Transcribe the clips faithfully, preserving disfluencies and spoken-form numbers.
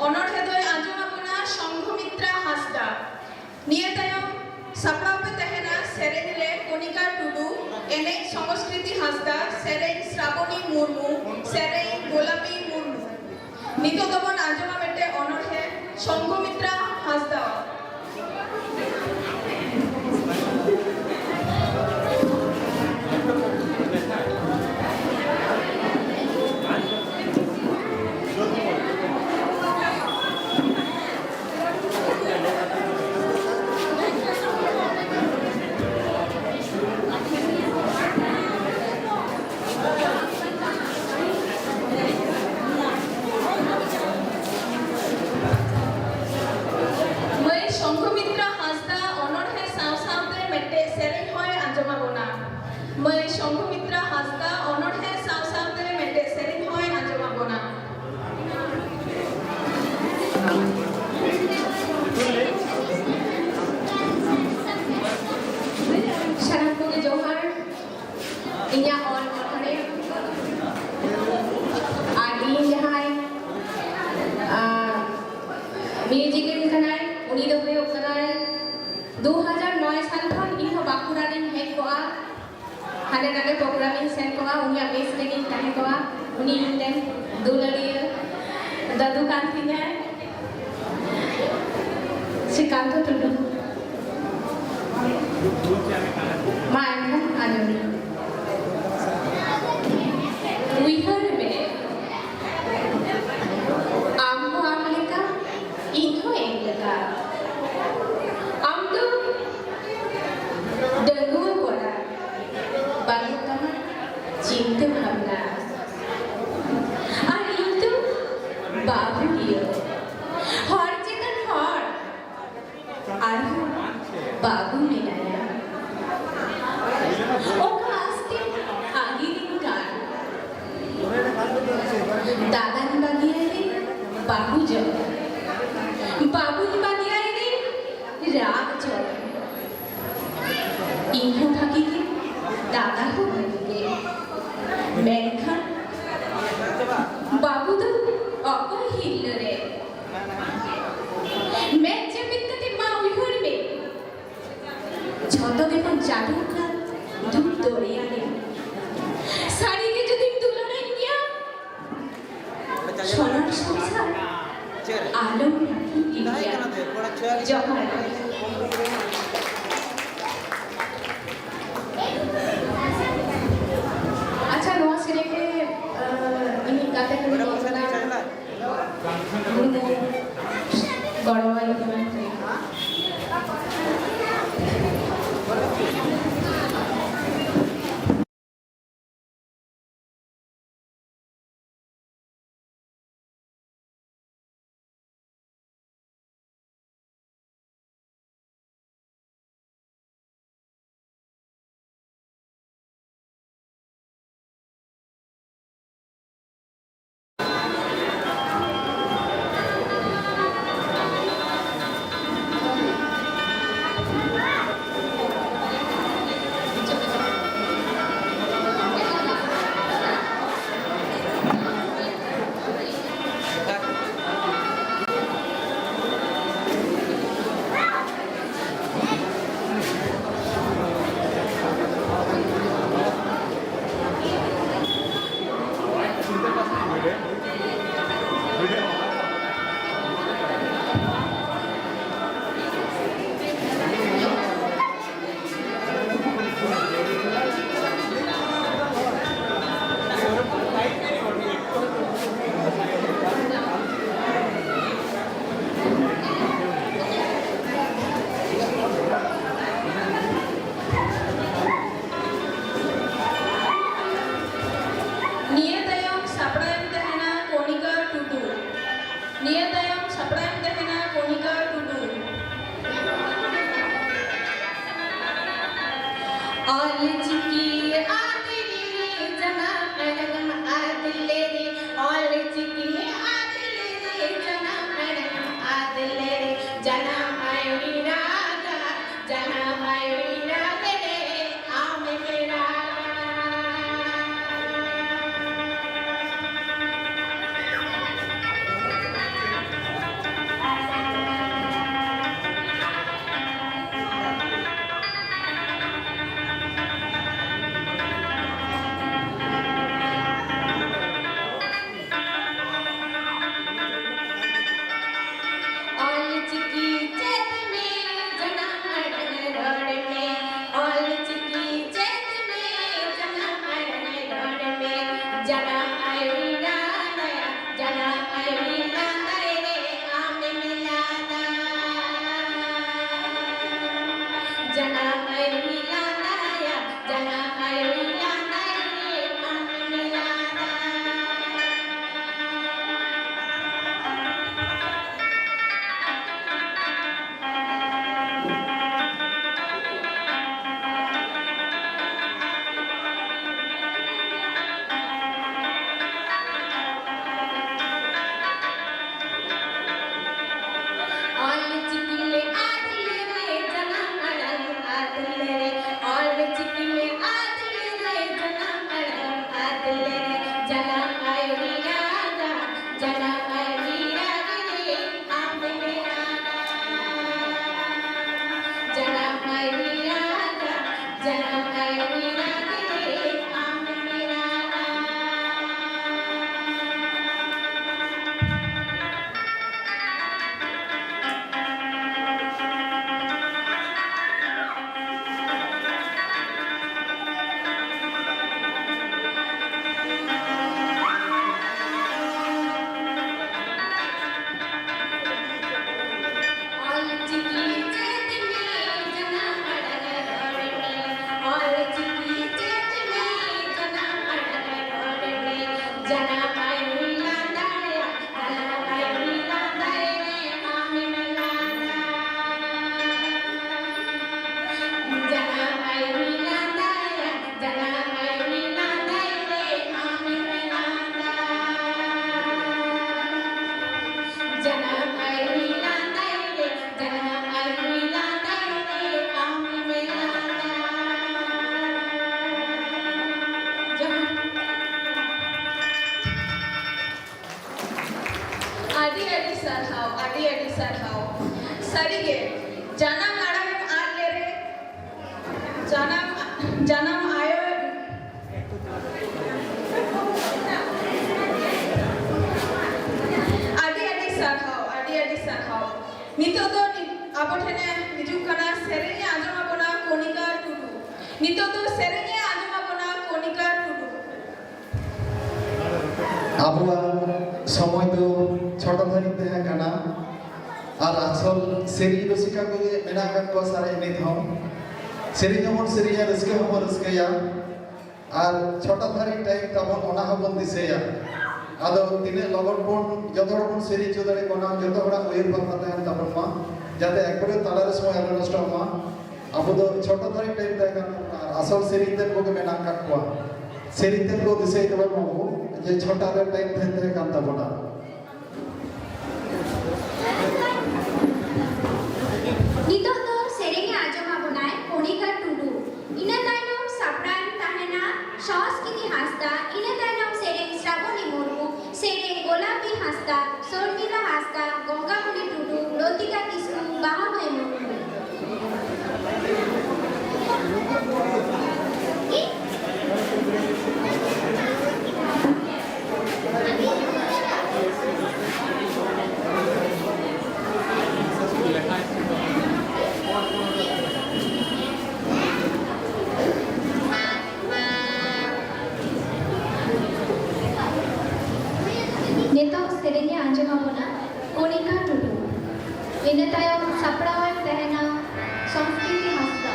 ᱚᱱᱚᱬᱦᱮ ᱫᱚᱭ ᱟᱸᱡᱚᱢ ᱟᱵᱚᱱᱟ ᱥᱚᱝᱜᱷᱚᱢᱤᱛᱨᱟ ᱦᱟᱸᱥᱫᱟ᱾ ᱱᱤᱭᱟᱹ ᱛᱟᱭᱚᱢ ᱥᱟᱯᱲᱟᱣ ᱯᱮ ᱛᱟᱦᱮᱱᱟ ᱥᱮᱨᱮᱧ ᱨᱮ ᱠᱚᱱᱤᱠᱟ ᱴᱩᱰᱩ, ᱮᱱᱮᱡ ᱥᱚᱝᱥᱠᱨᱤᱛᱤ ᱦᱟᱸᱥᱫᱟ, ᱥᱮᱨᱮᱧ ᱥᱨᱟᱵᱚᱱᱤ ᱢᱩᱨᱢᱩ, ᱥᱮᱨᱮᱧ ᱜᱳᱞᱟᱯᱤ ᱢᱩᱨᱢᱩ᱾ ᱱᱤᱛᱚᱜ ᱫᱚᱵᱚᱱ ᱟᱸᱡᱚᱢᱟ ᱢᱤᱫᱴᱮᱱ ᱚᱱᱚᱬᱦᱮ ᱥᱚᱝᱜᱷᱚᱢᱤᱛᱨᱟ ᱦᱟᱸᱥᱫᱟᱣᱟᱜ᱾ ᱢᱟᱹᱭ ᱥᱚᱝᱜᱷᱚᱢᱤᱛᱨᱟ ᱦᱟᱸᱥᱫᱟ ᱚᱱᱚᱬᱦᱮ ᱥᱟᱶ ᱥᱟᱶᱛᱮ ᱢᱤᱫᱴᱮᱡ ᱥᱮᱨᱮᱧ ᱦᱚᱸᱭ ᱟᱸᱡᱚᱢ ᱟᱵᱚᱱᱟ᱾ ᱢᱟᱹᱭ ᱥᱚᱝᱜᱷᱚᱢᱤᱛᱨᱟ ᱦᱟᱸᱥᱫᱟ ᱚᱱᱚᱬᱦᱮ ᱥᱟᱶ ᱥᱟᱶᱛᱮ ᱢᱤᱫᱴᱮᱡ ᱥᱮᱨᱮᱧ ᱦᱚᱸᱭ ᱟᱸᱡᱚᱢ ᱟᱵᱚᱱᱟ᱾ ᱥᱟᱱᱟᱢ ᱠᱚᱜᱮ ᱡᱚᱦᱟᱨ᱾ ᱤᱧᱟᱹᱜ ᱚᱞ ᱚᱱᱚᱬᱦᱮ ᱟᱨ ᱤᱧ ᱡᱟᱦᱟᱸᱭ, ᱟᱸ, ᱢᱤᱣᱡᱤᱠ ᱮᱢ ᱠᱟᱱᱟᱭ, ᱩᱱᱤ ᱫᱚ ᱦᱩᱭᱩᱜ ᱠᱟᱱᱟᱭ, ᱫᱩ ᱦᱟᱡᱟᱨ ᱱᱚᱭ ᱥᱟᱞ ᱠᱷᱚᱱ ᱤᱧ ᱦᱚᱸ ᱵᱟᱸᱠᱩᱲᱟ ᱨᱤᱧ ᱦᱮᱡ ᱠᱚᱜᱼᱟ, ᱦᱟᱸᱰᱮ ᱱᱟᱰᱮ ᱯᱨᱳᱜᱨᱟᱢ ᱤᱧ ᱥᱮᱱ ᱠᱚᱜᱼᱟ, ᱩᱱᱤᱭᱟᱜ ᱢᱮᱥ ᱨᱮᱜᱤᱧ ᱛᱟᱦᱮᱸ ᱠᱚᱜᱼᱟ᱾ ᱩᱱᱤ ᱤᱧ ᱨᱮᱱ ᱫᱩᱞᱟᱹᱲᱤᱭᱟᱹ ᱫᱟᱫᱩ ᱠᱟᱱ ᱛᱤᱧᱟᱭ᱾ ᱥᱨᱤᱠᱟᱱᱛ ᱴᱩᱰᱩ᱾ ᱢᱟ ᱮᱱᱠᱷᱟᱱ ᱟᱸᱡᱚᱢ ᱢᱮ᱾ ᱩᱭᱦᱟᱹᱨ ᱢᱮ, ᱟᱢ ᱦᱚᱸ ᱟᱢ ᱞᱮᱠᱟ, ᱤᱧ ᱦᱚᱸ ᱤᱧ ᱞᱮᱠᱟ᱾ ᱟᱢ ᱫᱚ ᱰᱟᱺᱜᱩᱣᱟᱹ ᱠᱚᱲᱟ, ᱵᱟᱹᱱᱩᱜ ᱛᱟᱢᱟ ᱪᱤᱱᱛᱟᱹ ᱵᱷᱟᱵᱽᱱᱟ᱾ ᱟᱨ ᱤᱧ ᱫᱚ ᱵᱟᱹᱦᱩᱲᱤᱭᱟᱹ, ᱦᱚᱲ ᱪᱮᱛᱟᱱ ᱦᱚᱲ, ᱟᱨᱦᱚᱸ ᱵᱟᱹᱵᱩ ᱢᱮᱱᱟᱭᱟ᱾ ᱚᱠᱟ ᱟᱥᱛᱮᱢ ᱟᱹᱜᱤᱨᱤᱧ ᱠᱟᱱ? ᱫᱟᱫᱟᱧ ᱵᱟᱹᱜᱤᱭᱟᱭ ᱨᱮ ᱵᱟᱹᱦᱩ ᱡᱚᱝ, ᱵᱟᱹᱵᱩᱧ ᱵᱟᱹᱜᱤᱭᱟᱭ ᱨᱮ ᱨᱟᱜ ᱡᱚᱝ᱾ ᱤᱧ ᱦᱚᱸ ᱵᱷᱟᱹᱜᱤ ᱜᱮ, ᱫᱟᱫᱟ ᱦᱚᱸ ᱵᱷᱟᱹᱜᱤ ᱜᱮ, ᱢᱮᱱᱠᱷᱟᱱ ᱵᱟᱹᱵᱩ ᱫᱚ ᱚᱠᱚᱭ ᱦᱤᱨᱞᱟᱹ ᱨᱮ? ᱟᱞᱚᱢ ᱨᱟᱹᱯᱩᱫ ᱤᱫᱤᱭᱟ᱾ ᱡᱚᱦᱟᱨ᱾ ᱟᱪᱪᱷᱟ, ᱱᱚᱣᱟ ᱥᱮᱨᱮᱧ ᱨᱮ, ᱟᱸ, ᱤᱧᱤᱡ ᱜᱟᱛᱮ ᱠᱩᱲᱤ ᱫᱚ ᱠᱟᱱᱟ ᱢᱩᱨᱢᱩ, ᱜᱚᱲᱚᱣᱟᱭ ᱠᱟᱱᱟ᱾ ᱱᱤᱭᱟᱹ ᱛᱟᱭᱚᱢ ᱥᱟᱯᱲᱟᱣᱮᱢ ᱛᱟᱦᱮᱱᱟ ᱠᱚᱱᱤᱠᱟ ᱴᱩᱰᱩ᱾ ᱱᱤᱭᱟᱹ ᱛᱟᱭᱚᱢ ᱥᱟᱯᱲᱟᱣᱮᱢ ᱛᱟᱦᱮᱱᱟ ᱠᱚᱱᱤᱠᱟ ᱴᱩᱰᱩ᱾ ᱚᱞ ᱪᱤᱠᱤ ᱟᱫ ᱞᱮᱨᱮ ᱡᱟᱱᱟᱢ ᱟᱲᱟᱝ ᱟᱫ ᱞᱮᱨᱮ, ᱚᱞ ᱪᱤᱠᱤ ᱟᱫ ᱞᱮᱨᱮ ᱡᱟᱱᱟᱢ ᱟᱲᱟᱝ ᱟᱫ ᱞᱮᱨᱮ, ᱡᱟᱱᱟᱢ ᱟᱭᱳᱭ ᱨᱟᱜᱟ, ᱡᱟᱱᱟᱢ ᱟᱭᱳᱭ ᱨᱟᱜᱽ ᱨᱮ ᱟᱢᱮᱢ ᱨᱟᱜᱟ᱾ ᱟᱹᱰᱤ ᱟᱹᱰᱤ ᱥᱟᱨᱦᱟᱣ, ᱟᱹᱰᱤ ᱟᱹᱰᱤ ᱥᱟᱨᱦᱟᱣ᱾ ᱥᱟᱹᱨᱤᱜᱮ, ᱡᱟᱱᱟᱢ ᱟᱲᱟᱝ ᱮᱢ ᱟᱫ ᱞᱮᱨᱮ, ᱡᱟᱱᱟᱢ, ᱡᱟᱱᱟᱢ ᱟᱭᱳ, ᱟᱹᱰᱤ ᱟᱹᱰᱤ ᱥᱟᱨᱦᱟᱣ, ᱟᱹᱰᱤ ᱟᱹᱰᱤ ᱥᱟᱨᱦᱟᱣ᱾ ᱱᱤᱛᱚᱜ ᱫᱚ ᱱᱤ-, ᱟᱵᱚ ᱴᱷᱮᱱᱮ ᱦᱤᱡᱩᱜ ᱠᱟᱱᱟ, ᱥᱮᱨᱮᱧᱮ ᱟᱸᱡᱚᱢ ᱟᱵᱚᱱᱟ ᱠᱚᱱᱤᱠᱟ ᱴᱩᱰᱩ᱾ ᱱᱤᱛᱚᱜ ᱫᱚ ᱥᱮᱨᱮᱧᱮ ᱟᱸᱡᱚᱢ ᱟᱵᱚᱱᱟ ᱠᱚᱱᱤᱠᱟ ᱴᱩᱰᱩ᱾ ᱟᱵᱚᱣᱟᱜ ᱥᱚᱢᱚᱭ ᱫᱚ ᱪᱷᱚᱴᱟ ᱫᱷᱟᱹᱨᱤᱡ ᱛᱟᱦᱮᱸ ᱠᱟᱱᱟ, ᱟᱨ ᱟᱥᱚᱞ ᱥᱮᱨᱮᱧ ᱨᱩᱥᱤᱠᱟ ᱠᱚᱜᱮ ᱢᱮᱱᱟᱜ ᱟᱠᱟᱫ ᱠᱚᱣᱟ ᱥᱟᱨᱮᱡ ᱱᱤᱛ ᱦᱚᱸ᱾ ᱥᱮᱨᱮᱧ ᱦᱚᱸᱵᱚᱱ ᱥᱮᱨᱮᱧᱟ, ᱨᱟᱹᱥᱠᱟᱹ ᱦᱚᱸᱵᱚᱱ ᱨᱟᱹᱥᱠᱟᱹᱭᱟ, ᱟᱨ ᱪᱷᱚᱴᱟ ᱫᱷᱟᱹᱨᱤᱡ ᱴᱟᱭᱤᱢ ᱛᱟᱵᱚᱱ, ᱚᱱᱟ ᱦᱚᱸᱵᱚᱱ ᱫᱤᱥᱟᱹᱭᱟ᱾ ᱟᱫᱚ ᱛᱤᱱᱟᱹᱜ ᱞᱚᱜᱚᱱ ᱵᱚᱱ ᱡᱚᱛᱚ ᱦᱚᱲ ᱵᱚᱱ ᱥᱮᱨᱮᱧ ᱦᱚᱪᱚ ᱫᱟᱲᱮᱭᱟᱜ ᱠᱟᱱᱟ, ᱡᱚᱛᱚ ᱦᱚᱲᱟᱜ ᱩᱭᱦᱟᱹᱨ ᱵᱷᱟᱵᱽᱱᱟ ᱛᱟᱦᱮᱱ ᱛᱟᱵᱚᱱ ᱢᱟ, ᱡᱟᱛᱮ ᱮᱠᱵᱟᱨᱮ ᱛᱟᱞᱟᱨᱮ ᱥᱚᱢᱚᱭ ᱟᱞᱚ ᱱᱚᱥᱴᱚᱜ ᱢᱟ᱾ ᱟᱵᱚ ᱫᱚ ᱪᱷᱚᱴᱟ ᱫᱷᱟᱹᱨᱤᱡ ᱴᱟᱭᱤᱢ ᱛᱟᱦᱮᱸ ᱠᱟᱱ ᱛᱟᱵᱚᱱᱟ, ᱟᱨ ᱟᱥᱚᱞ ᱥᱮᱨᱮᱧ ᱛᱮᱫ ᱠᱚᱜᱮ ᱢᱮᱱᱟᱜ ᱟᱠᱟᱫ ᱠᱚᱣᱟ᱾ ᱥᱮᱨᱮᱧ ᱛᱮᱫ ᱠᱚ ᱫᱤᱥᱟᱹᱭ ᱛᱟᱵᱚᱱ ᱢᱟᱵᱚ, ᱡᱮ ᱪᱷᱚᱴᱟ ᱨᱮ ᱴᱟᱭᱤᱢ ᱛᱟᱦᱮᱸ, ᱛᱟᱦᱮᱸ ᱠᱟᱱ ᱛᱟᱵᱚᱱᱟ᱾ ᱱᱤᱛᱚᱜ ᱫᱚ ᱥᱮᱨᱮᱧ ᱮ ᱟᱸᱡᱚᱢ ᱟᱵᱚᱱᱟᱭ ᱠᱚᱱᱤᱠᱟ ᱴᱩᱰᱩ᱾ ᱤᱱᱟᱹ ᱛᱟᱭᱱᱚᱢ ᱥᱟᱯᱲᱟᱣ ᱮᱱ ᱛᱟᱦᱮᱱᱟ ᱥᱚᱸᱥᱠᱨᱤᱛᱤ ᱦᱟᱸᱥᱫᱟ, ᱤᱱᱟᱹ ᱛᱟᱭᱱᱚᱢ ᱥᱮᱨᱮᱧ ᱥᱨᱟᱵᱚᱱᱤ ᱢᱩᱨᱢᱩ, ᱥᱮᱨᱮᱧ ᱜᱳᱞᱟᱯᱤ ᱦᱟᱸᱥᱫᱟ, ᱥᱚᱨᱢᱤᱞᱟ ᱦᱟᱸᱥᱫᱟ, ᱜᱚᱝᱜᱟᱢᱚᱱᱤ ᱴᱩᱰᱩ, ᱞᱚᱛᱤᱠᱟ ᱠᱤᱥᱠᱩ, ᱵᱟᱦᱟᱢᱟᱹᱭ ᱢᱩᱨᱢᱩ᱾ ᱱᱤᱛᱚᱜ ᱥᱮᱨᱮᱧ ᱮ ᱟᱸᱡᱚᱢ ᱟᱵᱚᱱᱟ ᱠᱚᱱᱤᱠᱟ ᱴᱩᱰᱩ᱾ ᱤᱱᱟᱹ ᱛᱟᱭᱚᱢ ᱥᱟᱯᱲᱟᱣ ᱮ ᱛᱟᱦᱮᱱᱟ ᱥᱚᱝᱥᱠᱨᱤᱛᱤ ᱦᱟᱸᱥᱫᱟ᱾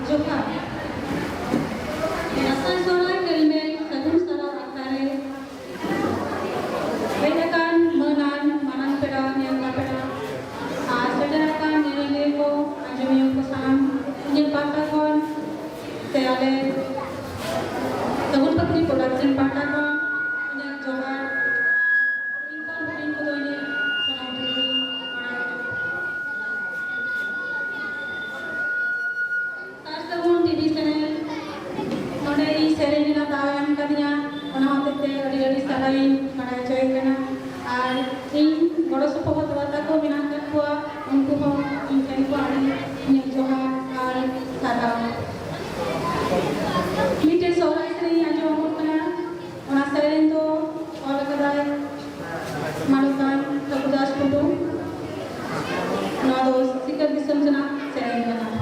ᱡᱚᱦᱟᱨ᱾ ᱜᱚᱲᱚ ᱥᱚᱯᱚᱦᱚᱫ ᱜᱟᱶᱛᱟ ᱠᱚ ᱢᱮᱱᱟᱜ ᱟᱠᱟᱫ ᱠᱚᱣᱟ, ᱩᱱᱠᱩ ᱦᱚᱸ ᱤᱧ ᱴᱷᱮᱱ ᱠᱚ ᱟᱹᱰᱤ ᱤᱧᱟᱹᱜ ᱡᱚᱦᱟᱨ ᱟᱨ ᱥᱟᱨᱦᱟᱣ᱾ ᱢᱤᱫᱴᱮᱱ ᱥᱚᱦᱨᱟᱭ ᱥᱮᱨᱮᱧ ᱟᱸᱡᱚᱢ ᱟᱵᱚᱱ ᱠᱟᱱᱟ, ᱚᱱᱟ ᱥᱮᱨᱮᱧ ᱫᱚ ᱚᱞ ᱟᱠᱟᱫᱟᱭ ᱢᱟᱱᱚᱛᱟᱱ ᱴᱷᱟᱹᱠᱩᱨ ᱫᱟᱥ ᱴᱩᱰᱩ᱾ ᱱᱚᱣᱟ ᱫᱚ ᱥᱤᱠᱟᱹᱨ ᱫᱤᱥᱚᱢ ᱨᱮᱱᱟᱜ ᱥᱮᱨᱮᱧ ᱠᱟᱱᱟ᱾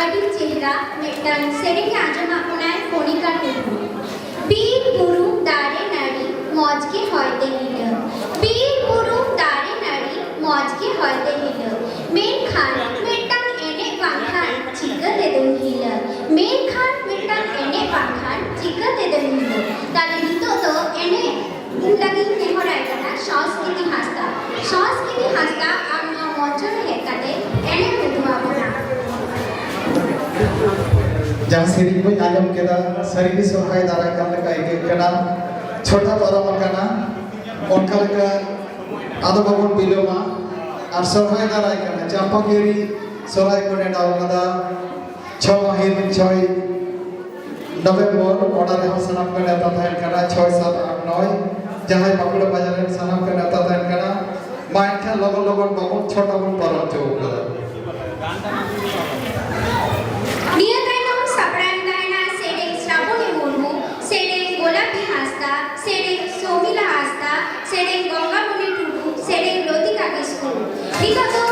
ᱟᱹᱰᱤ ᱪᱮᱦᱨᱟ ᱢᱤᱫᱴᱟᱝ ᱥᱮᱨᱮᱧ ᱟᱸᱡᱚᱢᱟᱜ ᱵᱚᱱᱟᱭ ᱠᱚᱱᱤᱠᱟ ᱴᱩᱰᱩ᱾ ᱵᱤᱨ ᱵᱩᱨᱩ ᱫᱟᱨᱮ ᱱᱟᱹᱲᱤ ᱢᱚᱡᱽ ᱜᱮ ᱦᱚᱭ ᱛᱮ ᱦᱤᱞᱟᱹ᱾ ᱵᱤᱨ ᱵᱩᱨᱩ ᱫᱟᱨᱮ ᱱᱟᱹᱲᱤ ᱢᱚᱡᱽ ᱜᱮ ᱦᱚᱭ ᱛᱮ ᱦᱤᱞᱟᱹ᱾ ᱢᱮᱱᱠᱷᱟᱱ ᱢᱤᱫᱴᱟᱝ ᱮᱱᱮᱡ ᱵᱟᱝᱠᱷᱟᱱ ᱪᱤᱠᱟᱹ ᱛᱮᱫᱚᱢ ᱦᱤᱞᱟᱹ? ᱢᱮᱱᱠᱷᱟᱱ ᱢᱤᱫᱴᱟᱝ ᱮᱱᱮᱡ ᱵᱟᱝᱠᱷᱟᱱ ᱪᱤᱠᱟᱹ ᱛᱮᱫᱚᱢ ᱦᱤᱞᱟᱹ? ᱛᱟᱦᱞᱮ ᱱᱤᱛᱚᱜ ᱫᱚ ᱮᱱᱮᱡ ᱤᱧ ᱞᱟᱹᱜᱤᱫ ᱱᱮᱦᱚᱨᱟᱭ ᱠᱟᱱᱟ ᱥᱚᱸᱥᱠᱨᱤᱛᱤ ᱦᱟᱸᱥᱫᱟ᱾ ᱥᱚᱸᱥᱠᱨᱤᱛᱤ ᱦᱟᱸᱥᱫᱟ, ᱟᱢ ᱱᱚᱣᱟ ᱢᱚᱧᱪᱚ ᱨᱮ ᱦᱮᱡ ᱠᱟᱛᱮ ᱮᱱᱮᱡ ᱩᱫᱩᱜ ᱟᱵᱚᱱᱟ᱾ ᱡᱟᱦᱟᱸ ᱥᱮᱨᱮᱧ ᱵᱚᱱ ᱟᱸᱡᱚᱢ ᱠᱮᱫᱟ, ᱥᱟᱹᱨᱤᱜᱮ ᱥᱚᱨᱦᱟᱭ ᱫᱟᱨᱟᱭ ᱠᱟᱱ ᱞᱮᱠᱟ ᱟᱹᱭᱠᱟᱹᱜ ᱠᱟᱱᱟ᱾ ᱪᱷᱚᱴᱟ ᱯᱟᱨᱚᱢ ᱟᱠᱟᱱᱟ, ᱚᱱᱠᱟ ᱞᱮᱠᱟ ᱟᱫᱚ ᱵᱟᱵᱚᱱ ᱵᱤᱞᱚᱢᱟ᱾ ᱟᱨ ᱥᱚᱨᱦᱟᱭ ᱫᱟᱨᱟᱭ ᱠᱟᱱᱟ, ᱪᱟᱢᱯᱟᱠᱤᱭᱟᱹᱨᱤ ᱥᱚᱨᱦᱟᱭ ᱠᱚ ᱱᱮᱰᱟᱣ ᱠᱟᱫᱟ᱾ ᱪᱷᱚ ᱢᱟᱹᱦᱤᱛ ᱪᱷᱚᱭ ᱱᱚᱵᱷᱮᱢᱵᱚᱨ, ᱚᱱᱟ ᱨᱮᱦᱚᱸ ᱥᱟᱱᱟᱢ ᱠᱚ ᱱᱮᱣᱛᱟ ᱛᱟᱦᱮᱱ ᱠᱟᱱᱟ, ᱪᱷᱚᱭ, ᱥᱟᱛ, ᱟᱴ, ᱱᱚᱭ, ᱡᱟᱦᱟᱸᱭ ᱵᱟᱸᱠᱩᱲᱟ ᱵᱟᱡᱟᱨ ᱨᱮᱱ ᱥᱟᱱᱟᱢ ᱠᱚ ᱱᱮᱣᱛᱟ ᱛᱟᱦᱮᱱ ᱠᱟᱱᱟ᱾ ᱢᱟ ᱮᱱᱠᱷᱟᱱ ᱞᱚᱜᱚᱱ ᱞᱚᱜᱚᱱ ᱵᱟᱵᱚᱱ ᱪᱷᱚᱴᱟ ᱵᱚᱱ ᱯᱟᱨᱚᱢ ᱦᱚᱪᱚ ᱠᱟᱫᱟ᱾ ᱱᱤᱭᱟᱹ ᱛᱟᱭᱱᱚᱢ ᱥᱟᱯᱲᱟᱣ ᱛᱟᱦᱮᱱᱟ ᱥᱮᱨᱮᱧ ᱥᱨᱟᱵᱚᱱᱤ ᱢᱩᱨᱢᱩ, ᱥᱮᱨᱮᱧ ᱜᱳᱞᱟᱯᱤ ᱦᱟᱸᱥᱫᱟ, ᱥᱮᱨᱮᱧ ᱥᱚᱢᱤᱞᱟ ᱦᱟᱸᱥᱫᱟ, ᱥᱮᱨᱮᱧ ᱜᱚᱝᱜᱟᱢᱚᱱᱤ ᱴᱩᱰᱩ, ᱥᱮᱨᱮᱧ ᱞᱚᱛᱤᱠᱟ ᱠᱤᱥᱠᱩ᱾ ᱱᱤᱛᱚᱜ ᱫᱚ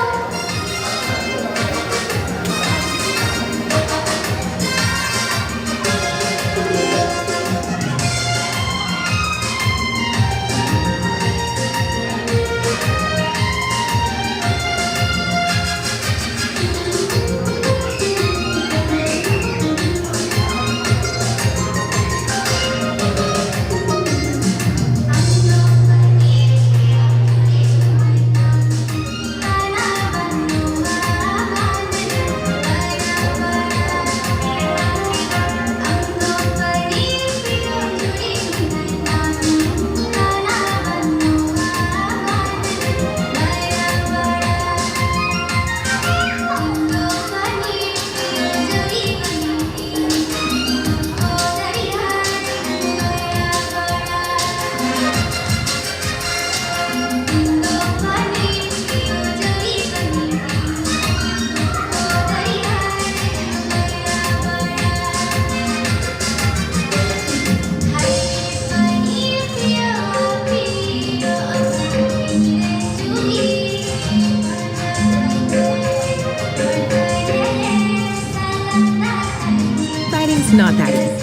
Notary.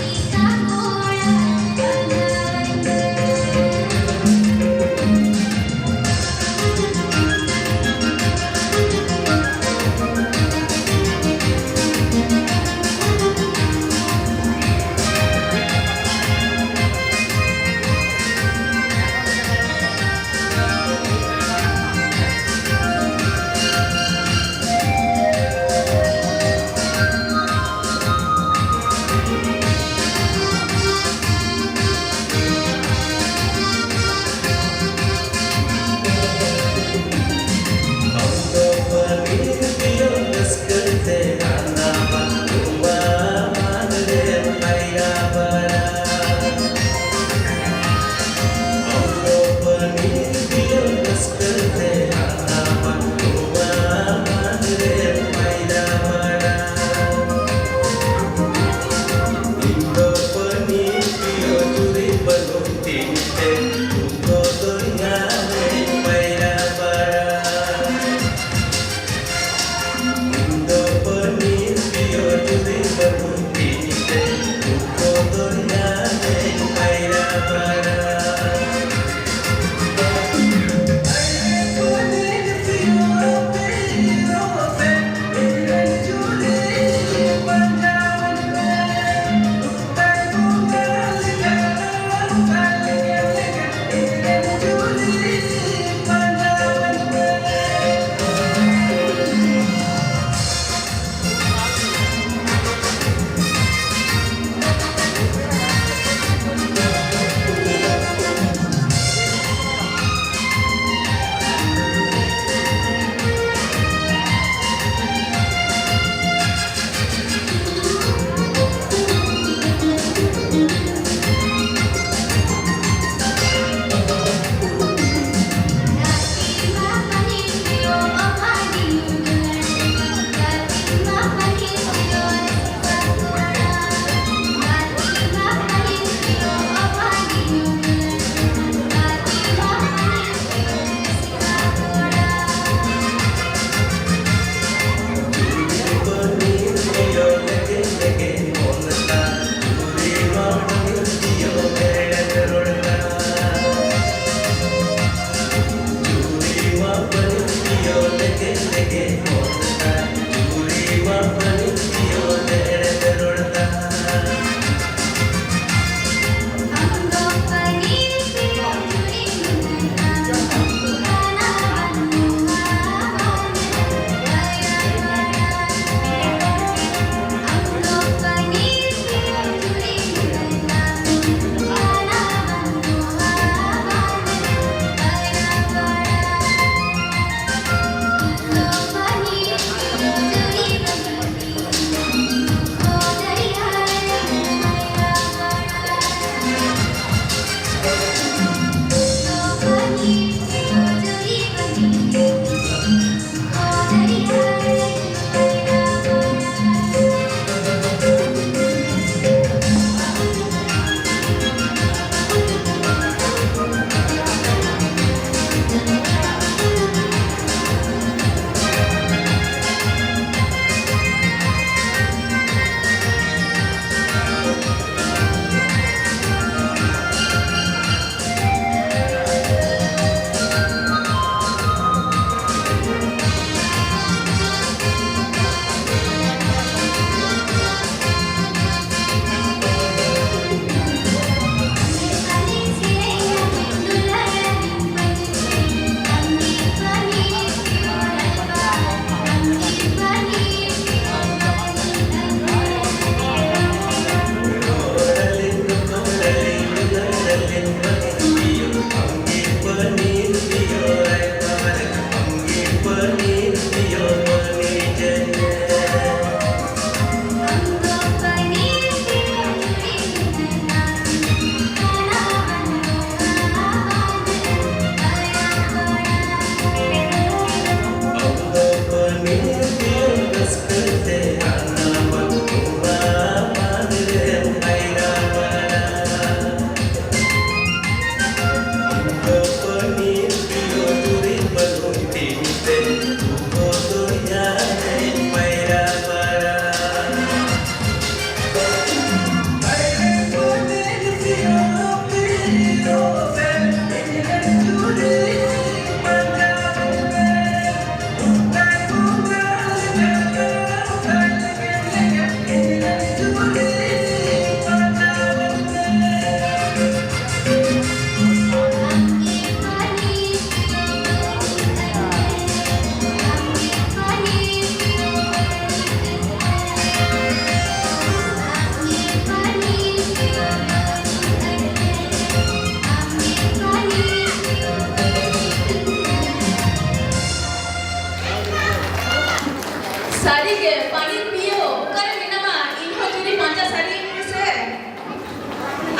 ᱥᱟᱹᱨᱤᱜᱮ ᱯᱟᱹᱱᱤ ᱯᱤᱭᱳ, ᱚᱠᱟᱨᱮ ᱢᱮᱱᱟᱢᱟ? ᱤᱧᱦᱚᱸ ᱡᱩᱫᱤ ᱯᱟᱸᱡᱟ ᱥᱟᱹᱨᱤᱭᱟᱹᱧ ᱢᱮᱥᱮ᱾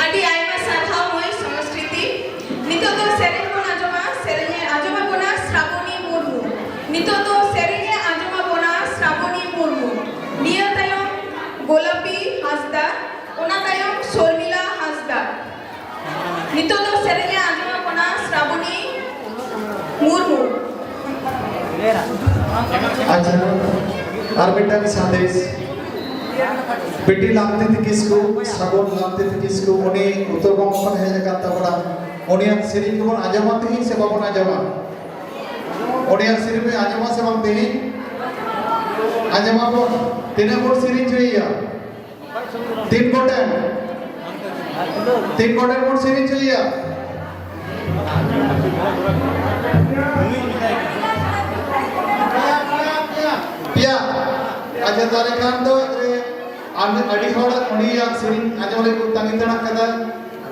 ᱟᱹᱰᱤ ᱟᱭᱢᱟ ᱥᱟᱨᱦᱟᱣ ᱢᱟᱹᱭ ᱥᱚᱝᱥᱠᱨᱤᱛᱤ᱾ ᱱᱤᱛᱚᱜ ᱫᱚ ᱥᱮᱨᱮᱧ ᱵᱚᱱ ᱟᱸᱡᱚᱢᱟ, ᱥᱮᱨᱮᱧᱮ ᱟᱸᱡᱚᱢ ᱟᱵᱚᱱᱟ ᱥᱨᱟᱵᱚᱱᱤ ᱢᱩᱨᱢᱩ᱾ ᱱᱤᱛᱚᱜ ᱫᱚ ᱥᱮᱨᱮᱧᱮ ᱟᱸᱡᱚᱢ ᱟᱵᱚᱱᱟ ᱥᱨᱟᱵᱚᱱᱤ ᱢᱩᱨᱢᱩ᱾ ᱱᱤᱭᱟᱹ ᱛᱟᱭᱚᱢ ᱜᱳᱞᱟᱯᱤ ᱦᱟᱸᱥᱫᱟ, ᱚᱱᱟ ᱛᱟᱭᱚᱢ ᱥᱚᱨᱢᱤᱞᱟ ᱦᱟᱸᱥᱫᱟ᱾ ᱱᱤᱛᱚᱜ ᱫᱚ ᱥᱮᱨᱮᱧᱮ ᱟᱸᱡᱚᱢ ᱟᱵᱚᱱᱟ ᱥᱨᱟᱵᱚᱱᱤ ᱢᱩᱨᱢᱩ᱾ ᱟᱪᱪᱷᱟ, ᱟᱨ ᱢᱤᱫᱴᱟᱝ ᱥᱟᱸᱫᱮᱥ᱾ ᱵᱤᱴᱤ ᱞᱟᱢᱛᱤᱛᱤ ᱠᱤᱥᱠᱩ, ᱥᱟᱵᱚᱱ ᱞᱟᱢᱛᱤᱛᱤ ᱠᱤᱥᱠᱩ, ᱩᱱᱤ ᱩᱛᱛᱚᱨ ᱵᱚᱝᱜᱚ ᱠᱷᱚᱱ ᱦᱮᱡ ᱟᱠᱟᱱ ᱛᱟᱵᱚᱱᱟ᱾ ᱩᱱᱤᱭᱟᱜ ᱥᱮᱨᱮᱧ ᱠᱚᱵᱚᱱ ᱟᱸᱡᱚᱢᱟ ᱛᱮᱦᱮᱧ ᱥᱮ ᱵᱟᱵᱚᱱ ᱟᱸᱡᱚᱢᱟ? ᱩᱱᱤᱭᱟᱜ ᱥᱮᱨᱮᱧ ᱯᱮ ᱟᱸᱡᱚᱢᱟ ᱥᱮ ᱵᱟᱝ ᱛᱮᱦᱮᱧ? ᱟᱸᱡᱚᱢᱟᱵᱚᱱ᱾ ᱛᱤᱱᱟᱹᱜ ᱵᱚᱱ ᱥᱮᱨᱮᱧ ᱦᱚᱪᱚᱭᱮᱭᱟ? ᱛᱤᱱ ᱜᱚᱴᱮᱱ? ᱛᱤᱱ ᱜᱚᱴᱮᱱ ᱵᱚᱱ ᱥᱮᱨᱮᱧ ᱦᱚᱪᱚᱭᱮᱭᱟ? ᱯᱮᱭᱟ᱾ ᱟᱪᱪᱷᱟ, ᱛᱟᱦᱞᱮ ᱠᱷᱟᱱ ᱫᱚ, ᱮ, ᱟᱹᱰᱤ ᱦᱚᱲ ᱩᱱᱤᱭᱟᱜ ᱥᱮᱨᱮᱧ ᱟᱸᱡᱚᱢ ᱞᱟᱹᱜᱤᱫ ᱠᱚ ᱛᱟᱺᱜᱤ ᱛᱟᱲᱟᱜ ᱠᱟᱫᱟ᱾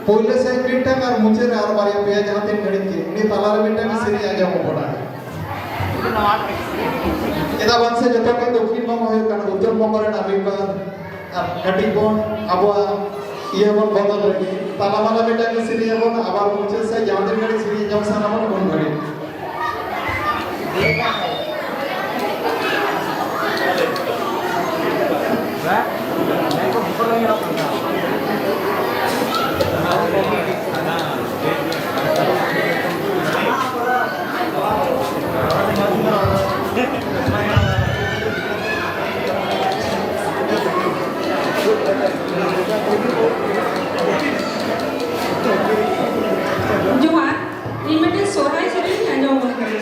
ᱯᱳᱭᱞᱳ ᱥᱮᱫ ᱢᱤᱫᱴᱟᱝ ᱟᱨ ᱢᱩᱪᱟᱹᱫ ᱨᱮ ᱟᱨ ᱵᱟᱨᱭᱟ ᱯᱮᱭᱟ, ᱡᱟᱦᱟᱸ ᱛᱤᱱ ᱜᱷᱟᱹᱲᱤᱡ ᱜᱮ᱾ ᱩᱱᱤ ᱛᱟᱞᱟᱨᱮ ᱢᱤᱫᱴᱟᱝ ᱥᱮᱨᱮᱧ ᱟᱸᱡᱚᱢ ᱟᱵᱚᱱᱟ᱾ ᱪᱮᱫᱟᱜ ᱵᱟᱝ ᱥᱮ ᱡᱚᱛᱚ ᱠᱷᱚᱱ ᱫᱚᱠᱠᱷᱤᱱ ᱵᱚᱝᱜᱚ ᱦᱩᱭᱩᱜ ᱠᱟᱱᱟ ᱩᱛᱛᱚᱨ ᱵᱚᱝᱜᱚ ᱨᱮᱱᱟᱜ ᱢᱤᱫ ᱵᱟᱨ, ᱟᱨ ᱠᱟᱹᱴᱤᱡ ᱵᱚᱱ ᱟᱵᱚᱣᱟᱜ ᱤᱭᱟᱹ ᱵᱚᱱ ᱵᱚᱫᱚᱞ ᱞᱮᱜᱮ᱾ ᱛᱟᱞᱟ ᱢᱟᱞᱟ ᱢᱤᱫᱴᱟᱝ ᱥᱮᱨᱮᱧ ᱟᱵᱚᱱ, ᱟᱵᱟᱨ ᱢᱩᱪᱟᱹᱫ ᱥᱮᱫ ᱡᱟᱦᱟᱸ ᱛᱤᱱ ᱜᱷᱟᱹᱲᱤᱡ ᱥᱮᱨᱮᱧ ᱟᱸᱡᱚᱢ ᱥᱟᱱᱟ ᱵᱚᱱ, ᱩᱱ ᱜᱷᱟᱹᱲᱤᱡ᱾ ᱡᱚᱦᱟᱨ, ᱤᱧ ᱢᱤᱫᱴᱮᱱ ᱥᱚᱦᱨᱟᱭ ᱥᱮᱨᱮᱧ ᱤᱧ ᱟᱸᱡᱚᱢ ᱟᱵᱚᱱ ᱠᱟᱱᱟ᱾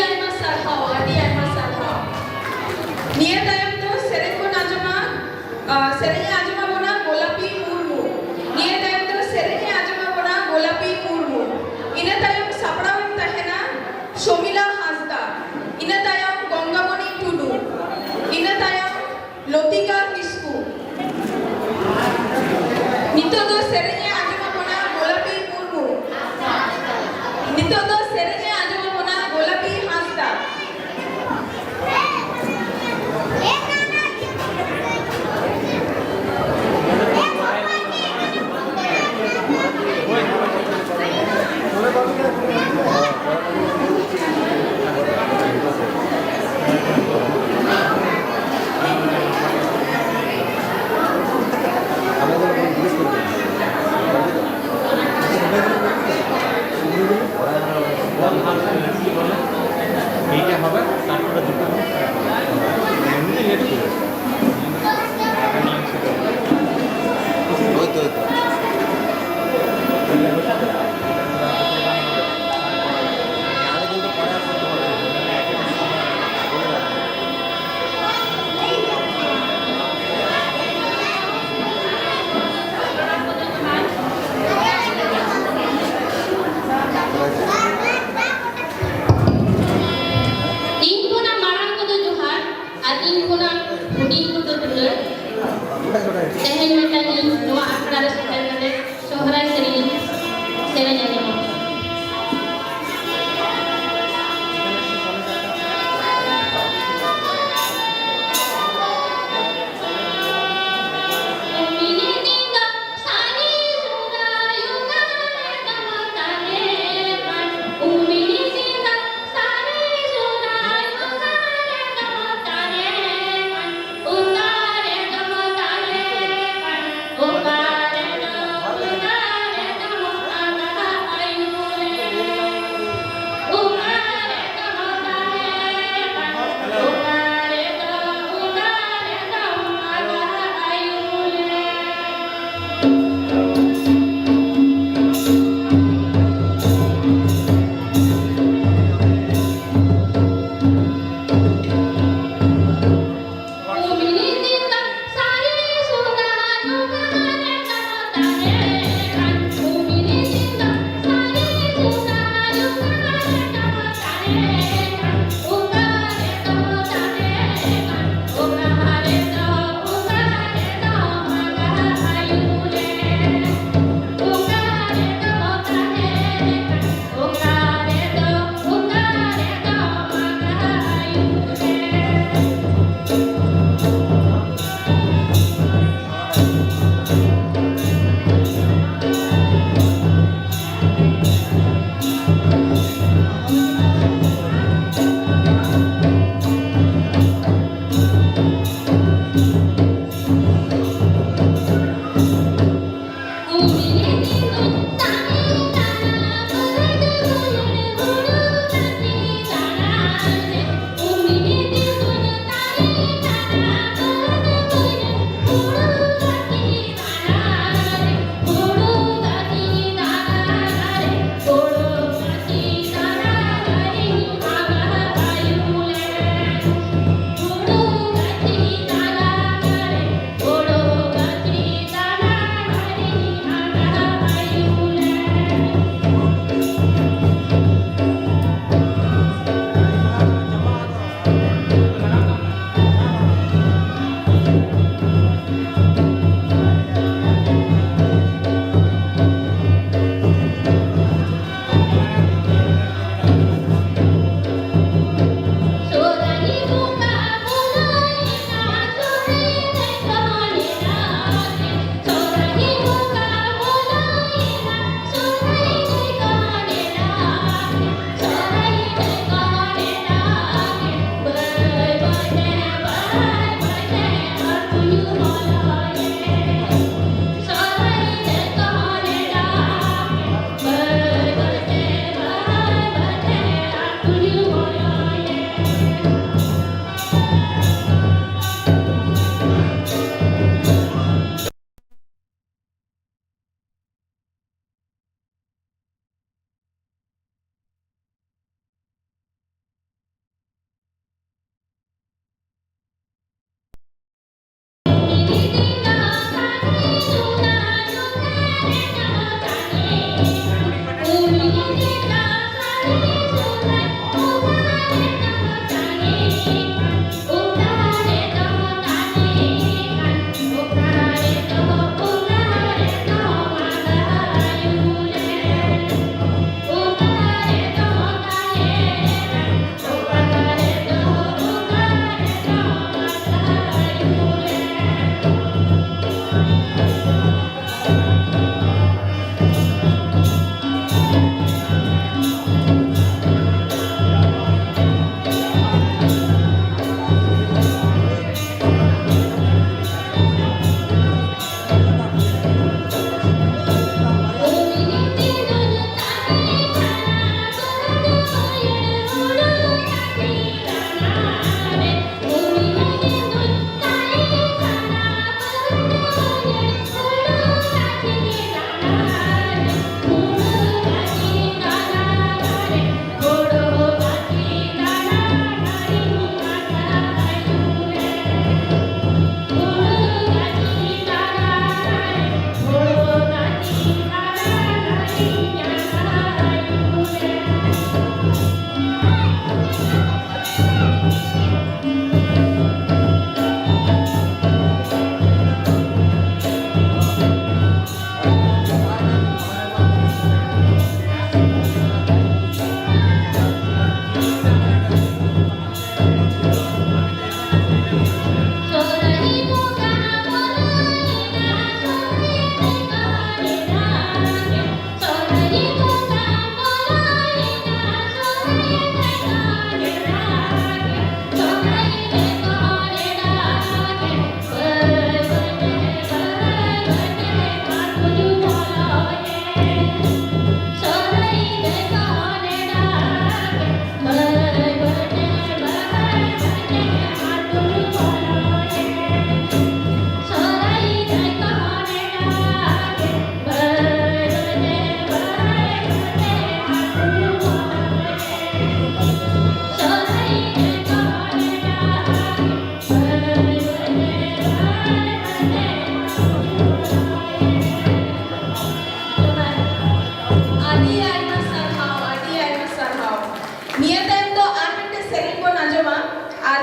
ᱟᱭᱢᱟ ᱥᱟᱨᱦᱟᱣ, ᱟᱹᱰᱤ ᱟᱭᱢᱟ ᱥᱟᱨᱦᱟᱣ᱾ ᱱᱤᱭᱟᱹ ᱛᱟᱭᱚᱢ ᱫᱚ ᱥᱮᱨᱮᱧ ᱵᱚᱱ ᱟᱸᱡᱚᱢᱟ, ᱟᱨ ᱥᱮᱨᱮᱧ ᱮ ᱟᱸᱡᱚᱢ ᱟᱵᱚᱱᱟ ᱜᱳᱞᱟᱯᱤ ᱢᱩᱨᱢᱩ᱾ ᱱᱤᱭᱟᱹ ᱛᱟᱭᱚᱢ ᱫᱚ ᱥᱮᱨᱮᱧ ᱮ ᱟᱸᱡᱚᱢ ᱟᱵᱚᱱᱟ ᱜᱳᱞᱟᱯᱤ ᱢᱩᱨᱢᱩ᱾ ᱤᱱᱟᱹ ᱛᱟᱭᱚᱢ ᱥᱟᱯᱲᱟᱣ ᱮ ᱛᱟᱦᱮᱱᱟ ᱥᱚᱢᱤᱞᱟ ᱦᱟᱸᱥᱫᱟ᱾ ᱤᱱᱟᱹ ᱛᱟᱭᱚᱢ ᱜᱚᱝᱜᱟᱢᱚᱱᱤ ᱴᱩᱰᱩ᱾ ᱤᱱᱟᱹ ᱛᱟᱭᱚᱢ ᱞᱚᱛᱤᱠᱟ ᱠᱤᱥᱠᱩ᱾ ᱱᱤᱛᱚᱜ ᱫᱚ ᱥᱮᱨᱮᱧ ᱮ ᱟᱸᱡᱚᱢ ᱟᱵᱚᱱᱟ ᱜᱳᱞᱟᱯᱤ ᱢᱩᱨᱢᱩ᱾ ᱱᱤᱛᱚᱜ ᱫᱚ ᱥᱮᱨᱮᱧ ᱮ ᱟᱸᱡᱚᱢ ᱟᱵᱚᱱᱟ ᱜᱳᱞᱟᱯᱤ ᱦᱟᱸᱥᱫᱟ᱾ এইটা হবে, তারপরে দুটো হবে। এমনি লেট করে। ওই তো, ওই তো। ᱤᱧ ᱠᱷᱚᱱᱟᱜ ᱢᱟᱲᱟᱝ ᱫᱚ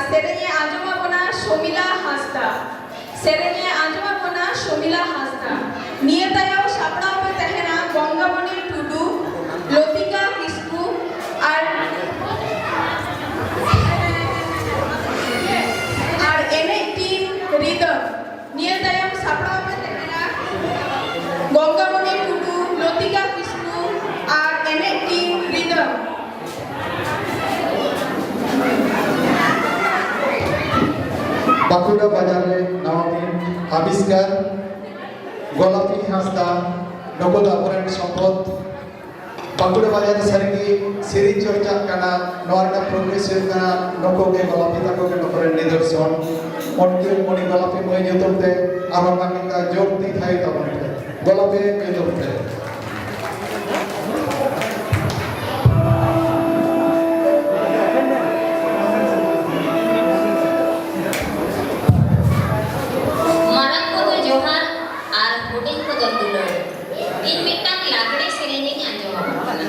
ᱥᱮᱨᱮᱧ ᱮ ᱟᱸᱡᱚᱢ ᱟᱵᱚᱱᱟ ᱥᱚᱢᱤᱞᱟ ᱦᱟᱸᱥᱫᱟ᱾ ᱥᱮᱨᱮᱧ ᱮ ᱟᱸᱡᱚᱢ ᱟᱵᱚᱱᱟ ᱥᱚᱢᱤᱞᱟ ᱦᱟᱸᱥᱫᱟ᱾ ᱱᱤᱭᱟᱹ ᱛᱟᱭᱚᱢ ᱥᱟᱯᱲᱟᱣ ᱯᱮ ᱛᱟᱦᱮᱱᱟ ᱜᱚᱝᱜᱟᱢᱚᱱᱤ ᱴᱩᱰᱩ, ᱞᱚᱛᱤᱠᱟ ᱠᱤᱥᱠᱩ ᱟᱨ, ᱟᱨ ᱮᱱᱮᱡ ᱴᱤᱢ ᱨᱤᱫᱟᱹᱢ᱾ ᱱᱤᱭᱟᱹ ᱛᱟᱭᱚᱢ ᱥᱟᱯᱲᱟᱣ ᱯᱮ ᱛᱟᱦᱮᱱᱟ ᱜᱚᱝᱜᱟᱢᱚᱱᱤ ᱴᱩᱰᱩ, ᱞᱚᱛᱤᱠᱟ ᱠᱤᱥᱠᱩ ᱟᱨ ᱮᱱᱮᱡ ᱴᱤᱢ ᱨᱤᱫᱟᱹᱢ᱾ ᱵᱟᱸᱠᱩᱲᱟ ᱵᱟᱡᱟᱨ ᱨᱮ ᱱᱟᱣᱟ ᱫᱤᱱ ᱟᱵᱤᱥᱠᱟᱨ, ᱜᱳᱞᱟᱯᱤ ᱦᱟᱸᱥᱫᱟ, ᱱᱩᱠᱩ ᱫᱚ ᱟᱵᱚᱨᱮᱱ ᱥᱚᱢᱯᱚᱫ᱾ ᱵᱟᱸᱠᱩᱲᱟ ᱵᱟᱡᱟᱨ ᱨᱮ ᱥᱟᱹᱨᱤᱜᱮ ᱥᱮᱨᱮᱧ ᱪᱚᱨᱪᱟᱜ ᱠᱟᱱᱟ, ᱱᱚᱣᱟ ᱨᱮᱱᱟᱜ ᱯᱨᱳᱜᱨᱮᱥ ᱦᱩᱭᱩᱜ ᱠᱟᱱᱟ, ᱱᱩᱠᱩ ᱜᱮ ᱜᱳᱞᱟᱯᱤ ᱛᱟᱠᱚ ᱜᱮ ᱱᱩᱠᱩ ᱨᱮᱱ ᱱᱤᱫᱚᱨᱥᱚᱱ᱾ ᱩᱱᱠᱤᱱ, ᱩᱱᱤ ᱜᱳᱞᱟᱯᱤ ᱢᱟᱹᱭ ᱧᱩᱛᱩᱢ ᱛᱮ ᱟᱨᱦᱚᱸ ᱢᱤᱫ ᱫᱷᱟᱣ ᱡᱳᱨ ᱛᱤ ᱛᱷᱟᱭᱚ ᱛᱟᱵᱚᱱ ᱯᱮ᱾ ᱜᱳᱞᱟᱯᱤ ᱧᱩᱛᱩᱢ ᱛᱮ᱾ ᱢᱟᱨᱟᱝ ᱠᱚᱫᱚ ᱡᱚᱦᱟᱨ ᱟᱨ ᱦᱩᱰᱤᱧ ᱠᱚᱫᱚ ᱫᱩᱞᱟᱹᱲ᱾ ᱤᱧ ᱢᱤᱫᱴᱟᱝ ᱞᱟᱜᱽᱲᱮ ᱥᱮᱨᱮᱧ ᱤᱧ ᱟᱸᱡᱚᱢ ᱟᱵᱚᱱ ᱠᱟᱱᱟ᱾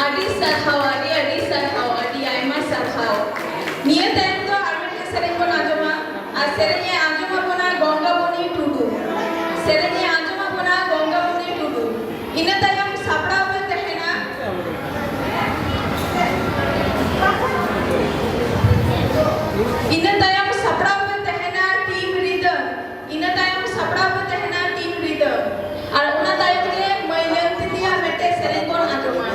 ᱟᱹᱰᱤ ᱥᱟᱨᱦᱟᱣ, ᱟᱹᱰᱤ ᱟᱹᱰᱤ ᱥᱟᱨᱦᱟᱣ, ᱟᱹᱰᱤ ᱟᱭᱢᱟ ᱥᱟᱨᱦᱟᱣ᱾ ᱱᱤᱭᱟᱹ ᱛᱟᱭᱚᱢ ᱫᱚ ᱟᱨ ᱢᱤᱫᱴᱮᱱ ᱥᱮᱨᱮᱧ ᱵᱚᱱ ᱟᱸᱡᱚᱢᱟ, ᱟᱨ ᱥᱮᱨᱮᱧᱮ ᱟᱸᱡᱚᱢ ᱟᱵᱚᱱᱟ ᱜᱚᱝᱜᱟᱢᱚᱱᱤ ᱴᱩᱰᱩ᱾ ᱥᱮᱨᱮᱧᱮ ᱟᱸᱡᱚᱢ ᱟᱵᱚᱱᱟ ᱜᱚᱝᱜᱟᱢᱚᱱᱤ ᱴᱩᱰᱩ᱾ ᱤᱱᱟᱹ ᱛᱟᱭᱚᱢ ᱥᱟᱯᱲᱟᱣ ᱨᱮ ᱛᱟᱦᱮᱱᱟ, ᱤᱱᱟᱹ ᱛᱟᱭᱚᱢ ᱥᱟᱯᱲᱟᱣ ᱨᱮ ᱛᱟᱦᱮᱱᱟ ᱴᱤᱢ ᱨᱤᱫᱟᱹ᱾ ᱤᱱᱟᱹ ᱛᱟᱭᱚᱢ ᱥᱟᱯᱲᱟᱣ ᱨᱮ ᱛᱟᱦᱮᱱᱟ ᱴᱤᱢ ᱨᱤᱫᱟᱹ᱾ ᱟᱨ ᱚᱱᱟ ᱛᱟᱭᱚᱢ ᱜᱮ ᱢᱟᱹᱭ ᱞᱟᱹᱞᱛᱤ ᱛᱮᱭᱟᱜ ᱢᱤᱫᱴᱮᱡ ᱥᱮᱨᱮᱧ ᱵᱚᱱ ᱟᱸᱡᱚᱢᱟ᱾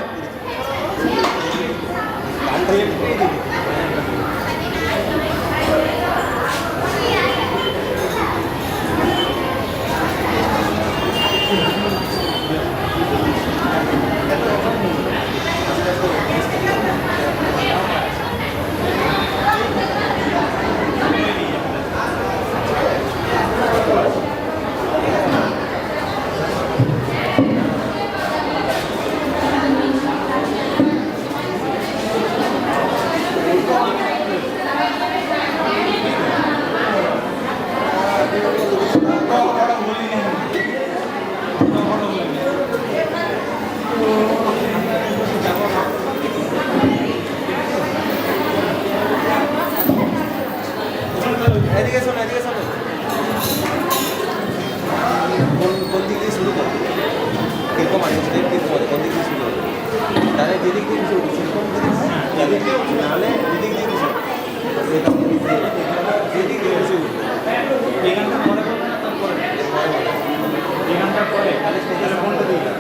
এদিকে শোনো, এদিকে শোনো। কোন, কোন দিক দিয়ে শুরু করবো? এরকম আছে, সেটা কি করে? কোন দিক দিয়ে শুরু করবো? তাহলে যেদিক দিয়ে শুরু করবো, সেরকম দিক দিয়ে, যেদিক দিয়ে, নাহলে যেদিক দিয়ে শুরু করবো। সেটা যেদিক দিয়ে শুরু করবো। এখানটা পরে বলবো না, তারপরে? পরে বলবো। এখানটা পরে, তাহলে সেটা কোনটা দিয়ে?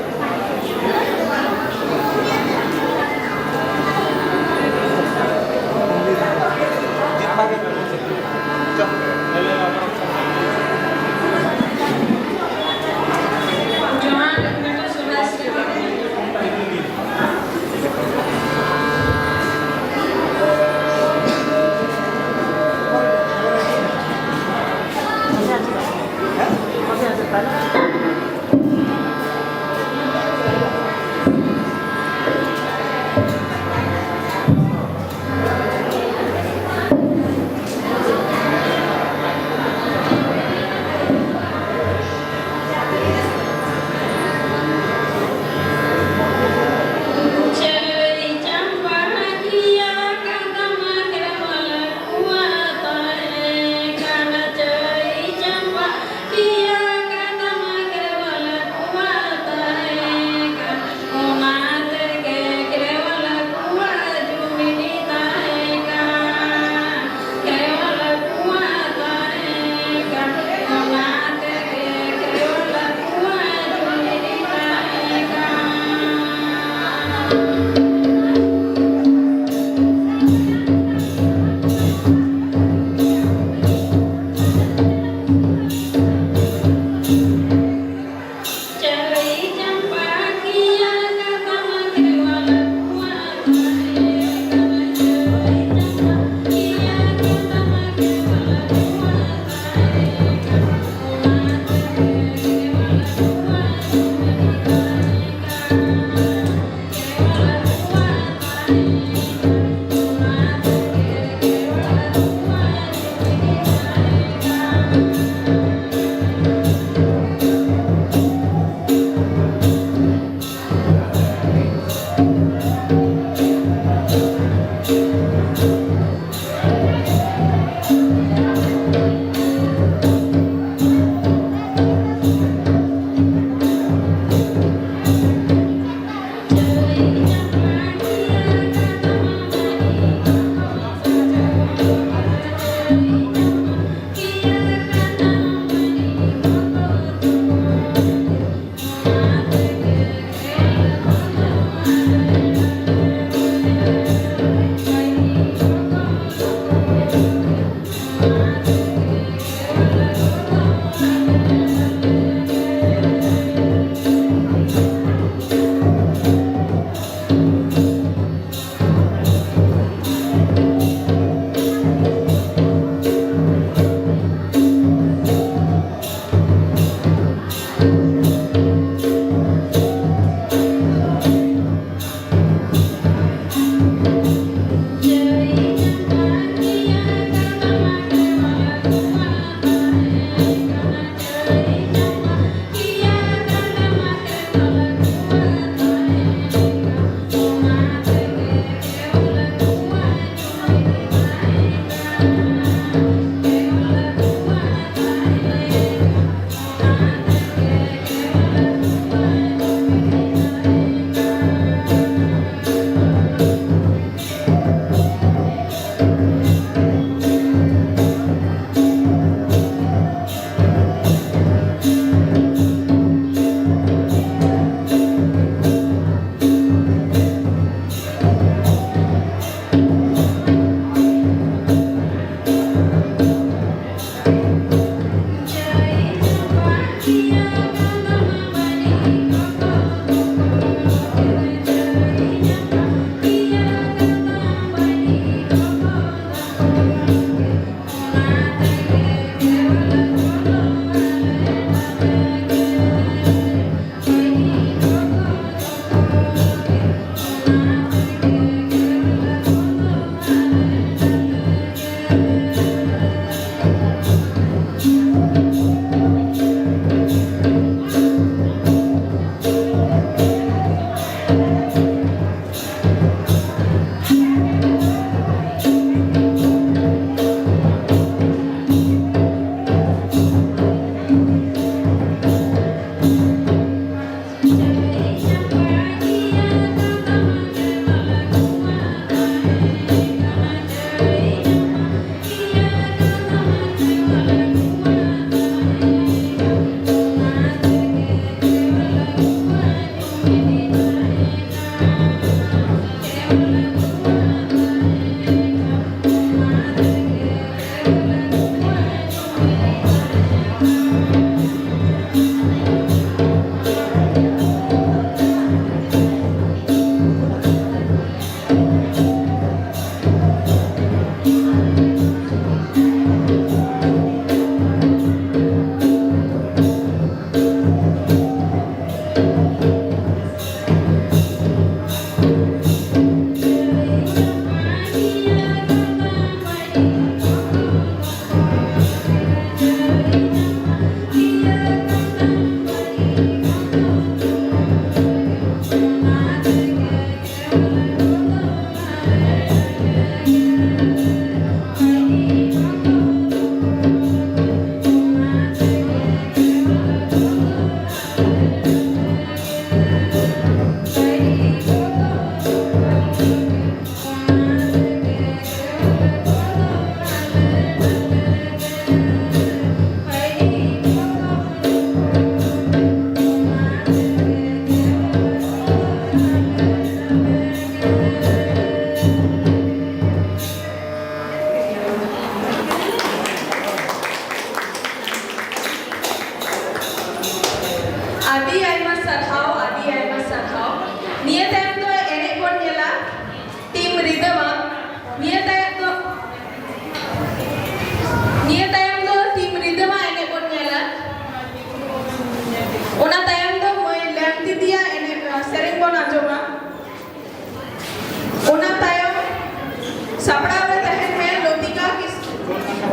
ᱥᱟᱯᱲᱟᱣ ᱨᱮ ᱛᱟᱦᱮᱱ ᱢᱮ ᱞᱚᱛᱤᱠᱟ ᱠᱤᱥᱠᱩ᱾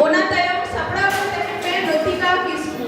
ᱚᱱᱟ ᱛᱟᱭᱚᱢ ᱥᱟᱯᱲᱟᱣ ᱨᱮ ᱛᱟᱦᱮᱱ ᱢᱮ ᱞᱚᱛᱤᱠᱟ ᱠᱤᱥᱠᱩ᱾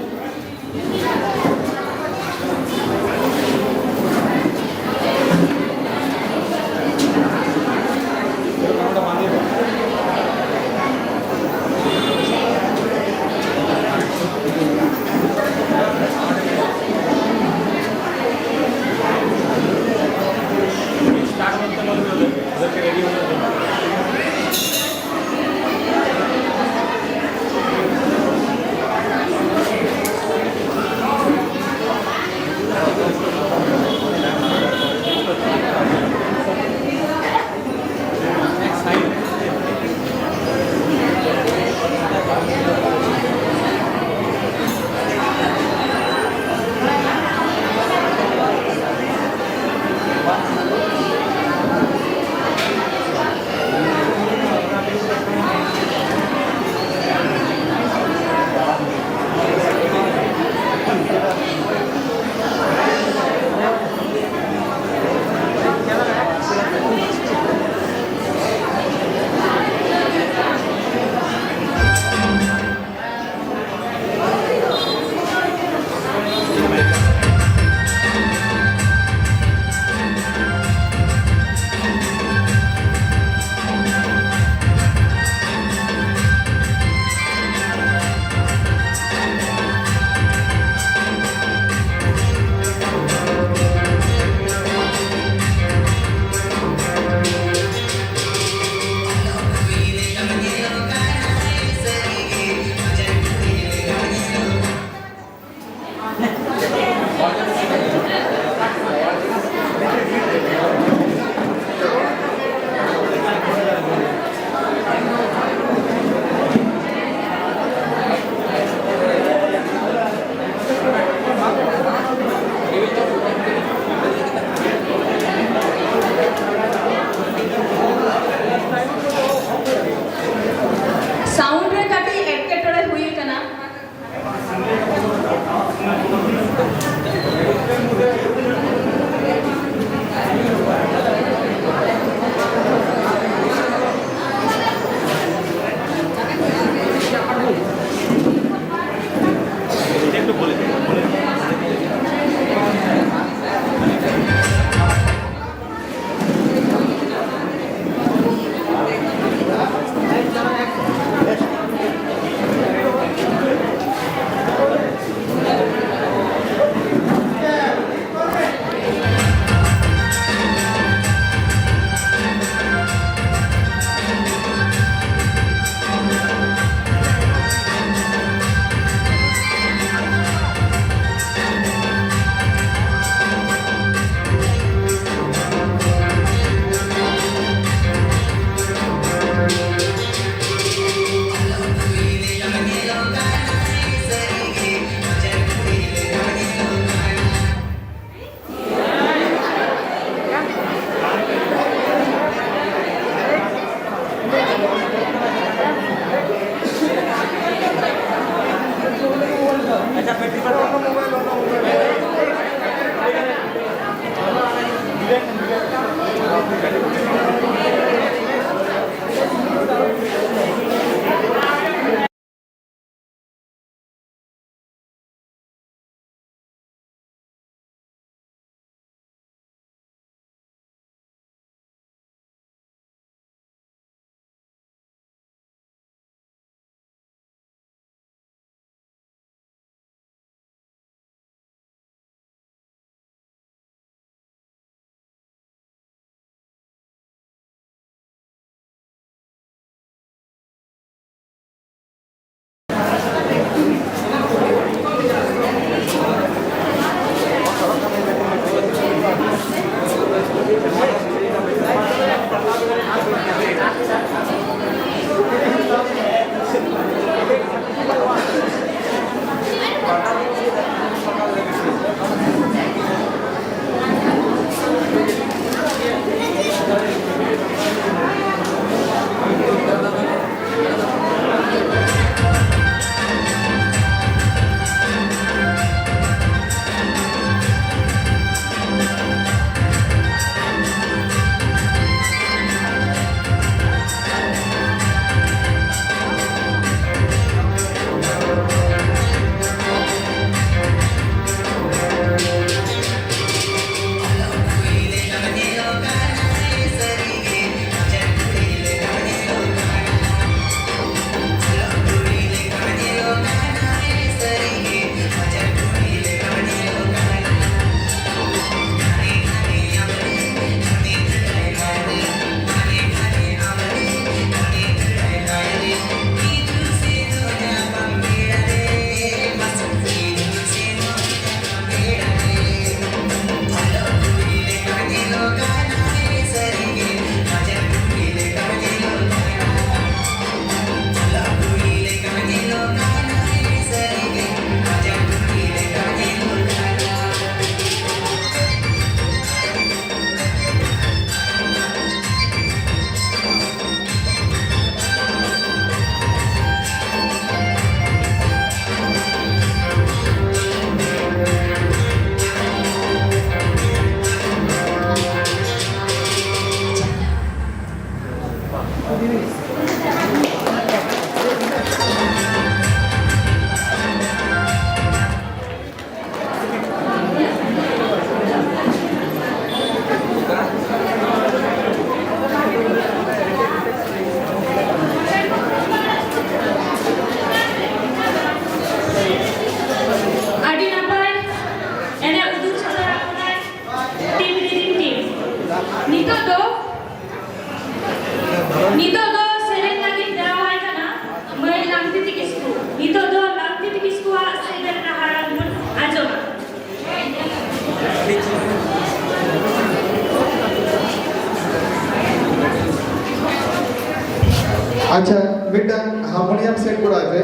ᱟᱪᱪᱷᱟ, ᱢᱤᱫᱴᱟᱝ ᱦᱟᱨᱢᱳᱱᱤᱭᱟᱢ ᱥᱮᱴ ᱜᱚᱲᱟᱭ ᱯᱮ᱾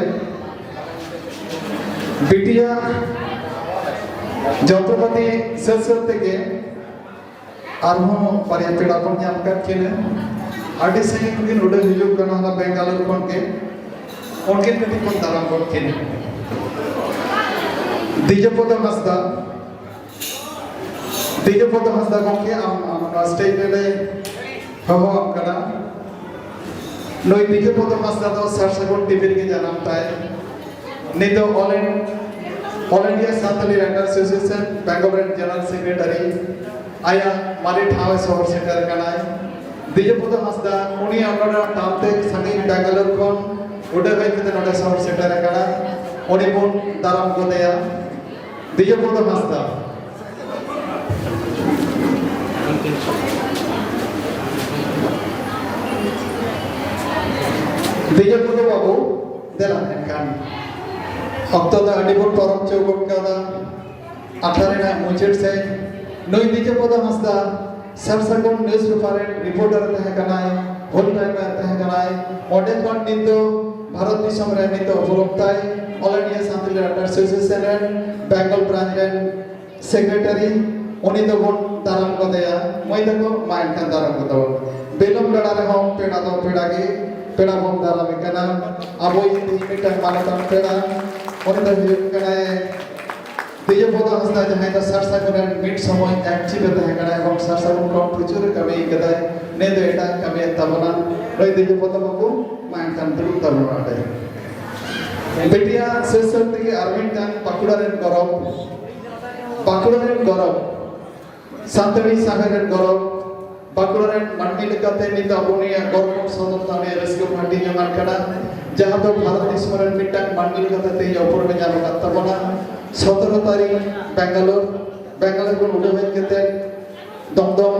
ᱵᱤᱴᱤᱭᱟᱜ ᱡᱚᱱᱛᱨᱚᱯᱟᱛᱤ ᱥᱟᱹᱛ ᱥᱟᱹᱛ ᱛᱮᱜᱮ ᱟᱨᱦᱚᱸ ᱵᱟᱨᱭᱟ ᱯᱮᱲᱟ ᱵᱚᱱ ᱧᱟᱢ ᱠᱟᱫ ᱠᱤᱱᱟ᱾ ᱟᱹᱰᱤ ᱥᱟᱺᱜᱤᱧ ᱠᱷᱚᱱ ᱠᱤᱱ ᱩᱰᱟᱹᱣ ᱦᱤᱡᱩᱜ ᱠᱟᱱᱟ, ᱚᱱᱟ ᱵᱮᱝᱜᱟᱞᱳᱨ ᱠᱷᱚᱱ ᱜᱮ᱾ ᱩᱱᱠᱤᱱ ᱠᱟᱹᱴᱤᱡ ᱵᱚᱱ ᱫᱟᱨᱟᱢ ᱜᱚᱫ ᱠᱤᱱᱟ᱾ ᱫᱤᱡᱚᱯᱚᱫᱚ ᱦᱟᱸᱥᱫᱟ, ᱫᱤᱡᱚᱯᱚᱫᱚ ᱦᱟᱸᱥᱫᱟ ᱜᱚᱢᱠᱮ, ᱟᱢ, ᱟᱢ ᱱᱚᱣᱟ ᱥᱴᱮᱡ ᱨᱮᱞᱮ ᱦᱚᱦᱚᱣᱟᱢ ᱠᱟᱱᱟ᱾ ᱱᱩᱭ ᱫᱤᱡᱚᱯᱚᱫᱚ ᱦᱟᱸᱥᱫᱟ ᱫᱚ ᱥᱟᱨ ᱥᱟᱹᱜᱩᱱ ᱴᱤᱵᱷᱤ ᱨᱮᱜᱮ ᱡᱟᱱᱟᱢ ᱛᱟᱭ᱾ ᱱᱤᱛ ᱫᱚ All In-, All India Santali Writer Association Bengal ᱨᱮᱱ ᱡᱮᱱᱟᱨᱟᱞ ᱥᱮᱠᱨᱮᱴᱟᱨᱤ᱾ ᱟᱭᱟᱜ ᱢᱟᱨᱮ ᱴᱷᱟᱶ ᱮ ᱥᱚᱦᱚᱨ ᱥᱮᱴᱮᱨ ᱟᱠᱟᱱᱟᱭ᱾ ᱫᱤᱡᱚᱯᱚᱫᱚ ᱦᱟᱸᱥᱫᱟ, ᱩᱱᱤ ᱚᱱᱟ ᱴᱟᱢ ᱛᱮ ᱥᱟᱺᱜᱤᱧ ᱵᱮᱝᱜᱟᱞᱳᱨ ᱠᱷᱚᱱ ᱩᱰᱟᱹᱣ ᱦᱮᱡ ᱠᱟᱛᱮ ᱱᱚᱰᱮ ᱥᱚᱦᱚᱨ ᱥᱮᱴᱮᱨ ᱟᱠᱟᱱᱟ᱾ ᱩᱱᱤ ᱵᱚᱱ ᱫᱟᱨᱟᱢ ᱜᱚᱫᱮᱭᱟ᱾ ᱫᱤᱡᱚᱯᱚᱫᱚ ᱦᱟᱸᱥᱫᱟ᱾ ᱫᱤᱡᱚᱯᱚᱫᱚ ᱵᱟᱹᱵᱩ, ᱫᱮᱞᱟ ᱮᱱᱠᱷᱟᱱ᱾ ᱚᱠᱛᱚ ᱫᱚ ᱟᱹᱰᱤ ᱵᱚᱱ ᱯᱟᱨᱚᱢ ᱪᱚ ᱜᱚᱫ ᱠᱟᱫᱟ᱾ ᱟᱠᱷᱲᱟ ᱨᱮᱱᱟᱜ ᱢᱩᱪᱟᱹᱫ ᱥᱮᱫ ᱱᱩᱭ ᱫᱤᱡᱚᱯᱚᱫᱚ ᱦᱟᱸᱥᱫᱟ ᱥᱟᱨ ᱥᱟᱹᱜᱩᱱ ᱱᱤᱭᱩᱡᱽ ᱯᱮᱯᱟᱨ ᱨᱮᱱ ᱨᱤᱯᱳᱨᱴᱟᱨ ᱮ ᱛᱟᱦᱮᱸ ᱠᱟᱱᱟᱭ, ᱦᱩᱞ ᱴᱟᱭᱤᱢ ᱨᱮ ᱛᱟᱦᱮᱸ ᱠᱟᱱᱟᱭ᱾ ᱚᱸᱰᱮ ᱠᱷᱚᱱ ᱱᱤᱛ ᱫᱚ ᱵᱷᱟᱨᱚᱛ ᱫᱤᱥᱚᱢ ᱨᱮ ᱱᱤᱛ ᱫᱚ ᱩᱯᱨᱩᱢ ᱛᱟᱭ All India Santali Writer Association ᱨᱮᱱ ᱵᱮᱝᱜᱚᱞ ᱵᱨᱟᱧᱪ ᱨᱮᱱ ᱥᱮᱠᱨᱮᱴᱟᱨᱤ᱾ ᱩᱱᱤ ᱫᱚᱵᱚᱱ ᱫᱟᱨᱟᱢ ᱜᱚᱫᱮᱭᱟ᱾ ᱢᱟᱹᱭ ᱛᱟᱠᱚ, ᱢᱟ ᱮᱱᱠᱷᱟᱱ ᱫᱟᱨᱟᱢ ᱜᱚᱫᱚ᱾ ᱵᱤᱞᱚᱢ ᱵᱮᱲᱟ ᱨᱮᱦᱚᱸ ᱯᱮᱲᱟ ᱫᱚ ᱯᱮᱲᱟ ᱜᱮ, ᱯᱮᱲᱟ ᱵᱚᱱ ᱫᱟᱨᱟᱢᱮ ᱠᱟᱱᱟ᱾ ᱟᱵᱚᱭᱤᱡ ᱛᱮᱦᱮᱧ ᱢᱤᱫᱴᱟᱝ ᱢᱟᱱᱚᱛᱟᱱ ᱯᱮᱲᱟ, ᱩᱱᱤ ᱫᱚ ᱦᱩᱭᱩᱜ ᱠᱟᱱᱟᱭ ᱫᱤᱡᱚᱯᱚᱫᱚ ᱦᱟᱸᱥᱫᱟ, ᱡᱟᱦᱟᱸᱭ ᱫᱚ ᱥᱟᱨ ᱥᱟᱹᱜᱩᱱ ᱨᱮᱱ ᱢᱤᱫ ᱥᱚᱢᱚᱭ ᱮᱠ ᱪᱤᱯ ᱮ ᱛᱟᱦᱮᱸ ᱠᱟᱱᱟ ᱮᱵᱚᱝ ᱥᱟᱨ ᱥᱟᱹᱜᱩᱱ ᱠᱷᱚᱱ ᱯᱨᱚᱪᱩᱨ ᱮ ᱠᱟᱹᱢᱤ ᱠᱟᱫᱟᱭ᱾ ᱱᱩᱭ ᱫᱚ ᱮᱴᱟᱜ ᱠᱟᱹᱢᱤᱭᱮᱫ ᱛᱟᱵᱚᱱᱟ᱾ ᱱᱩᱭ ᱫᱤᱡᱚᱯᱚᱫᱚ ᱵᱟᱹᱵᱩ, ᱢᱟ ᱮᱱᱠᱷᱟᱱ ᱫᱩᱲᱩᱵ ᱛᱟᱵᱚᱱ ᱢᱮ ᱚᱸᱰᱮ᱾ ᱵᱤᱴᱤᱭᱟ ᱥᱟᱹᱛ ᱥᱟᱹᱛ ᱛᱮᱜᱮ ᱟᱨ ᱢᱤᱫᱴᱟᱝ ᱵᱟᱸᱠᱩᱲᱟ ᱨᱮᱱ ᱜᱚᱨᱚᱵᱽ, ᱵᱟᱸᱠᱩᱲᱟ ᱨᱮᱱ ᱜᱚᱨᱚᱵᱽ, ᱥᱟᱱᱛᱟᱲᱤ ᱥᱟᱶᱦᱮᱫ ᱨᱮᱱ ᱜᱚᱨᱚᱵᱽ, ᱵᱟᱸᱠᱩᱲᱟ ᱨᱮᱱ ᱢᱟᱹᱱᱢᱤ ᱞᱮᱠᱟᱛᱮ ᱱᱤᱛ ᱟᱵᱚ ᱱᱤᱭᱟᱹ ᱜᱚᱨᱚᱵᱽ ᱥᱚᱫᱚᱨ ᱛᱟᱦᱮᱸ ᱨᱟᱹᱥᱠᱟᱹ ᱵᱚᱱ ᱦᱟᱹᱴᱤᱧ ᱡᱚᱝ ᱟᱱ ᱠᱟᱱᱟ, ᱡᱟᱦᱟᱸ ᱫᱚ ᱵᱷᱟᱨᱚᱛ ᱫᱤᱥᱚᱢ ᱨᱮᱱ ᱢᱤᱫᱴᱟᱝ ᱢᱟᱹᱱᱢᱤ ᱞᱮᱠᱟᱛᱮ ᱛᱮᱦᱮᱧ ᱩᱯᱨᱩᱢ ᱮ ᱧᱟᱢ ᱟᱠᱟᱫ ᱛᱟᱵᱚᱱᱟ᱾ ᱥᱚᱛᱨᱚ ᱛᱟᱹᱨᱤᱠᱷ ᱵᱮᱝᱜᱟᱞᱳᱨ, ᱵᱮᱝᱜᱟᱞᱳᱨ ᱠᱷᱚᱱ ᱩᱰᱟᱹᱣ ᱦᱮᱡ ᱠᱟᱛᱮ ᱫᱚᱢᱫᱚᱢ,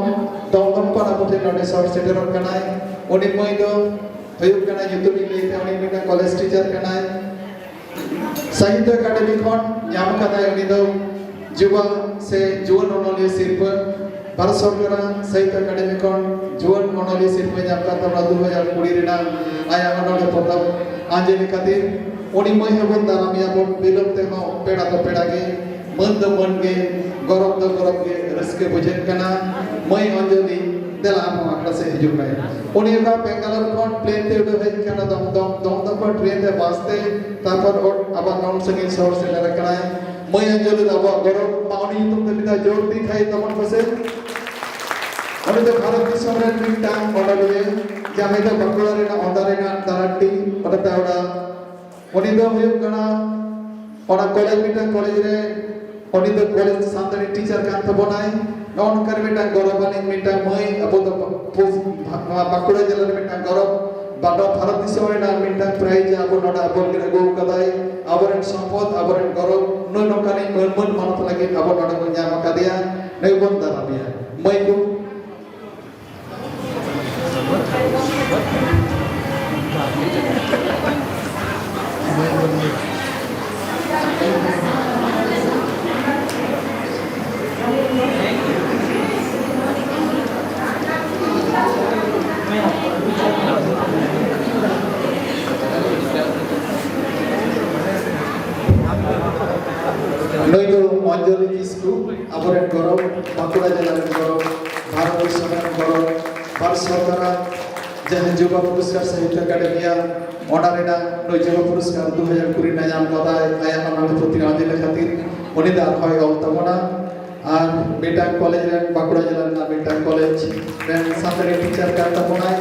ᱫᱚᱢᱫᱚᱢ ᱯᱟᱲᱟ ᱠᱚᱴᱷᱮᱱ ᱱᱚᱰᱮ ᱥᱚᱦᱚᱨ ᱥᱮᱴᱮᱨᱚᱜ ᱠᱟᱱᱟᱭ᱾ ᱩᱱᱤ ᱢᱟᱹᱭ ᱫᱚ ᱦᱩᱭᱩᱜ ᱠᱟᱱᱟ, ᱧᱩᱛᱩᱢ ᱤᱧ ᱞᱟᱹᱭ ᱛᱮ, ᱩᱱᱤ ᱢᱤᱫᱴᱟᱝ ᱠᱚᱞᱮᱡᱽ ᱴᱤᱪᱟᱨ ᱠᱟᱱᱟᱭ᱾ ᱥᱟᱦᱤᱛᱛᱚ ᱮᱠᱟᱰᱮᱢᱤ ᱠᱷᱚᱱ ᱧᱟᱢ ᱠᱟᱫᱟᱭ ᱩᱱᱤ ᱫᱚ ᱡᱩᱵᱟ ᱥᱮ ᱡᱩᱣᱟᱹᱱ ᱚᱱᱚᱞᱤᱭᱟᱹ ᱥᱤᱨᱯᱟᱹ᱾ ᱵᱷᱟᱨᱚᱛ ᱥᱚᱨᱠᱟᱨᱟᱜ ᱥᱟᱦᱤᱛᱛᱚ ᱮᱠᱟᱰᱮᱢᱤ ᱠᱷᱚᱱ ᱡᱩᱣᱟᱹᱱ ᱚᱱᱚᱞᱤᱭᱟᱹ ᱥᱤᱨᱯᱟᱹ ᱧᱟᱢ ᱠᱟᱱ ᱛᱟᱵᱚᱱᱟ ᱫᱩ ᱦᱟᱡᱟᱨ ᱠᱩᱲᱤ ᱨᱮᱱᱟᱜ ᱟᱭᱟᱜ ᱚᱱᱚᱞᱤᱭᱟᱹ ᱯᱚᱛᱚᱵ ᱟᱸᱡᱮᱞᱤ ᱠᱷᱟᱹᱛᱤᱨ᱾ ᱩᱱᱤ ᱢᱟᱹᱭ ᱦᱚᱸᱵᱚᱱ ᱫᱟᱨᱟᱢᱮᱭᱟ ᱵᱚᱱ ᱵᱤᱞᱚᱢ ᱛᱮᱦᱚᱸ ᱯᱮᱲᱟ ᱫᱚ ᱯᱮᱲᱟ ᱜᱮ, ᱢᱟᱹᱱ ᱫᱚ ᱢᱟᱹᱱ ᱜᱮ, ᱜᱚᱨᱚᱵᱽ ᱫᱚ ᱜᱚᱨᱚᱵᱽ ᱜᱮ, ᱨᱟᱹᱥᱠᱟᱹ ᱵᱩᱡᱷᱟᱹᱜ ᱠᱟᱱᱟ᱾ ᱢᱟᱹᱭ ᱚᱧᱡᱚᱞᱤ, ᱫᱮᱞᱟ ᱟᱢ ᱦᱚᱸ ᱟᱠᱷᱲᱟ ᱥᱮᱫ ᱦᱤᱡᱩᱜ ᱢᱮ᱾ ᱩᱱᱤ ᱚᱠᱟ ᱵᱮᱝᱜᱟᱞᱳᱨ ᱠᱷᱚᱱ ᱯᱞᱮᱱ ᱛᱮ ᱩᱰᱟᱹᱣ ᱦᱮᱡ ᱟᱠᱟᱱᱟ, ᱫᱚᱢ ᱫᱚᱢ ᱫᱚᱢ ᱫᱚᱢ ᱠᱷᱚᱱ ᱴᱨᱮᱱ ᱛᱮ, ᱵᱟᱥ ᱛᱮ, ᱛᱟᱨᱯᱚᱨ ᱚ-, ᱟᱵᱟᱨ ᱱᱚᱰᱮ ᱥᱟᱺᱜᱤᱧ ᱥᱚᱦᱚᱨ ᱥᱮᱴᱮᱨ ᱟᱠᱟᱱᱟᱭ᱾ ᱢᱟᱹᱭ ᱚᱧᱡᱚᱞᱤ ᱫᱚ ᱟᱵᱚᱣᱟᱜ ᱜᱚᱨᱚᱵᱽ, ᱢᱟ ᱩᱱᱤ ᱧᱩᱛᱩᱢ ᱛᱮ ᱢᱤᱫ ᱫᱷᱟᱣ ᱡᱳᱨ ᱛᱤ ᱛᱷᱟᱭᱚ ᱛᱟᱵᱚᱱ ᱯᱮᱥᱮ᱾ ᱩᱱᱤ ᱫᱚ ᱵᱷᱟᱨᱚᱛ ᱫᱤᱥᱚᱢ ᱨᱮᱱ ᱢᱤᱫᱴᱟᱝ ᱚᱱᱚᱞᱤᱭᱟᱹ, ᱡᱟᱦᱟᱸᱭ ᱫᱚ ᱵᱟᱸᱠᱩᱲᱟ ᱨᱮᱱᱟᱜ ᱚᱸᱰᱟ ᱨᱮᱱᱟᱜ ᱫᱟᱨᱟᱴᱤ ᱯᱟᱛᱟ ᱚᱲᱟᱜ᱾ ᱩᱱᱤ ᱫᱚ ᱦᱩᱭᱩᱜ ᱠᱟᱱᱟ ᱚᱱᱟ ᱠᱚᱞᱮᱡᱽ, ᱢᱤᱫᱴᱟᱝ ᱠᱚᱞᱮᱡᱽ ᱨᱮ, ᱩᱱᱤ ᱫᱚ ᱠᱚᱞᱮᱡᱽ ᱥᱟᱱᱛᱟᱲᱤ ᱴᱤᱪᱟᱨ ᱠᱟᱱ ᱛᱟᱵᱚᱱᱟᱭ᱾ ᱱᱚᱜᱼᱚ ᱱᱚᱝᱠᱟᱱ ᱢᱤᱫᱴᱟᱝ ᱜᱚᱨᱚᱵᱟᱱᱤᱡ ᱢᱤᱫᱴᱟᱝ ᱢᱟᱹᱭ, ᱟᱵᱚ ᱫᱚ ᱯᱚᱥ-, ᱱᱚᱣᱟ ᱵᱟᱸᱠᱩᱲᱟ ᱡᱮᱞᱟ ᱨᱮ ᱢᱤᱫᱴᱟᱝ ᱜᱚᱨᱚᱵᱽ, ᱵᱟᱰᱟ ᱵᱷᱟᱨᱚᱛ ᱫᱤᱥᱚᱢ ᱨᱮᱱᱟᱜ ᱢᱤᱫᱴᱟᱝ ᱯᱨᱟᱭᱤᱡᱽ ᱟᱵᱚ ᱱᱚᱰᱮ ᱟᱵᱚ ᱞᱟᱹᱜᱤᱫ ᱟᱹᱜᱩ ᱟᱠᱟᱫᱟᱭ᱾ ᱟᱵᱚᱨᱮᱱ ᱥᱚᱢᱯᱚᱫ, ᱟᱵᱚᱨᱮᱱ ᱜᱚᱨᱚᱵᱽ, ᱱᱩᱭ ᱱᱚᱝᱠᱟᱱᱤᱡ ᱢᱟᱹᱱ ᱢᱟᱹᱱ ᱢᱟᱱᱚᱛ ᱞᱟᱹᱜᱤᱫ ᱟᱵᱚ ᱱᱚᱰᱮ ᱵᱚᱱ ᱧᱟᱢ ᱟᱠᱟᱫᱮᱭᱟ᱾ ᱱᱩᱭ ᱵᱚᱱ ᱫᱟᱨᱟᱢᱮᱭᱟ᱾ ᱢᱟᱹᱭ ᱠᱚ, ᱱᱩᱭ ᱫᱚ ᱚᱧᱡᱚᱞᱤ ᱠᱤᱥᱠᱩ, ᱟᱵᱚᱨᱮᱱ ᱜᱚᱨᱚᱵᱽ, ᱵᱟᱸᱠᱩᱲᱟ ᱡᱮᱞᱟ ᱨᱮᱱ ᱜᱚᱨᱚᱵᱽ, ᱵᱷᱟᱨᱚᱛ ᱫᱤᱥᱚᱢ ᱨᱮᱱ ᱜᱚᱨᱚᱵᱽ, ᱵᱷᱟᱨᱚᱛ ᱥᱚᱨᱠᱟᱨᱟᱜ ᱡᱟᱦᱟᱸ ᱡᱩᱵᱟ ᱯᱩᱨᱚᱥᱠᱟᱨ ᱥᱟᱦᱤᱛᱛᱚ ᱮᱠᱟᱰᱮᱢᱤᱭᱟ, ᱚᱱᱟ ᱨᱮᱱᱟᱜ ᱱᱩᱭ ᱡᱩᱵᱟ ᱯᱩᱨᱚᱥᱠᱟᱨ ᱫᱩ ᱦᱟᱡᱟᱨ ᱠᱩᱲᱤ ᱨᱮᱱᱟᱜ ᱧᱟᱢ ᱠᱟᱫᱟᱭ᱾ ᱟᱭᱟᱜ ᱚᱱᱟ ᱯᱩᱛᱷᱤ ᱨᱮᱱᱟᱜ ᱚᱡᱮ ᱠᱷᱟᱹᱛᱤᱨ ᱩᱱᱤ ᱫᱚ ᱟᱨᱦᱚᱸᱭ ᱚᱞ ᱛᱟᱵᱚᱱᱟ᱾ ᱟᱨ ᱢᱤᱫᱴᱟᱝ ᱠᱚᱞᱮᱡᱽ ᱨᱮᱱ, ᱵᱟᱸᱠᱩᱲᱟ ᱡᱮᱞᱟ ᱨᱮᱱᱟᱜ ᱢᱤᱫᱴᱟᱝ ᱠᱚᱞᱮᱡᱽ ᱨᱮᱱ ᱥᱟᱱᱛᱟᱲᱤ ᱴᱤᱪᱟᱨ ᱠᱟᱱ ᱛᱟᱵᱚᱱᱟᱭ᱾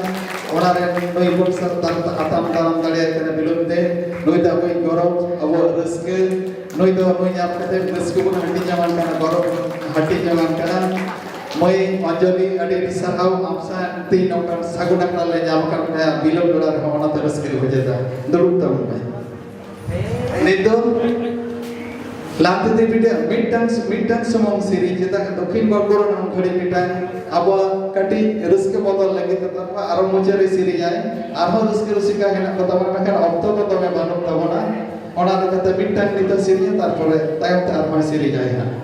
ᱚᱱᱟ ᱨᱮᱱ ᱱᱩᱭ ᱵᱚᱱ ᱥᱟᱨ ᱛᱟᱢ-, ᱟᱛᱟᱢ ᱫᱟᱨᱟᱢ ᱫᱟᱲᱮᱭᱟᱭ ᱠᱟᱱᱟ ᱵᱤᱞᱚᱢ ᱛᱮ᱾ ᱱᱩᱭ ᱫᱚ ᱟᱵᱚᱭᱤᱡ ᱜᱚᱨᱚᱵᱽ, ᱟᱵᱚᱣᱟᱜ ᱨᱟᱹᱥᱠᱟᱹ᱾ ᱱᱩᱭ ᱫᱚ ᱱᱩᱭ ᱧᱟᱢ ᱠᱟᱛᱮ ᱨᱟᱹᱥᱠᱟᱹ ᱵᱚᱱ ᱦᱟᱹᱴᱤᱧ ᱡᱚᱝᱟᱱ ᱠᱟᱱᱟ, ᱜᱚᱨᱚᱵᱽ ᱵᱚᱱ ᱦᱟᱹᱴᱤᱧ ᱡᱚᱝᱟᱱ ᱠᱟᱱᱟ᱾ ᱢᱟᱹᱭ ᱚᱧᱡᱚᱞᱤ, ᱟᱹᱰᱤ ᱟᱹᱰᱤ ᱥᱟᱨᱦᱟᱣ, ᱟᱢ ᱥᱟᱶ ᱛᱮᱦᱮᱧ ᱱᱚᱝᱠᱟᱱ ᱥᱟᱹᱜᱩᱱ ᱟᱠᱷᱲᱟ ᱞᱮ ᱧᱟᱢ ᱟᱠᱟᱫ ᱢᱮᱭᱟ, ᱵᱤᱞᱚᱢ ᱵᱮᱲᱟ ᱨᱮᱦᱚᱸ, ᱚᱱᱟᱛᱮ ᱨᱟᱹᱥᱠᱟᱹ ᱞᱮ ᱵᱩᱡᱷᱟᱹᱣ ᱮᱫᱟ᱾ ᱫᱩᱲᱩᱵ ᱛᱟᱵᱚᱱ ᱢᱮ᱾ ᱱᱤᱛ ᱫᱚ ᱞᱟᱦᱟᱱᱛᱤ ᱫᱮᱵᱤ ᱴᱷᱮᱱ ᱢᱤᱫᱴᱟᱝ, ᱢᱤᱫᱴᱟᱝ ᱥᱩᱢᱩᱝ ᱥᱮᱨᱮᱧ, ᱪᱮᱫᱟᱜ ᱫᱚᱠᱠᱷᱤᱱ ᱵᱟᱸᱠᱩᱲᱟ ᱨᱮᱱ ᱜᱷᱟᱹᱲᱤ ᱢᱤᱫᱴᱟᱝ ᱟᱵᱚᱣᱟᱜ ᱠᱟᱹᱴᱤᱡ ᱨᱟᱹᱥᱠᱟᱹ ᱵᱚᱫᱚᱞ ᱞᱟᱹᱜᱤᱫ ᱛᱮ ᱛᱟᱨᱯᱚᱨ ᱟᱨᱚ ᱢᱩᱪᱟᱹᱫ ᱨᱮ ᱥᱮᱨᱮᱧᱟᱭ, ᱟᱨᱦᱚᱸ ᱨᱟᱹᱥᱠᱟᱹ ᱨᱩᱥᱤᱠᱟ ᱦᱮᱱᱟᱜ ᱠᱚ ᱛᱟᱵᱚᱱᱟ, ᱢᱮᱱᱠᱷᱟᱱ ᱚᱠᱛᱚ ᱫᱚ ᱫᱚᱢᱮ ᱵᱟᱹᱱᱩᱜ ᱛᱟᱵᱚᱱᱟ᱾ ᱚᱱᱟ ᱞᱮᱠᱟᱛᱮ ᱢᱤᱫᱴᱟᱝ ᱱᱤᱛᱚᱜ ᱥᱮᱨᱮᱧᱟ, ᱛᱟᱨᱯᱚᱨᱮ ᱛᱟᱭᱚᱢ ᱛᱮ ᱟᱨᱦᱚᱸ ᱥᱮᱨᱮᱧᱟᱭ ᱦᱟᱸᱜ᱾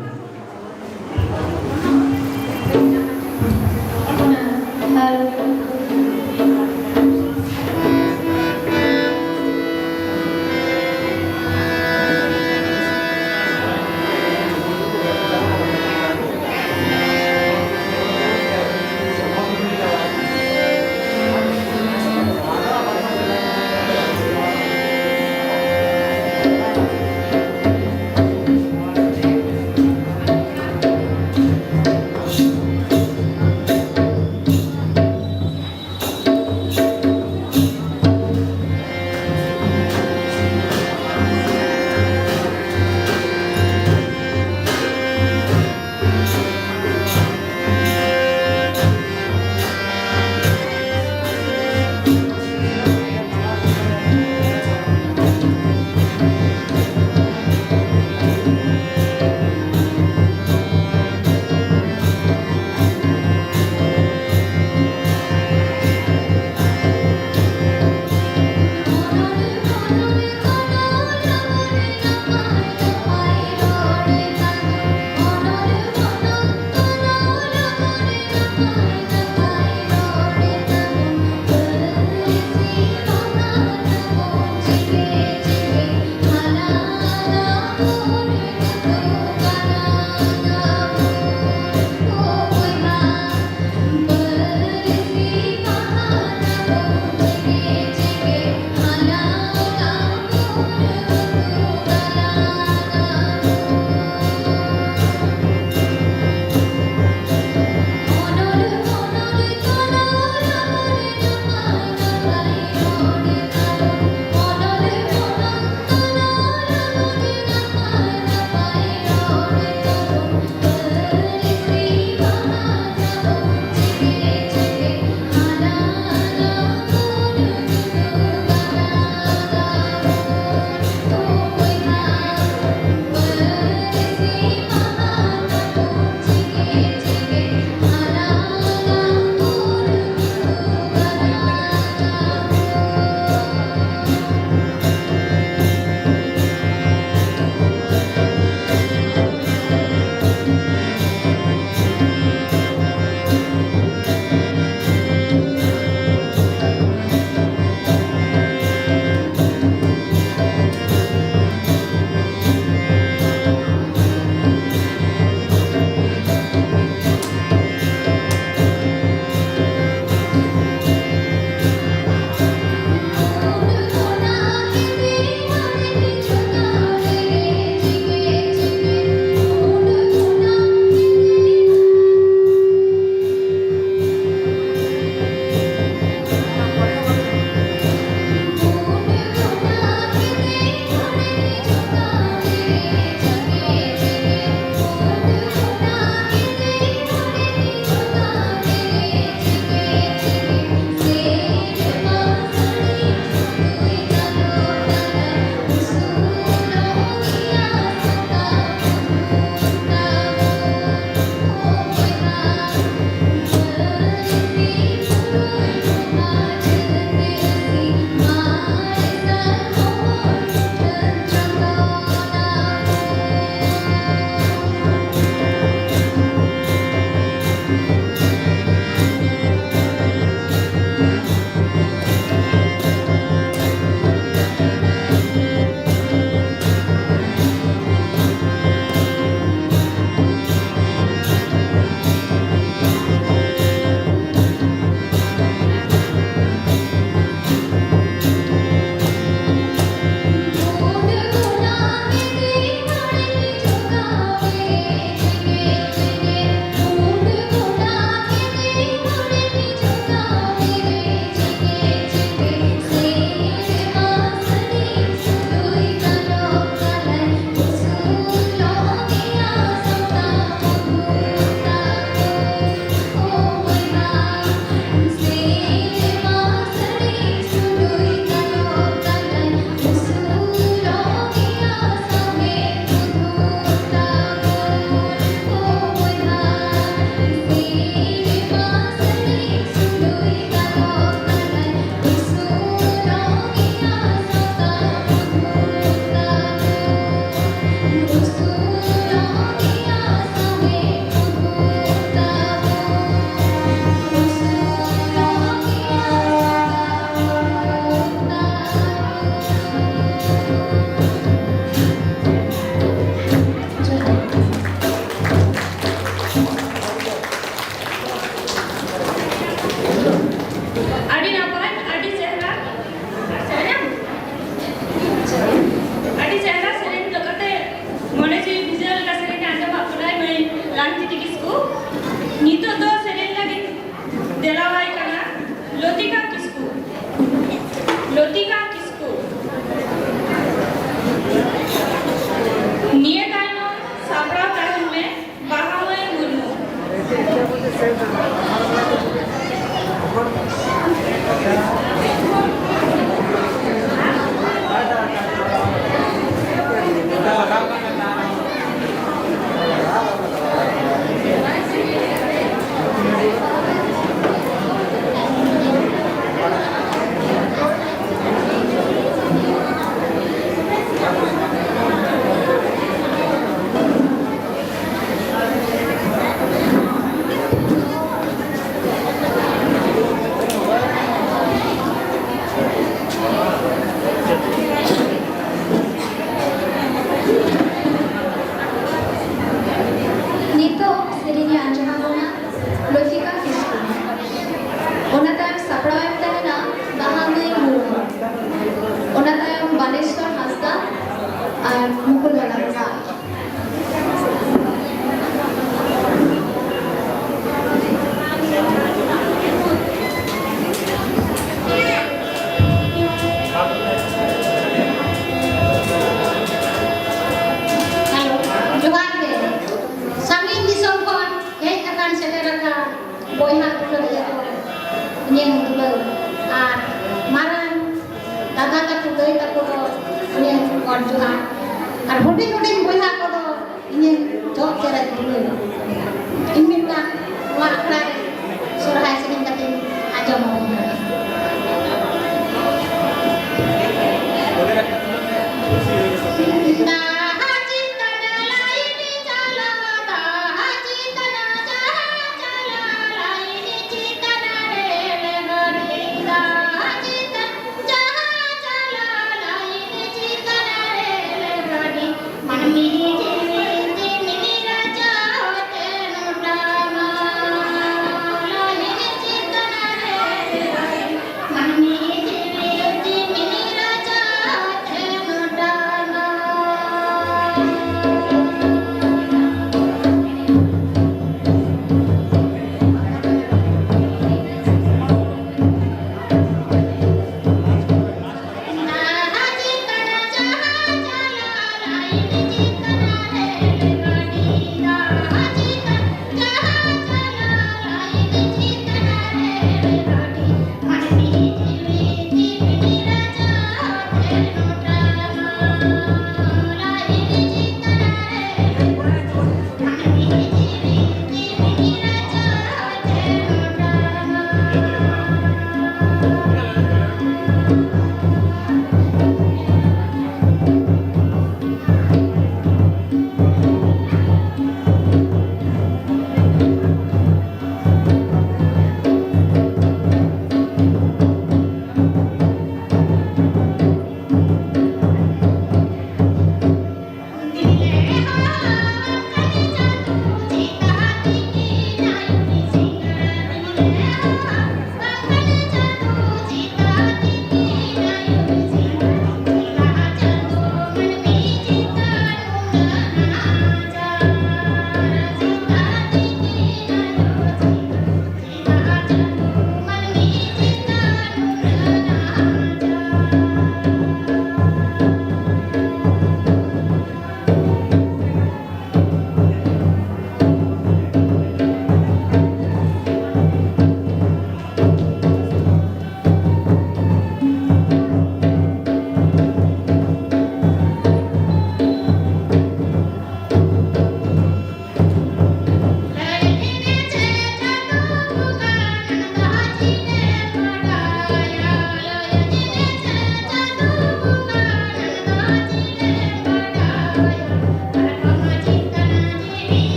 ᱞᱚᱛᱤᱠᱟ ᱠᱤᱥᱠᱩ᱾ ᱞᱚᱛᱤᱠᱟ ᱠᱤᱥᱠᱩ᱾ ᱱᱤᱭᱟᱹ ᱛᱟᱭᱱᱚᱢ ᱥᱟᱯᱲᱟᱣ ᱛᱟᱦᱮᱱ ᱢᱮ ᱵᱟᱦᱟ ᱢᱟᱹᱭ ᱢᱩᱨᱢᱩ᱾ ᱱᱤᱛᱚᱜ ᱥᱮᱨᱮᱧ ᱮ ᱟᱸᱡᱚᱢ ᱟᱵᱚᱱᱟ ᱞᱚᱛᱤᱠᱟ ᱠᱤᱥᱠᱩ᱾ ᱚᱱᱟ ᱛᱟᱭᱚᱢ ᱥᱟᱯᱲᱟᱣ ᱮᱢ ᱛᱟᱦᱮᱱᱟ ᱵᱟᱦᱟ ᱢᱟᱹᱭ ᱢᱩᱨᱢᱩ᱾ ᱚᱱᱟ ᱛᱟᱭᱚᱢ ᱵᱟᱱᱮᱥᱣᱚᱨ ᱦᱟᱸᱥᱫᱟ ᱟᱨ ᱢᱩᱠᱩᱞ ᱵᱟᱞᱟ ᱦᱟᱸᱥᱫᱟ᱾ ᱦᱮᱞᱳ, ᱡᱚᱦᱟᱨ ᱜᱮ᱾ ᱥᱟᱺᱜᱤᱧ ᱫᱤᱥᱚᱢ ᱠᱷᱚᱱ ᱦᱮᱡ ᱟᱠᱟᱱ ᱥᱮᱴᱮᱨ ᱟᱠᱟᱱ ᱵᱚᱭᱦᱟ ᱫᱩᱞᱟᱹᱲᱤᱭᱟᱹ ᱠᱚ, ᱤᱧᱟᱹᱝ ᱫᱩᱞᱟᱹᱲ ᱟᱨ ᱢᱟᱨᱟᱝ ᱫᱟᱫᱟ ᱛᱟᱠᱚ, ᱫᱟᱹᱭ ᱛᱟᱠᱚ ᱫᱚ ᱤᱧᱟᱹᱝ ᱜᱚᱰ ᱡᱚᱦᱟᱨ, ᱟᱨ ᱦᱩᱰᱤᱧ ᱦᱩᱰᱤᱧ ᱵᱚᱭᱦᱟ ᱠᱚᱫᱚ ᱤᱧᱟᱹᱝ ᱪᱚᱜ ᱪᱮᱨᱮᱡ ᱫᱩᱞᱟᱹᱲ᱾ ᱤᱧ ᱢᱤᱫᱴᱟᱝ ᱱᱚᱣᱟ ᱟᱠᱷᱲᱟ ᱨᱮ ᱥᱚᱨᱦᱟᱭ ᱥᱮᱨᱮᱧ ᱠᱟᱛᱮᱧ ᱟᱸᱡᱚᱢ ᱟᱵᱚᱱ ᱠᱟᱱᱟ᱾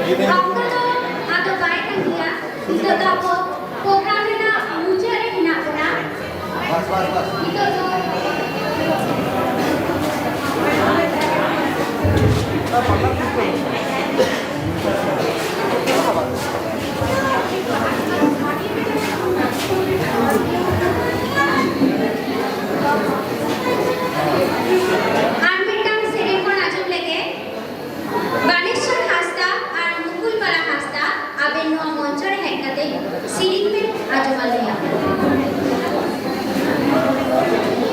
ᱚᱠᱛᱚ ᱫᱚ ᱟᱫᱚ ᱵᱟᱭ ᱛᱟᱺᱜᱤᱭᱟ᱾ ᱱᱤᱛᱚᱜ ᱫᱚ ᱟᱵᱚ ᱯᱨᱳᱜᱨᱟᱢ ᱨᱮᱱᱟᱜ ᱢᱩᱪᱟᱹᱫ ᱨᱮ ᱦᱮᱱᱟᱜ ᱵᱚᱱᱟ᱾ ᱱᱤᱛᱚᱜ ᱫᱚ ᱟᱨ ᱢᱤᱫᱴᱟᱝ ᱥᱮᱨᱮᱧ ᱵᱚᱱ ᱟᱸᱡᱚᱢ ᱞᱮᱜᱮ᱾ ᱵᱟᱱᱮᱥᱚᱨ ᱦᱟᱸᱥᱫᱟ ᱟᱨ ᱢᱩᱠᱩᱞ ᱢᱟᱞᱟ ᱦᱟᱸᱥᱫᱟ, ᱟᱵᱮᱱ ᱱᱚᱣᱟ ᱢᱚᱧᱪᱚ ᱨᱮ ᱦᱮᱡ ᱠᱟᱛᱮ ᱥᱮᱨᱮᱧ ᱵᱮᱱ ᱟᱸᱡᱚᱢ ᱟᱞᱮᱭᱟ᱾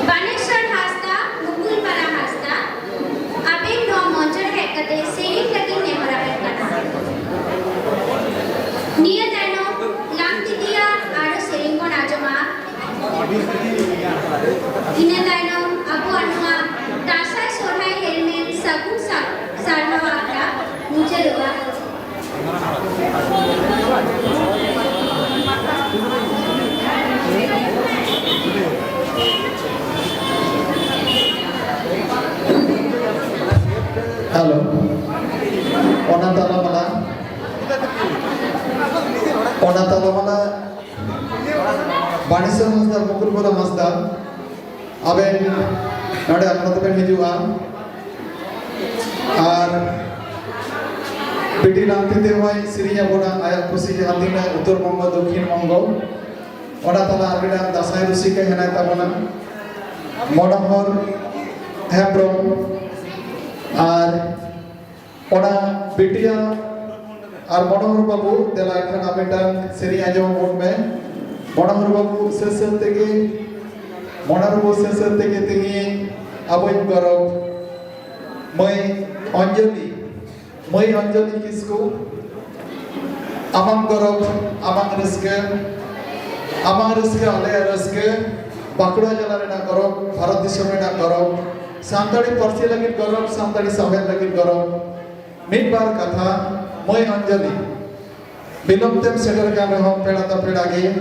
ᱵᱟᱱᱮᱥᱚᱨ ᱦᱟᱸᱥᱫᱟ, ᱢᱩᱠᱩᱞ ᱢᱟᱞᱟ ᱦᱟᱸᱥᱫᱟ, ᱟᱵᱮᱱ ᱱᱚᱣᱟ ᱢᱚᱧᱪᱚ ᱨᱮ ᱦᱮᱡ ᱠᱟᱛᱮ ᱥᱮᱨᱮᱧ ᱞᱟᱹᱜᱤᱫ ᱱᱮᱦᱚᱨ ᱟᱵᱮᱱ ᱠᱟᱱᱟ᱾ ᱱᱤᱭᱟᱹ ᱛᱟᱭᱱᱚᱢ ᱞᱟᱝᱛᱤᱛᱤᱭᱟ ᱟᱨᱚ ᱥᱮᱨᱮᱧ ᱵᱚᱱ ᱟᱸᱡᱚᱢᱟ᱾ ᱤᱱᱟᱹ ᱛᱟᱭᱱᱚᱢ ᱟᱵᱚᱣᱟᱜ ᱱᱚᱣᱟ ᱫᱟᱸᱥᱟᱭ ᱥᱚᱨᱦᱟᱭ ᱦᱮᱞᱢᱮᱞ ᱥᱟᱹᱜᱩᱱ ᱥᱟ-, ᱥᱟᱨᱦᱟᱣ ᱟᱠᱷᱲᱟ ᱢᱩᱪᱟᱹᱫᱚᱜᱼᱟ᱾ ᱦᱮᱞᱳ, ᱚᱱᱟ ᱛᱟᱞᱟ ᱢᱟᱞᱟ, ᱚᱱᱟ ᱛᱟᱞᱟ ᱢᱟᱞᱟ ᱵᱟᱱᱮᱥᱚᱨ ᱦᱟᱸᱥᱫᱟ, ᱢᱩᱠᱩᱞ ᱢᱟᱞᱟ ᱦᱟᱸᱥᱫᱟ, ᱟᱵᱮᱱ ᱱᱚᱰᱮ ᱟᱠᱷᱲᱟ ᱛᱮᱵᱮᱱ ᱦᱤᱡᱩᱜᱼᱟ᱾ ᱟᱨ ᱵᱤᱴᱤ ᱞᱟᱝᱛᱤᱛᱤ ᱦᱚᱸᱭ ᱥᱮᱨᱮᱧ ᱟᱵᱚᱱᱟ ᱟᱭᱟᱜ ᱠᱩᱥᱤ, ᱡᱟᱦᱟᱸ ᱛᱤᱱᱟᱹᱜ ᱩᱛᱛᱚᱨ ᱵᱚᱝᱜᱚ, ᱫᱚᱠᱠᱷᱤᱱ ᱵᱚᱝᱜᱚ, ᱚᱱᱟ ᱛᱟᱞᱟ ᱟᱨ ᱢᱤᱫᱴᱟᱝ ᱫᱟᱸᱥᱟᱭ ᱨᱩᱥᱤᱠᱟ ᱦᱮᱱᱟᱭ ᱛᱟᱵᱚᱱᱟ ᱢᱚᱱᱳᱦᱚᱨ ᱦᱮᱢᱵᱨᱚᱢ᱾ ᱟᱨ ᱚᱱᱟ ᱵᱤᱴᱤᱭᱟ ᱟᱨ ᱢᱚᱱᱳᱦᱚᱨ ᱵᱟᱹᱵᱩ, ᱫᱮᱞᱟ ᱮᱱᱠᱷᱟᱱ ᱟᱢ ᱢᱤᱫᱴᱟᱝ ᱥᱮᱨᱮᱧ ᱟᱸᱡᱚᱢ ᱟᱵᱚᱱ ᱢᱮ᱾ ᱢᱚᱱᱳᱦᱚᱨ ᱵᱟᱹᱵᱩ ᱥᱟᱹᱛ ᱥᱟᱹᱛ ᱛᱮᱜᱮ, ᱢᱚᱱᱳᱦᱚᱨ ᱵᱟᱹᱵᱩ ᱥᱟᱹᱛ ᱥᱟᱹᱛ ᱛᱮᱜᱮ ᱛᱮᱦᱮᱧ ᱟᱵᱚᱭᱤᱡ ᱜᱚᱨᱚᱵᱽ ᱢᱟᱹᱭ ᱚᱧᱡᱚᱞᱤ, ᱢᱟᱹᱭ ᱚᱧᱡᱚᱞᱤ ᱠᱤᱥᱠᱩ, ᱟᱢᱟᱝ ᱜᱚᱨᱚᱵᱽ, ᱟᱢᱟᱝ ᱨᱟᱹᱥᱠᱟᱹ, ᱟᱢᱟᱝ ᱨᱟᱹᱥᱠᱟᱹ ᱟᱞᱮᱭᱟᱜ ᱨᱟᱹᱥᱠᱟᱹ, ᱵᱟᱸᱠᱩᱲᱟ ᱡᱮᱞᱟ ᱨᱮᱱᱟᱜ ᱜᱚᱨᱚᱵᱽ, ᱵᱷᱟᱨᱚᱛ ᱫᱤᱥᱚᱢ ᱨᱮᱱᱟᱜ ᱜᱚᱨᱚᱵᱽ, ᱥᱟᱱᱛᱟᱲᱤ ᱯᱟᱹᱨᱥᱤ ᱞᱟᱹᱜᱤᱫ ᱜᱚᱨᱚᱵᱽ, ᱥᱟᱱᱛᱟᱲᱤ ᱥᱟᱶᱦᱮᱫ ᱞᱟᱹᱜᱤᱫ ᱜᱚᱨᱚᱵᱽ᱾ ᱢᱤᱫ ᱵᱟᱨ ᱠᱟᱛᱷᱟ, ᱢᱟᱹᱭ ᱚᱧᱡᱚᱞᱤ, ᱵᱤᱞᱚᱢ ᱛᱮᱢ ᱥᱮᱴᱮᱨ ᱠᱟᱱ ᱨᱮᱦᱚᱸ ᱯᱮᱲᱟ ᱫᱚ ᱯᱮᱲᱟ ᱜᱮ᱾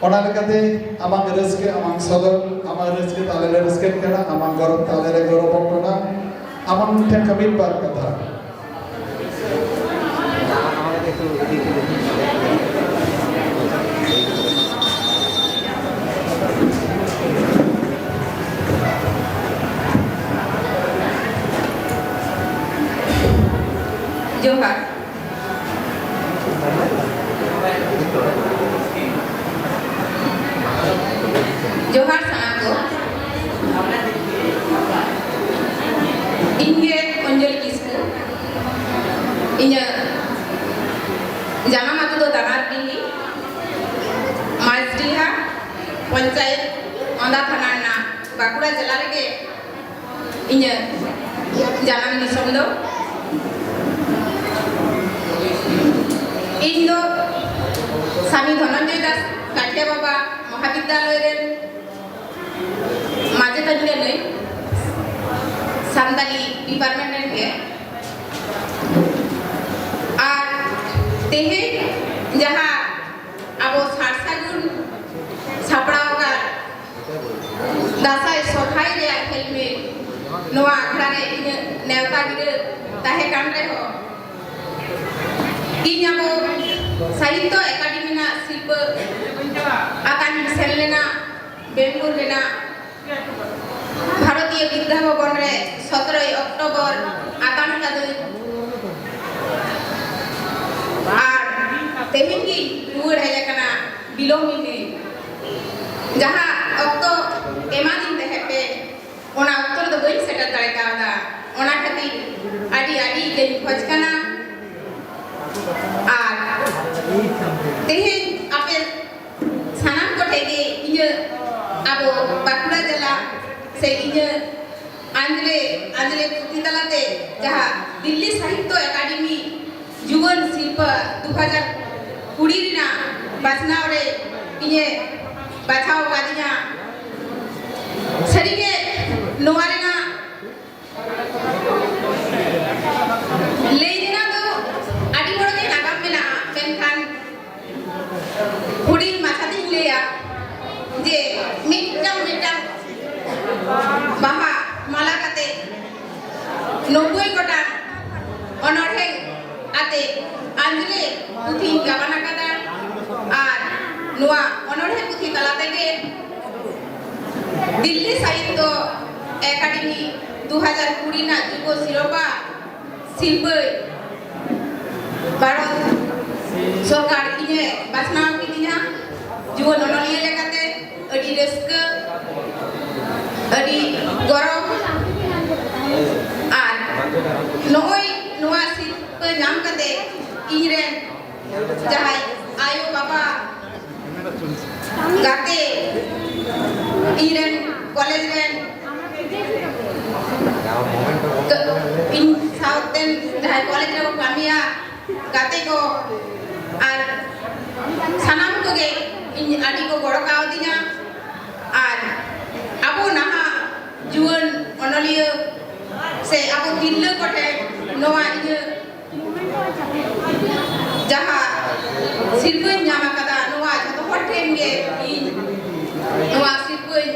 ᱚᱱᱟ ᱞᱮᱠᱟᱛᱮ ᱟᱢᱟᱜ ᱨᱟᱹᱥᱠᱟᱹ, ᱟᱢᱟᱜ ᱥᱚᱫᱚᱨ, ᱟᱢᱟᱜ ᱨᱟᱹᱥᱠᱟᱹ ᱛᱮ ᱟᱞᱮ ᱞᱮ ᱨᱟᱹᱥᱠᱟᱹᱜ ᱠᱟᱱᱟ, ᱟᱢᱟᱜ ᱜᱚᱨᱚᱵᱽ ᱛᱮ ᱟᱞᱮ ᱞᱮ ᱜᱚᱨᱚᱵᱚᱜ ᱠᱟᱱᱟ᱾ ᱟᱢᱟᱜ ᱴᱷᱮᱱ ᱠᱷᱚᱱ ᱢᱤᱫ ᱵᱟᱨ ᱠᱟᱛᱷᱟ᱾ ᱡᱚᱦᱟᱨ᱾ ᱡᱚᱦᱟᱨ ᱥᱟᱱᱟᱢ ᱠᱚ᱾ ᱤᱧ ᱜᱮ ᱚᱧᱡᱚᱞᱤ ᱠᱤᱥᱠᱩ᱾ ᱤᱧᱟᱹᱜ ᱡᱟᱱᱟᱢ ᱟᱹᱛᱩ ᱫᱚ ᱫᱟᱱᱟᱨᱰᱤᱦᱤ, ᱢᱟᱹᱡᱷᱰᱤᱦᱟ ᱯᱚᱧᱪᱟᱭᱮᱛ, ᱚᱸᱫᱟ ᱛᱷᱟᱱᱟ ᱨᱮᱱᱟᱜ ᱵᱟᱸᱠᱩᱲᱟ ᱡᱮᱞᱟ ᱨᱮᱜᱮ ᱤᱧᱟᱹᱜ ᱡᱟᱱᱟᱢ ᱫᱤᱥᱚᱢ ᱫᱚ᱾ ᱤᱧ ᱫᱚ ᱥᱟᱢᱤ ᱫᱷᱚᱱᱚᱱᱡᱚᱭ ᱫᱟᱥ ᱠᱟᱴᱷᱤᱭᱟ ᱵᱟᱵᱟ ᱢᱚᱦᱟᱵᱤᱫᱽᱫᱟᱞᱚᱭ ᱨᱮᱱ ᱢᱟᱪᱮᱛᱟᱹᱱᱤ ᱠᱟᱹᱱᱟᱹᱧ, ᱥᱟᱱᱛᱟᱲᱤ ᱰᱤᱯᱟᱨᱴᱢᱮᱱᱴ ᱨᱮᱱ ᱜᱮ᱾ ᱟᱨ ᱛᱮᱦᱮᱧ ᱡᱟᱦᱟᱸ ᱟᱵᱚ ᱥᱟᱨ ᱥᱟᱹᱜᱩᱱ ᱥᱟᱯᱲᱟᱣ ᱟᱠᱟᱫ ᱫᱟᱸᱥᱟᱭ ᱥᱚᱨᱦᱟᱭ ᱨᱮᱭᱟᱜ ᱦᱮᱞᱢᱮᱞ ᱱᱚᱣᱟ ᱟᱠᱷᱲᱟ ᱨᱮ ᱤᱧᱟᱹᱜ ᱱᱮᱣᱛᱟ ᱜᱤᱨᱟᱹ ᱛᱟᱦᱮᱸ ᱠᱟᱱ ᱨᱮᱦᱚᱸ, ᱤᱧ ᱟᱵᱚ ᱥᱟᱦᱤᱛᱛᱚ ᱮᱠᱟᱰᱮᱢᱤ ᱨᱮᱱᱟᱜ ᱥᱤᱨᱯᱟᱹ ᱟᱛᱟᱝ ᱤᱧ ᱥᱮᱱ ᱞᱮᱱᱟ ᱵᱮᱝᱜᱟᱞᱩᱨᱩ ᱨᱮᱱᱟᱜ ᱵᱷᱟᱨᱚᱛᱤᱭᱚ ᱵᱤᱫᱽᱫᱟ ᱵᱷᱚᱵᱚᱱ ᱨᱮ ᱥᱚᱛᱨᱚᱭ ᱚᱠᱴᱳᱵᱚᱨ ᱟᱛᱟᱝ ᱠᱟᱫᱟᱹᱧ᱾ ᱟᱨ ᱛᱮᱦᱮᱧ ᱜᱤᱧ ᱨᱩᱣᱟᱹᱲ ᱦᱮᱡ ᱟᱠᱟᱱᱟ ᱵᱤᱞᱚᱢ ᱮᱱᱟᱹᱧ᱾ ᱡᱟᱦᱟᱸ ᱚᱠᱛᱚ ᱮᱢᱟᱫᱤᱧ ᱛᱟᱦᱮᱸᱫ ᱯᱮ, ᱚᱱᱟ ᱚᱠᱛᱚ ᱨᱮᱫᱚ ᱵᱟᱹᱧ ᱥᱮᱴᱮᱨ ᱫᱟᱲᱮ ᱠᱟᱣᱫᱟ᱾ ᱚᱱᱟ ᱠᱷᱟᱹᱛᱤᱨ ᱟᱹᱰᱤ ᱟᱹᱰᱤ ᱤᱠᱟᱹᱧ ᱠᱷᱚᱡᱽ ᱠᱟᱱᱟ᱾ ᱟᱨ ᱛᱮᱦᱮᱧ ᱟᱯᱮ ᱥᱟᱱᱟᱢ ᱠᱚᱴᱷᱮᱱ ᱜᱮ ᱤᱧᱟᱹᱜ ᱟᱵᱚ ᱵᱟᱸᱠᱩᱲᱟ ᱡᱮᱞᱟ ᱥᱮ ᱤᱧᱟᱹᱜ ᱟᱸᱡᱽᱞᱮ ᱟᱸᱡᱽᱞᱮ ᱯᱩᱛᱷᱤ ᱛᱟᱞᱟᱛᱮ ᱡᱟᱦᱟᱸ ᱫᱤᱞᱞᱤ ᱥᱟᱦᱤᱛᱛᱚ ᱮᱠᱟᱰᱮᱢᱤ ᱡᱩᱣᱟᱹᱱ ᱥᱤᱨᱯᱟᱹ ᱫᱩ ᱦᱟᱡᱟᱨ ᱠᱩᱲᱤ ᱨᱮᱱᱟᱜ ᱵᱟᱪᱷᱱᱟᱣ ᱨᱮ ᱤᱧᱮ ᱵᱟᱪᱷᱟᱣ ᱟᱠᱟᱫᱤᱧᱟ᱾ ᱥᱟᱹᱨᱤᱜᱮ ᱱᱚᱣᱟ ᱨᱮᱱᱟᱜ ᱞᱟᱹᱭ ᱨᱮᱱᱟᱜ ᱫᱚ ᱟᱹᱰᱤ ᱵᱚᱲ ᱜᱮ ᱱᱟᱜᱟᱢ ᱢᱮᱱᱟᱜᱼᱟ, ᱢᱮᱱᱠᱷᱟᱱ ᱦᱩᱰᱤᱧ ᱢᱟᱪᱷᱟ ᱛᱤᱧ ᱞᱟᱹᱭᱟ ᱡᱮ ᱢᱤᱫᱴᱟᱝ ᱢᱤᱫᱴᱟᱝ ᱵᱟᱦᱟ ᱢᱟᱞᱟ ᱠᱟᱛᱮ ᱱᱚᱵᱵᱳᱭ ᱜᱚᱴᱟᱝ ᱚᱱᱚᱬᱦᱮ ᱟᱛᱮ ᱟᱸᱡᱽᱞᱮ ᱱᱚᱣᱟ ᱚᱱᱚᱬᱦᱮ ᱯᱩᱛᱷᱤ ᱛᱟᱞᱟ ᱛᱮᱜᱮ ᱫᱤᱞᱞᱤ ᱥᱟᱦᱤᱛᱛᱚ ᱮᱠᱟᱰᱮᱢᱤ ᱫᱩ ᱦᱟᱡᱟᱨ ᱠᱩᱲᱤ ᱨᱮᱱᱟᱜ ᱡᱩᱵᱚ ᱥᱤᱨᱳᱯᱟ ᱥᱤᱨᱯᱟᱹᱭ ᱵᱷᱟᱨᱚᱛ ᱥᱚᱨᱠᱟᱨ ᱤᱧᱮ ᱵᱟᱪᱷᱱᱟᱣ ᱠᱤᱫᱤᱧᱟ᱾ ᱡᱩᱣᱟᱹᱱ ᱚᱱᱚᱞᱤᱭᱟᱹ ᱞᱮᱠᱟᱛᱮ ᱟᱹᱰᱤ ᱨᱟᱹᱥᱠᱟᱹ, ᱟᱹᱰᱤ ᱜᱚᱨᱚᱵᱽ᱾ ᱟᱨ ᱱᱚᱜᱼᱚᱭ ᱱᱚᱣᱟ ᱥᱤᱨᱯᱟᱹ ᱧᱟᱢ ᱠᱟᱛᱮ ᱤᱧ ᱨᱮᱱ ᱡᱟᱦᱟᱸᱭ ᱟᱭᱳ ᱵᱟᱵᱟ, ᱜᱟᱛᱮ, ᱤᱧ ᱨᱮᱱ ᱠᱚᱞᱮᱡᱽ ᱨᱮᱱ, ᱤᱧ ᱥᱟᱶᱛᱮ ᱡᱟᱦᱟᱸᱭ ᱠᱚᱞᱮᱡᱽ ᱨᱮᱠᱚ ᱠᱟᱹᱢᱤᱭᱟ, ᱜᱟᱛᱮ ᱠᱚ ᱟᱨ ᱥᱟᱱᱟᱢ ᱠᱚᱜᱮ ᱤᱧ ᱟᱹᱰᱤ ᱠᱚ ᱜᱚᱲᱚ ᱠᱟᱣᱫᱤᱧᱟ᱾ ᱟᱨ ᱟᱵᱚ ᱱᱟᱦᱟᱜ ᱡᱩᱣᱟᱹᱱ ᱚᱱᱚᱞᱤᱭᱟᱹ ᱥᱮ ᱟᱵᱚ ᱛᱤᱨᱞᱟᱹ ᱠᱚᱴᱷᱮᱱ ᱱᱚᱣᱟ ᱤᱧᱟᱹᱜ ᱡᱟᱦᱟᱸ ᱥᱤᱨᱯᱟᱹᱧ ᱧᱟᱢ ᱟᱠᱟᱫᱟ, ᱱᱚᱣᱟ ᱡᱷᱚᱛᱚ ᱦᱚᱲ ᱴᱷᱮᱱ ᱜᱮ ᱤᱧ ᱱᱚᱣᱟ ᱥᱤᱨᱯᱟᱹᱧ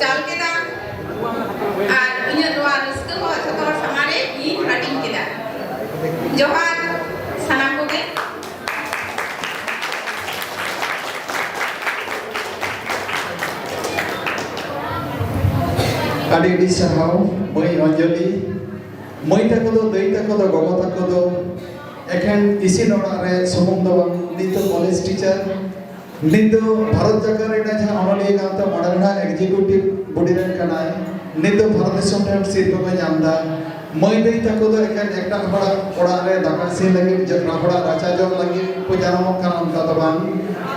ᱪᱟᱞ ᱠᱮᱫᱟ᱾ ᱟᱨ ᱤᱧᱟᱹᱜ ᱱᱚᱣᱟ ᱨᱟᱹᱥᱠᱟᱹ ᱦᱚᱸ ᱡᱷᱚᱛᱚ ᱦᱚᱲ ᱥᱟᱢᱟᱝ ᱨᱮ ᱤᱧ ᱦᱟᱹᱴᱤᱧ ᱠᱮᱫᱟ᱾ ᱡᱚᱦᱟᱨ ᱥᱟᱱᱟᱢ ᱠᱚᱜᱮ᱾ ᱟᱹᱰᱤ ᱟᱹᱰᱤ ᱥᱟᱨᱦᱟᱣ ᱢᱟᱹᱭ ᱚᱧᱡᱚᱞᱤ᱾ ᱢᱟᱹᱭ ᱛᱟᱠᱚ ᱫᱚ, ᱫᱟᱹᱭ ᱛᱟᱠᱚ ᱫᱚ, ᱜᱚᱜᱚ ᱛᱟᱠᱚ ᱫᱚ ᱮᱠᱷᱮᱱ ᱤᱥᱤᱱ ᱚᱲᱟᱜ ᱨᱮ ᱥᱩᱢᱩᱝ ᱫᱚ ᱵᱟᱝ, ᱱᱤᱛ ᱫᱚ ᱠᱚᱞᱮᱡᱽ ᱴᱤᱪᱟᱨ, ᱱᱤᱛ ᱫᱚ ᱵᱷᱟᱨᱚᱛ ᱡᱟᱠᱟᱛ ᱨᱮᱱᱟᱜ ᱡᱟᱦᱟᱸ ᱚᱱᱚᱞᱤᱭᱟᱹ ᱜᱟᱶᱛᱟ ᱢᱚᱰᱮᱞ ᱨᱮᱱᱟᱜ ᱮᱠᱡᱤᱠᱤᱭᱩᱴᱤᱵᱷ ᱵᱚᱰᱤ ᱨᱮᱱ ᱠᱟᱱᱟᱭ᱾ ᱱᱤᱛ ᱫᱚ ᱵᱷᱟᱨᱚᱛ ᱫᱤᱥᱚᱢ ᱴᱷᱮᱱ ᱥᱤᱨᱯᱟᱹ ᱠᱚ ᱧᱟᱢ ᱮᱫᱟ᱾ ᱢᱟᱹᱭ ᱫᱟᱹᱭ ᱛᱟᱠᱚ ᱫᱚ ᱮᱠᱮᱱ ᱮᱴᱟᱜ ᱦᱚᱲᱟᱜ ᱚᱲᱟᱜ ᱨᱮ ᱫᱟᱠᱟ ᱤᱥᱤᱱ ᱞᱟᱹᱜᱤᱫ, ᱡᱚ-, ᱦᱚᱲᱟᱜ ᱨᱟᱪᱟ ᱡᱚᱜ ᱞᱟᱹᱜᱤᱫ ᱠᱚ ᱡᱟᱱᱟᱢᱚᱜ ᱠᱟᱱᱟ, ᱚᱱᱠᱟ ᱫᱚ ᱵᱟᱝ᱾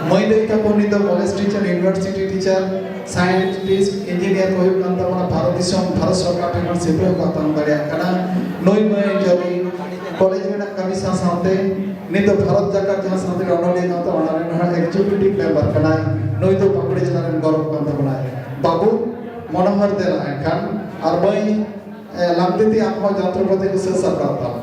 ᱢᱟᱹᱭ ᱫᱟᱹᱭ ᱛᱟᱠᱚ ᱱᱤᱛ ᱫᱚ college teacher, university teacher, scientist, engineer ᱠᱚ ᱦᱩᱭᱩᱜ ᱠᱟᱱ ᱛᱟᱵᱚᱱᱟ᱾ ᱵᱷᱟᱨᱚᱛ ᱫᱤᱥᱚᱢ, ᱵᱷᱟᱨᱚᱛ ᱥᱚᱨᱠᱟᱨ ᱴᱷᱮᱱ ᱠᱷᱚᱱ ᱥᱤᱨᱯᱟᱹ ᱦᱚᱸᱠᱚ ᱦᱟᱛᱟᱣ ᱫᱟᱲᱮᱭᱟᱜ ᱠᱟᱱᱟ᱾ ᱱᱩᱭ ᱢᱟᱹᱭ ᱡᱚᱫᱤ ᱠᱚᱞᱮᱡᱽ ᱨᱮᱱᱟᱜ ᱠᱟᱹᱢᱤ ᱥᱟᱶ ᱥᱟᱶᱛᱮ ᱱᱤᱛ ᱫᱚ ᱵᱷᱟᱨᱚᱛ ᱡᱟᱠᱟᱛ ᱡᱟᱦᱟᱸ ᱥᱟᱱᱛᱟᱲᱤ ᱚᱱᱚᱞᱤᱭᱟᱹ ᱜᱟᱶᱛᱟ, ᱚᱱᱟ ᱨᱮᱱ ᱦᱚᱸ ᱮᱠᱡᱤᱠᱤᱭᱩᱴᱤᱵᱷ ᱢᱮᱢᱵᱟᱨ ᱠᱟᱱᱟᱭ᱾ ᱱᱩᱭ ᱫᱚ ᱯᱟᱠᱩᱲ ᱡᱮᱞᱟ ᱨᱮᱱ ᱜᱚᱨᱚᱵᱽ ᱠᱟᱱ ᱛᱟᱵᱚᱱᱟᱭ᱾ ᱵᱟᱹᱵᱩ ᱢᱚᱱᱳᱦᱚᱨ ᱫᱮᱞᱟ ᱮᱱᱠᱷᱟᱱ, ᱟᱨ ᱢᱟᱹᱭ, ᱮ, ᱞᱟᱢᱫᱤᱛᱤ, ᱟᱢ ᱦᱚᱸ ᱡᱚᱱᱛᱨᱚᱯᱟᱹᱛᱤ ᱠᱚ ᱥᱟᱹᱛ ᱥᱟᱯᱲᱟᱣ ᱛᱟᱢ᱾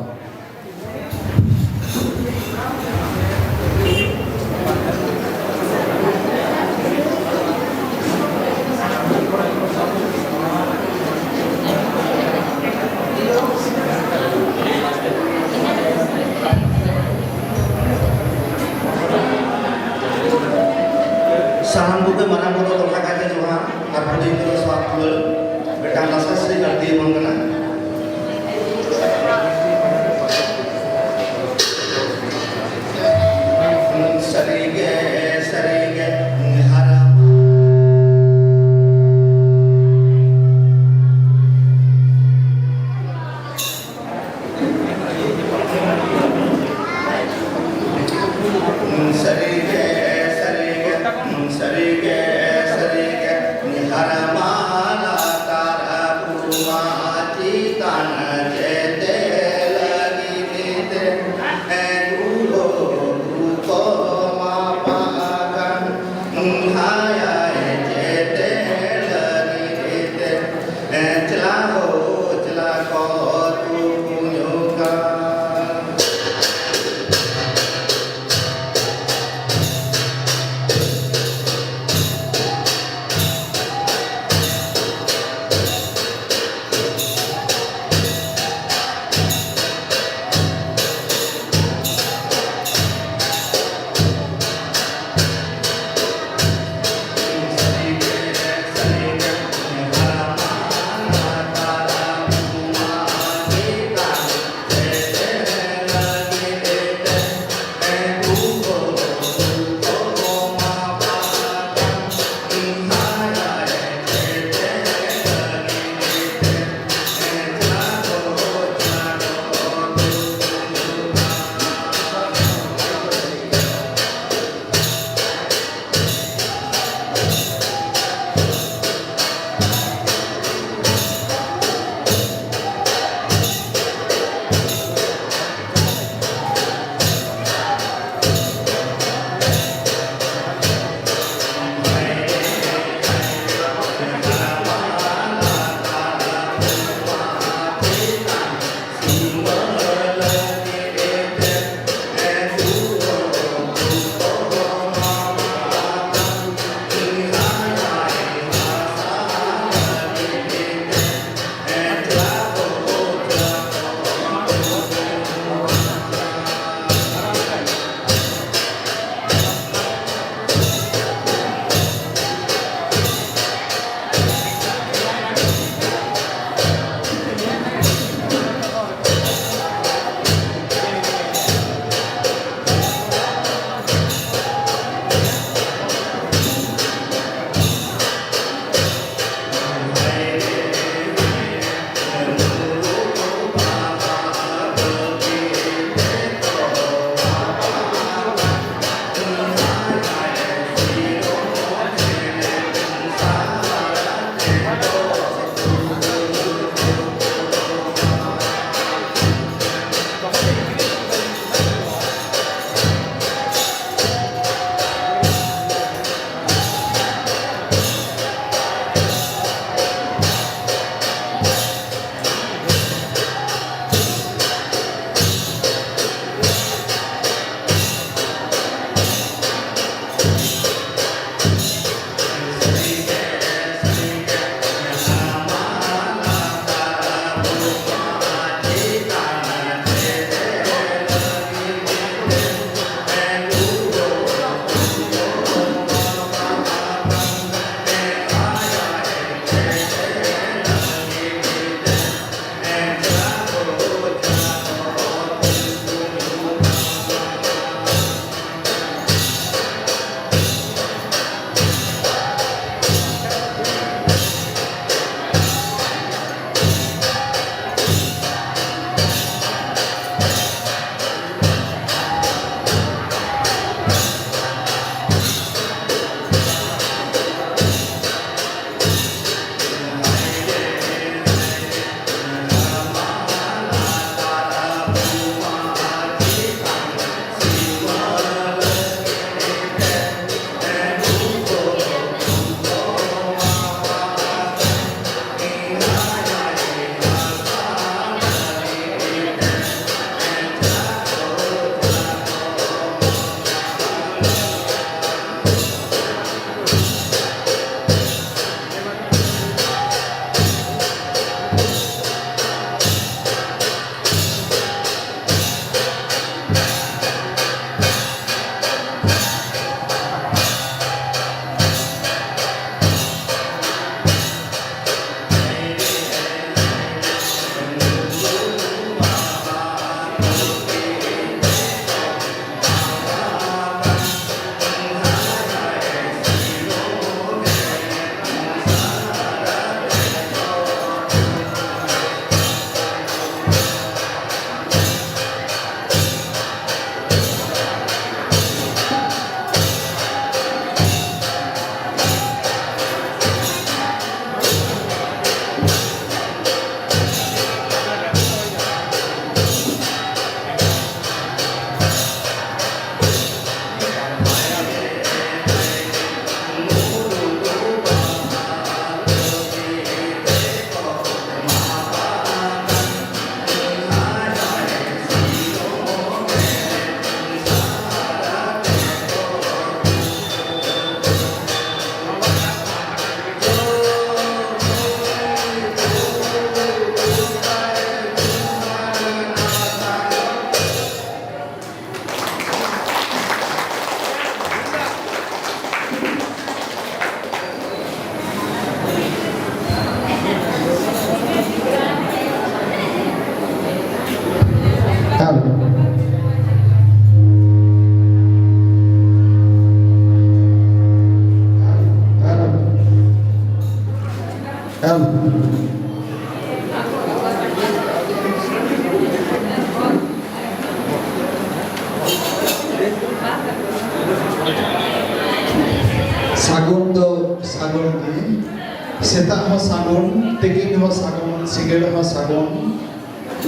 ᱥᱮᱛᱟᱜ ᱦᱚᱸ ᱥᱟᱹᱜᱩᱱ, ᱛᱤᱠᱤᱱ ᱦᱚᱸ ᱥᱟᱹᱜᱩᱱ, ᱥᱤᱸᱜᱟᱹᱲ ᱦᱚᱸ ᱥᱟᱹᱜᱩᱱ᱾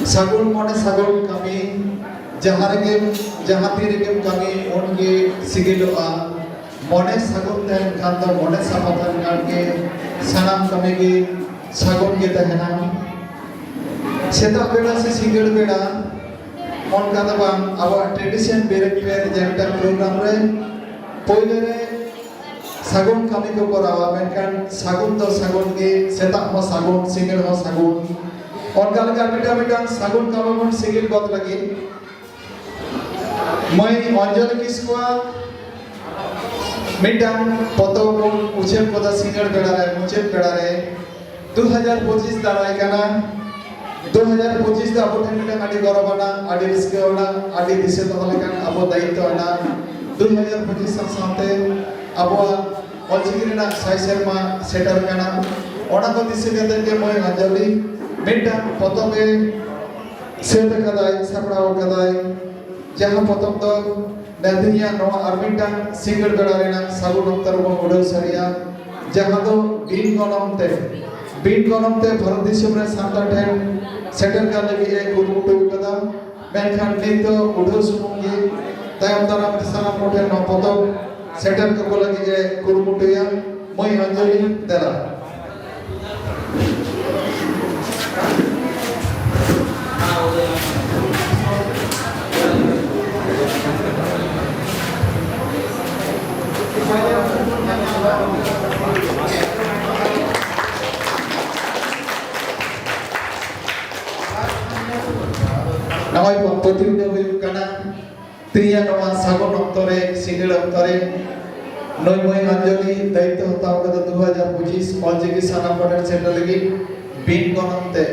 ᱥᱟᱹᱜᱩᱱ ᱢᱚᱱᱮ ᱥᱟᱹᱜᱩᱱ ᱠᱟᱹᱢᱤ, ᱡᱟᱦᱟᱸ ᱨᱮᱜᱮᱢ, ᱡᱟᱦᱟᱸ ᱛᱤ ᱨᱮᱜᱮᱢ ᱠᱟᱹᱢᱤ, ᱩᱱᱜᱮ ᱥᱤᱸᱜᱤᱞᱚᱜᱼᱟ᱾ ᱢᱚᱱᱮ ᱥᱟᱹᱜᱩᱱ ᱛᱟᱦᱮᱱ ᱠᱷᱟᱱ ᱫᱚ, ᱢᱚᱱᱮ ᱥᱟᱯᱷᱟ ᱛᱟᱦᱮᱱ ᱠᱷᱟᱱ ᱜᱮ ᱥᱟᱱᱟᱢ ᱠᱟᱹᱢᱤ ᱜᱮ ᱥᱟᱹᱜᱩᱱ ᱜᱮ ᱛᱟᱦᱮᱱᱟ᱾ ᱥᱮᱛᱟᱜ ᱵᱮᱲᱟ ᱥᱮ ᱥᱤᱸᱜᱟᱹᱲ ᱵᱮᱲᱟ, ᱚᱱᱠᱟ ᱫᱚ ᱵᱟᱝ, ᱟᱵᱚᱣᱟᱜ tradition ᱵᱮᱨᱮᱫ ᱯᱮ ᱡᱮ ᱢᱤᱫᱴᱟᱝ program ᱨᱮ ᱯᱳᱭᱞᱳ ᱨᱮ ᱥᱟᱹᱜᱩᱱ ᱠᱟᱹᱢᱤ ᱠᱚ ᱠᱚᱨᱟᱣᱟ, ᱢᱮᱱᱠᱷᱟᱱ ᱥᱟᱹᱜᱩᱱ ᱫᱚ ᱥᱟᱹᱜᱩᱱ ᱜᱮ, ᱥᱮᱛᱟᱜ ᱦᱚᱸ ᱥᱟᱹᱜᱩᱱ, ᱥᱤᱸᱜᱟᱹᱲ ᱦᱚᱸ ᱥᱟᱹᱜᱩᱱ᱾ ᱚᱱᱠᱟ ᱞᱮᱠᱟ ᱢᱤᱫᱴᱟᱝ ᱢᱤᱫᱴᱟᱝ ᱥᱟᱹᱜᱩᱱ ᱠᱟᱹᱢᱤ ᱵᱚᱱ ᱥᱤᱸᱜᱤᱞ ᱜᱚᱫ ᱞᱟᱹᱜᱤᱫ ᱢᱟᱹᱭ ᱚᱧᱡᱚᱞᱤ ᱠᱤᱥᱠᱩᱣᱟᱜ ᱢᱤᱫᱴᱟᱝ ᱯᱚᱛᱚᱵ ᱵᱚᱱ ᱩᱪᱷᱟᱹᱱ ᱠᱟᱫᱟ ᱥᱤᱸᱜᱟᱹᱲ ᱵᱮᱲᱟ ᱨᱮ, ᱢᱩᱪᱟᱹᱫ ᱵᱮᱲᱟ ᱨᱮ᱾ ᱫᱩ ᱦᱟᱡᱟᱨ ᱯᱚᱸᱪᱤᱥ ᱫᱟᱨᱟᱭ ᱠᱟᱱᱟ᱾ ᱫᱩ ᱦᱟᱡᱟᱨ ᱯᱚᱸᱪᱤᱥ ᱫᱚ ᱟᱵᱚ ᱴᱷᱮᱱ ᱢᱤᱫᱴᱟᱝ ᱟᱹᱰᱤ ᱜᱚᱨᱚᱵᱽ ᱟᱱᱟᱜ, ᱟᱹᱰᱤ ᱨᱟᱹᱥᱠᱟᱹ ᱟᱱᱟᱜ, ᱟᱹᱰᱤ ᱫᱤᱥᱟᱹ ᱫᱚᱦᱚ ᱞᱮᱠᱟᱱ ᱟᱵᱚ ᱫᱟᱭᱤᱛᱛᱚ ᱟᱱᱟᱜ᱾ ᱫᱩ ᱦᱟᱡᱟᱨ ᱯᱚᱸᱪᱤᱥ ᱥᱟᱶ ᱥᱟᱶᱛᱮ ᱟᱵᱚᱣᱟᱜ ᱚᱞᱪᱤᱠᱤ ᱨᱮᱱᱟᱜ ᱥᱟᱭ ᱥᱮᱨᱢᱟ ᱥᱮᱴᱮᱨ ᱠᱟᱱᱟ᱾ ᱚᱱᱟ ᱠᱚ ᱫᱤᱥᱟᱹ ᱠᱟᱛᱮ ᱜᱮ ᱢᱟᱹᱭ ᱚᱧᱡᱚᱞᱤ ᱢᱤᱫᱴᱟᱝ ᱯᱚᱛᱚᱵ ᱮ ᱥᱟᱹᱛ ᱟᱠᱟᱫᱟᱭ, ᱥᱟᱯᱲᱟᱣ ᱟᱠᱟᱫᱟᱭ, ᱡᱟᱦᱟᱸ ᱯᱚᱛᱚᱵ ᱫᱚ ᱱᱟᱹᱫᱤᱭᱟᱜ ᱱᱚᱣᱟ ᱟᱨ ᱢᱤᱫᱴᱟᱝ ᱥᱤᱸᱜᱟᱹᱲ ᱵᱮᱲᱟ ᱨᱮᱱᱟᱜ ᱥᱟᱹᱜᱩᱱ ᱚᱠᱛᱚ ᱨᱮᱵᱚᱱ ᱩᱰᱟᱹᱣ ᱥᱟᱹᱨᱤᱭᱟ, ᱡᱟᱦᱟᱸ ᱫᱚ ᱵᱤᱱ ᱜᱚᱱᱚᱝ ᱛᱮ, ᱵᱤᱱ ᱜᱚᱱᱚᱝ ᱛᱮ ᱵᱷᱟᱨᱚᱛ ᱫᱤᱥᱚᱢ ᱨᱮ ᱥᱟᱱᱛᱟᱲ ᱴᱷᱮᱱ ᱥᱮᱴᱮᱨ ᱠᱟᱜ ᱞᱟᱹᱜᱤᱫ ᱮ ᱠᱩᱨᱩᱢᱩᱴᱩ ᱠᱟᱫᱟ᱾ ᱢᱮᱱᱠᱷᱟᱱ ᱱᱤᱛ ᱫᱚ ᱩᱰᱷᱟᱹᱣ ᱥᱩᱢᱩᱝ ᱜᱮ᱾ ᱛᱟᱭᱚᱢ ᱫᱟᱨᱟᱢ ᱥᱟᱱᱟᱢ ᱠᱚᱴᱷᱮᱱ ᱱᱚᱣᱟ ᱯᱚᱛᱚᱵ ᱥᱮᱴᱮᱨ ᱠᱟᱠᱚ ᱞᱟᱹᱜᱤᱫ ᱮ ᱠᱩᱨᱩᱢᱩᱴᱩᱭᱟ᱾ ᱢᱟᱹᱭ ᱚᱧᱡᱚᱞᱤ, ᱫᱮᱞᱟ᱾ ᱱᱚᱜᱼᱚᱭ ᱯᱟᱹᱛᱤ ᱫᱚ ᱦᱩᱭᱩᱜ ᱠᱟᱱᱟ ᱛᱮᱦᱮᱧᱟᱜ ᱱᱚᱣᱟ ᱥᱟᱹᱜᱩᱱ ᱚᱠᱛᱚ ᱨᱮ, ᱥᱤᱸᱜᱟᱹᱲ ᱚᱠᱛᱚ ᱨᱮ ᱱᱩᱭ ᱢᱟᱹᱭ ᱚᱧᱡᱚᱞᱤ ᱫᱟᱭᱤᱛᱛᱚ ᱦᱟᱛᱟᱣ ᱠᱟᱫᱟ ᱫᱩ ᱦᱟᱡᱟᱨ ᱯᱚᱸᱪᱤᱥ ᱚᱞᱪᱤᱠᱤ ᱥᱟᱱᱟᱢ ᱠᱚᱴᱷᱮᱱ ᱥᱮᱴᱮᱨ ᱞᱟᱹᱜᱤᱫ ᱵᱤᱱ ᱜᱚᱱᱚᱝ ᱛᱮ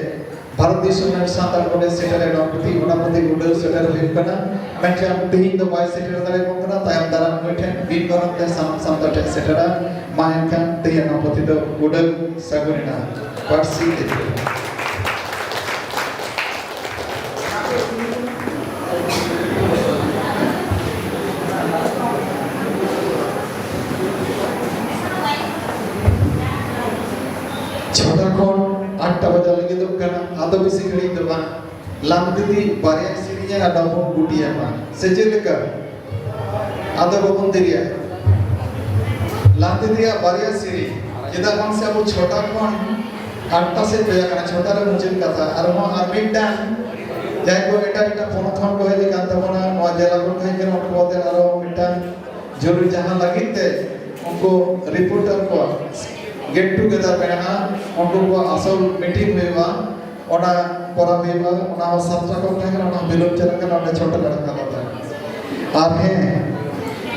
ᱵᱷᱟᱨᱚᱛ ᱫᱤᱥᱚᱢ ᱨᱮᱱ ᱥᱟᱱᱛᱟᱲ ᱠᱚᱴᱷᱮᱱ ᱥᱮᱴᱮᱨ ᱮᱱᱟ ᱯᱩᱛᱷᱤ, ᱚᱱᱟ ᱯᱩᱛᱷᱤ ᱩᱰᱟᱹᱣ ᱥᱮᱴᱮᱨ ᱦᱩᱭᱩᱜ ᱠᱟᱱᱟ᱾ ᱢᱮᱱᱠᱷᱟᱱ ᱛᱮᱦᱮᱧ ᱫᱚ ᱵᱟᱭ ᱥᱮᱴᱮᱨ ᱫᱟᱲᱮᱭᱟᱵᱚᱱ ᱠᱟᱱᱟ, ᱛᱟᱭᱚᱢ ᱫᱟᱨᱟᱢ ᱱᱩᱭ ᱴᱷᱮᱱ ᱵᱤᱱ ᱜᱚᱱᱚᱝ ᱛᱮ ᱥᱟᱱᱟᱢ ᱥᱟᱱᱛᱟᱲ ᱴᱷᱮᱱ ᱥᱮᱴᱮᱨᱟ᱾ ᱢᱟ ᱮᱱᱠᱷᱟᱱ ᱛᱮᱦᱮᱧᱟᱜ ᱱᱚᱣᱟ ᱯᱩᱛᱷᱤ ᱫᱚ ᱩᱰᱟᱹᱣ ᱥᱟᱹᱜᱩᱱ ᱮᱱᱟ᱾ ᱯᱟᱹᱨᱥᱤ ᱤᱫᱤ ᱠᱟᱛᱮ᱾ ᱞᱟᱹᱜᱤᱫᱚᱜ ᱠᱟᱱᱟ, ᱟᱫᱚ ᱵᱮᱥᱤ ᱜᱷᱟᱹᱲᱤᱡ ᱫᱚ ᱵᱟᱝ᱾ ᱞᱟᱝᱛᱤᱛᱤ ᱵᱟᱨᱭᱟ ᱥᱮᱨᱮᱧᱟ ᱟᱨ ᱰᱚᱵᱚᱜ ᱜᱩᱴᱤᱭᱟ ᱢᱟ, ᱥᱮ ᱪᱮᱫ ᱞᱮᱠᱟ? ᱟᱫᱚ ᱵᱟᱵᱚᱱ ᱫᱮᱨᱤᱭᱟ᱾ ᱞᱟᱝᱛᱤᱛᱤᱭᱟᱜ ᱵᱟᱨᱭᱟ ᱥᱮᱨᱮᱧ, ᱪᱮᱫᱟᱜ ᱵᱟᱝ ᱥᱮ ᱟᱵᱚ ᱪᱷᱚᱴᱟ ᱠᱷᱚᱱ ᱟᱴᱴᱟ ᱥᱮᱫ ᱦᱩᱭ ᱟᱠᱟᱱᱟ, ᱪᱷᱚᱴᱟ ᱨᱮ ᱢᱩᱪᱟᱹᱫ ᱠᱟᱛᱷᱟ᱾ ᱟᱨᱦᱚᱸ ᱟᱨ ᱢᱤᱫᱴᱟᱝ ᱡᱟᱦᱟᱸᱭ ᱠᱚ ᱮᱴᱟᱜ ᱮᱴᱟᱜ ᱯᱚᱱᱚᱛ ᱠᱷᱚᱱ ᱠᱚ ᱦᱮᱡ ᱟᱠᱟᱱ ᱛᱟᱵᱚᱱᱟ, ᱱᱚᱣᱟ ᱡᱮᱞᱟ ᱠᱷᱚᱱ ᱦᱮᱡ ᱟᱠᱟᱱᱟ, ᱩᱱᱠᱩ ᱟᱛᱮ ᱟᱨᱦᱚᱸ ᱢᱤᱫᱴᱟᱝ ᱡᱚᱨᱩᱨ ᱡᱟᱦᱟᱸ ᱞᱟᱹᱜᱤᱫ ᱛᱮ ᱩᱱᱠᱩ ᱨᱤᱯᱳᱨᱴᱟᱨ ᱠᱚᱣᱟᱜ ᱜᱮᱴ ᱴᱩᱜᱮᱫᱟᱨ ᱢᱮᱱᱟᱜᱼᱟ, ᱩᱱᱠᱩ ᱠᱚᱣᱟᱜ ᱟᱥᱚᱞ ᱢᱤᱴᱤᱝ ᱦᱩᱭᱩᱜᱼᱟ, ᱚᱱᱟ ᱠᱚᱨᱟᱣ ᱦᱩᱭᱩᱜᱼᱟ᱾ ᱚᱱᱟ ᱦᱚᱸ ᱥᱟᱛᱴᱟ ᱠᱷᱚᱱ ᱛᱟᱦᱮᱸ ᱠᱟᱱᱟ, ᱚᱱᱟ ᱦᱚᱸ ᱵᱤᱞᱚᱢ ᱪᱟᱞᱟᱜ ᱠᱟᱱᱟ, ᱚᱸᱰᱮ ᱪᱷᱚᱴᱟ ᱞᱟᱜᱟᱜ ᱠᱟᱱᱟ᱾ ᱟᱨ ᱦᱮᱸ,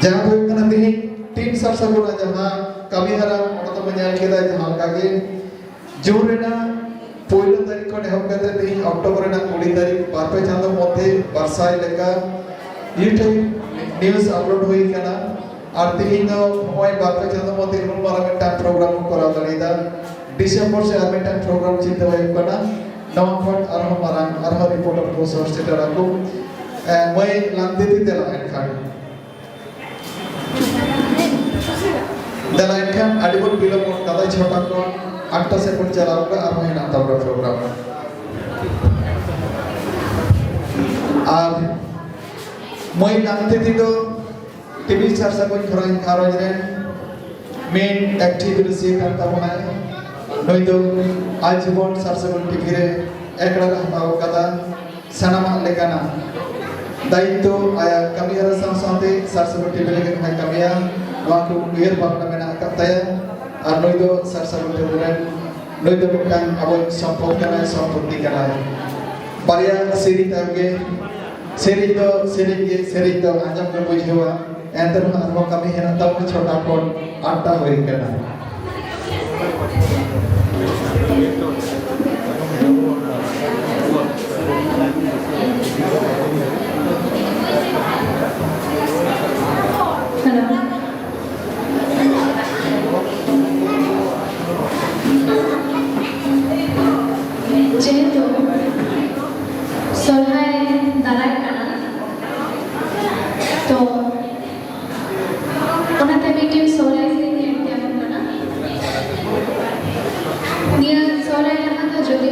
ᱡᱟᱦᱟᱸ ᱫᱚ ᱦᱩᱭᱩᱜ ᱠᱟᱱᱟ ᱛᱤᱦᱤᱧ ᱴᱤᱢ ᱥᱟᱨ ᱥᱟᱹᱜᱩᱱᱟᱜ ᱡᱟᱦᱟᱸ ᱠᱟᱹᱢᱤ ᱦᱚᱨᱟ, ᱚᱱᱟ ᱫᱚᱵᱚ ᱧᱮᱞ ᱠᱮᱫᱟ ᱡᱟᱦᱟᱸ ᱞᱮᱠᱟ ᱜᱮ ᱡᱩᱱ ᱨᱮᱱᱟᱜ ᱯᱳᱭᱞᱳ ᱛᱟᱹᱨᱤᱠᱷ ᱠᱷᱚᱱ ᱮᱦᱚᱵ ᱠᱟᱛᱮ ᱛᱮᱦᱮᱧ ᱚᱠᱴᱳᱵᱚᱨ ᱨᱮᱱᱟᱜ ᱠᱩᱲᱤ ᱛᱟᱹᱨᱤᱠᱷ, ᱵᱟᱨ ᱯᱮ ᱪᱟᱸᱫᱳ ᱢᱚᱫᱽᱫᱷᱮ ᱵᱟᱨᱥᱟᱭ ᱞᱮᱠᱟ YouTube ᱱᱤᱭᱩᱡᱽ ᱟᱯᱞᱳᱰ ᱦᱩᱭ ᱠᱟᱱᱟ᱾ ᱟᱨ ᱛᱮᱦᱮᱧ ᱫᱚ ᱱᱚᱜᱼᱚᱭ ᱵᱟᱨ ᱯᱮ ᱪᱟᱸᱫᱳ ᱢᱚᱫᱽᱫᱷᱮ ᱩᱱ ᱢᱟᱨᱟᱝ ᱢᱤᱫᱴᱟᱝ ᱯᱨᱳᱜᱨᱟᱢ ᱠᱚ ᱠᱚᱨᱟᱣ ᱫᱟᱲᱮᱭᱟᱫᱟ᱾ ᱰᱤᱥᱮᱢᱵᱚᱨ ᱥᱮ ᱟᱨ ᱢᱤᱫᱴᱟᱝ ᱯᱨᱳᱜᱨᱟᱢ ᱪᱤᱱᱛᱟᱹ ᱦᱩᱭᱩᱜ ᱠᱟᱱᱟ, ᱱᱚᱣᱟ ᱠᱷᱚᱱ ᱟᱨᱦᱚᱸ ᱢᱟᱨᱟᱝ, ᱟᱨᱦᱚᱸ ᱨᱤᱯᱳᱨᱴᱟᱨ ᱠᱚ ᱥᱚᱦᱚᱨ ᱥᱮᱴᱮᱨ ᱟᱠᱚ᱾ ᱮ, ᱢᱟᱹᱭ ᱞᱟᱝᱛᱤᱛᱤ ᱫᱮᱞᱟ ᱮᱱᱠᱷᱟᱱ᱾ ᱫᱮᱞᱟ ᱮᱱᱠᱷᱟᱱ, ᱟᱹᱰᱤ ᱵᱚᱱ ᱵᱤᱞᱚᱢ ᱜᱚᱫ ᱠᱟᱫᱟ, ᱪᱷᱚᱴᱟ ᱠᱷᱚᱱ ᱟᱴᱴᱟ ᱥᱮᱫ ᱵᱚᱱ ᱪᱟᱞᱟᱣ ᱠᱟᱱᱟ, ᱟᱨᱦᱚᱸ ᱦᱮᱱᱟᱜ ᱛᱟᱵᱚᱱᱟ ᱯᱨᱳᱜᱨᱟᱢ᱾ ᱟᱨ ᱢᱟᱹᱭ ᱞᱟᱝᱛᱤᱛᱤ ᱫᱚ ᱴᱤᱵᱷᱤ ᱥᱟᱨ ᱥᱟᱹᱜᱩᱱ ᱜᱷᱟᱨᱚᱸᱡᱽ, ᱜᱷᱟᱨᱚᱸᱡᱽ ᱨᱮᱱ ᱢᱤᱫ ᱮᱠᱴᱤᱵᱷ ᱨᱟᱹᱥᱤᱭᱟᱹ ᱠᱟᱱ ᱛᱟᱵᱚᱱᱟᱭ᱾ ᱱᱩᱭ ᱫᱚ ᱟᱡᱤᱵᱚᱱ ᱥᱟᱨ ᱥᱟᱹᱜᱩᱱ ᱴᱤᱵᱷᱤ ᱨᱮ ᱮᱠᱲᱟ ᱨᱮ ᱦᱟᱛᱟᱣ ᱟᱠᱟᱫᱟ᱾ ᱥᱟᱱᱟᱢᱟᱜ ᱞᱮᱠᱟᱱᱟᱜ ᱫᱟᱭᱤᱛᱛᱚ ᱟᱭᱟᱜ ᱠᱟᱹᱢᱤ ᱦᱚᱨᱟ ᱥᱟᱶ ᱥᱟᱶᱛᱮ ᱥᱟᱨ ᱥᱟᱹᱜᱩᱱ ᱴᱤᱵᱷᱤ ᱞᱟᱹᱜᱤᱫ ᱦᱚᱸᱭ ᱠᱟᱹᱢᱤᱭᱟ᱾ ᱱᱚᱣᱟ ᱠᱚ ᱩᱭᱦᱟᱹᱨ ᱵᱷᱟᱵᱽᱱᱟ ᱢᱮᱱᱟᱜ ᱟᱠᱟᱫ ᱛᱟᱭᱟ᱾ ᱟᱨ ᱱᱩᱭ ᱫᱚ ᱥᱟᱨ ᱥᱟᱹᱜᱩᱱ ᱴᱤᱵᱷᱤ ᱨᱮᱱ, ᱱᱩᱭ ᱫᱚ ᱢᱤᱫᱴᱟᱝ ᱟᱵᱚ ᱥᱚᱢᱯᱚᱫ ᱠᱟᱱᱟᱭ, ᱥᱚᱢᱯᱚᱛᱛᱤ ᱠᱟᱱᱟᱭ᱾ ᱵᱟᱨᱭᱟ ᱥᱮᱨᱮᱧ ᱛᱟᱭᱚᱢ ᱜᱮ, ᱥᱮᱨᱮᱧ ᱫᱚ, ᱥᱮᱨᱮᱧ ᱜᱮ, ᱥᱮᱨᱮᱧ ᱫᱚ ᱟᱸᱡᱚᱢ ᱜᱮ ᱵᱩᱡᱷᱟᱹᱣᱟ᱾ ᱮᱱᱛᱮ ᱨᱮᱦᱚᱸ ᱟᱨᱦᱚᱸ ᱠᱟᱹᱢᱤ ᱦᱮᱱᱟᱜ ᱛᱟᱵᱚᱱᱟ, ᱪᱷᱚᱴᱟ ᱠᱷᱚᱱ ᱟᱴᱴᱟ ᱦᱩᱭ ᱠᱟᱱᱟ᱾ ᱦᱮᱞᱳ᱾ ᱡᱮᱦᱮᱛᱩ ᱥᱚᱨᱦᱟᱭ ᱫᱟᱨᱟᱭ ᱠᱟᱱᱟ, ᱛᱚ ᱚᱱᱟᱛᱮ ᱢᱤᱫᱴᱮᱱ ᱥᱚᱨᱦᱟᱭ ᱥᱮᱨᱮᱧ ᱮᱢ ᱛᱮᱭᱟᱨᱚᱜ ᱠᱟᱱᱟ᱾ ᱱᱤᱭᱟᱹ ᱥᱚᱨᱦᱟᱭ ᱨᱟᱦᱟ ᱫᱚ ᱡᱚᱫᱤ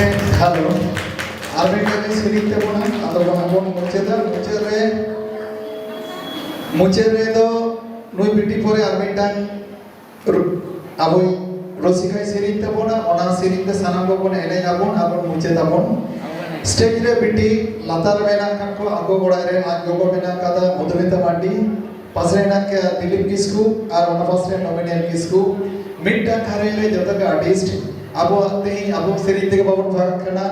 ᱦᱮᱞᱳ, ᱟᱨ ᱢᱤᱫᱴᱟᱝ ᱥᱮᱨᱮᱧ ᱛᱟᱵᱚᱱᱟ, ᱟᱫᱚ ᱵᱚᱱ ᱵᱚᱱ ᱢᱩᱪᱟᱹᱫᱟ᱾ ᱢᱩᱪᱟᱹᱫ ᱨᱮ, ᱢᱩᱪᱟᱹᱫ ᱨᱮᱫᱚ ᱱᱩᱭ ᱵᱤᱴᱤ ᱯᱚᱨᱮ ᱟᱨ ᱢᱤᱫᱴᱟᱝ ᱨᱩ-, ᱟᱵᱚᱭ ᱨᱩᱥᱤᱠᱟᱭ ᱥᱮᱨᱮᱧ ᱛᱟᱵᱚᱱᱟ, ᱚᱱᱟ ᱥᱮᱨᱮᱧ ᱛᱮ ᱥᱟᱱᱟᱢ ᱠᱚᱵᱚᱱ ᱮᱱᱮᱡ ᱟᱵᱚᱱ ᱟᱨ ᱵᱚᱱ ᱢᱩᱪᱟᱹᱫ ᱟᱵᱚᱱ᱾ ᱥᱴᱮᱡ ᱨᱮ ᱵᱤᱴᱤ ᱞᱟᱛᱟᱨ ᱨᱮ ᱢᱮᱱᱟᱜ ᱠᱟᱜ ᱠᱚᱣᱟ, ᱟᱠᱚ ᱚᱲᱟᱜ ᱨᱮ ᱟᱡ ᱜᱚᱜᱚ ᱢᱮᱱᱟᱜ ᱠᱟᱫᱟ ᱢᱚᱫᱷᱩᱢᱤᱛᱟ ᱢᱟᱨᱰᱤ, ᱯᱟᱥᱮ ᱨᱮ ᱢᱮᱱᱟᱜ ᱠᱤᱱᱟ ᱫᱤᱞᱤᱯ ᱠᱤᱥᱠᱩ ᱟᱨ ᱚᱱᱟ ᱯᱟᱥᱮ ᱨᱮ ᱱᱚᱵᱤᱱ ᱮᱞ ᱠᱤᱥᱠᱩ᱾ ᱢᱤᱫᱴᱟᱝ ᱜᱷᱟᱨᱚᱸᱡᱽ ᱨᱮ ᱡᱚᱛᱚ ᱜᱮ ᱟᱨᱴᱤᱥᱴ᱾ ᱟᱵᱚᱣᱟᱜ ᱛᱮᱦᱮᱧ ᱟᱵᱚ ᱥᱮᱨᱮᱧ ᱛᱮᱜᱮ ᱵᱟᱵᱚᱱ ᱵᱷᱟᱜᱟᱜ ᱠᱟᱱᱟ᱾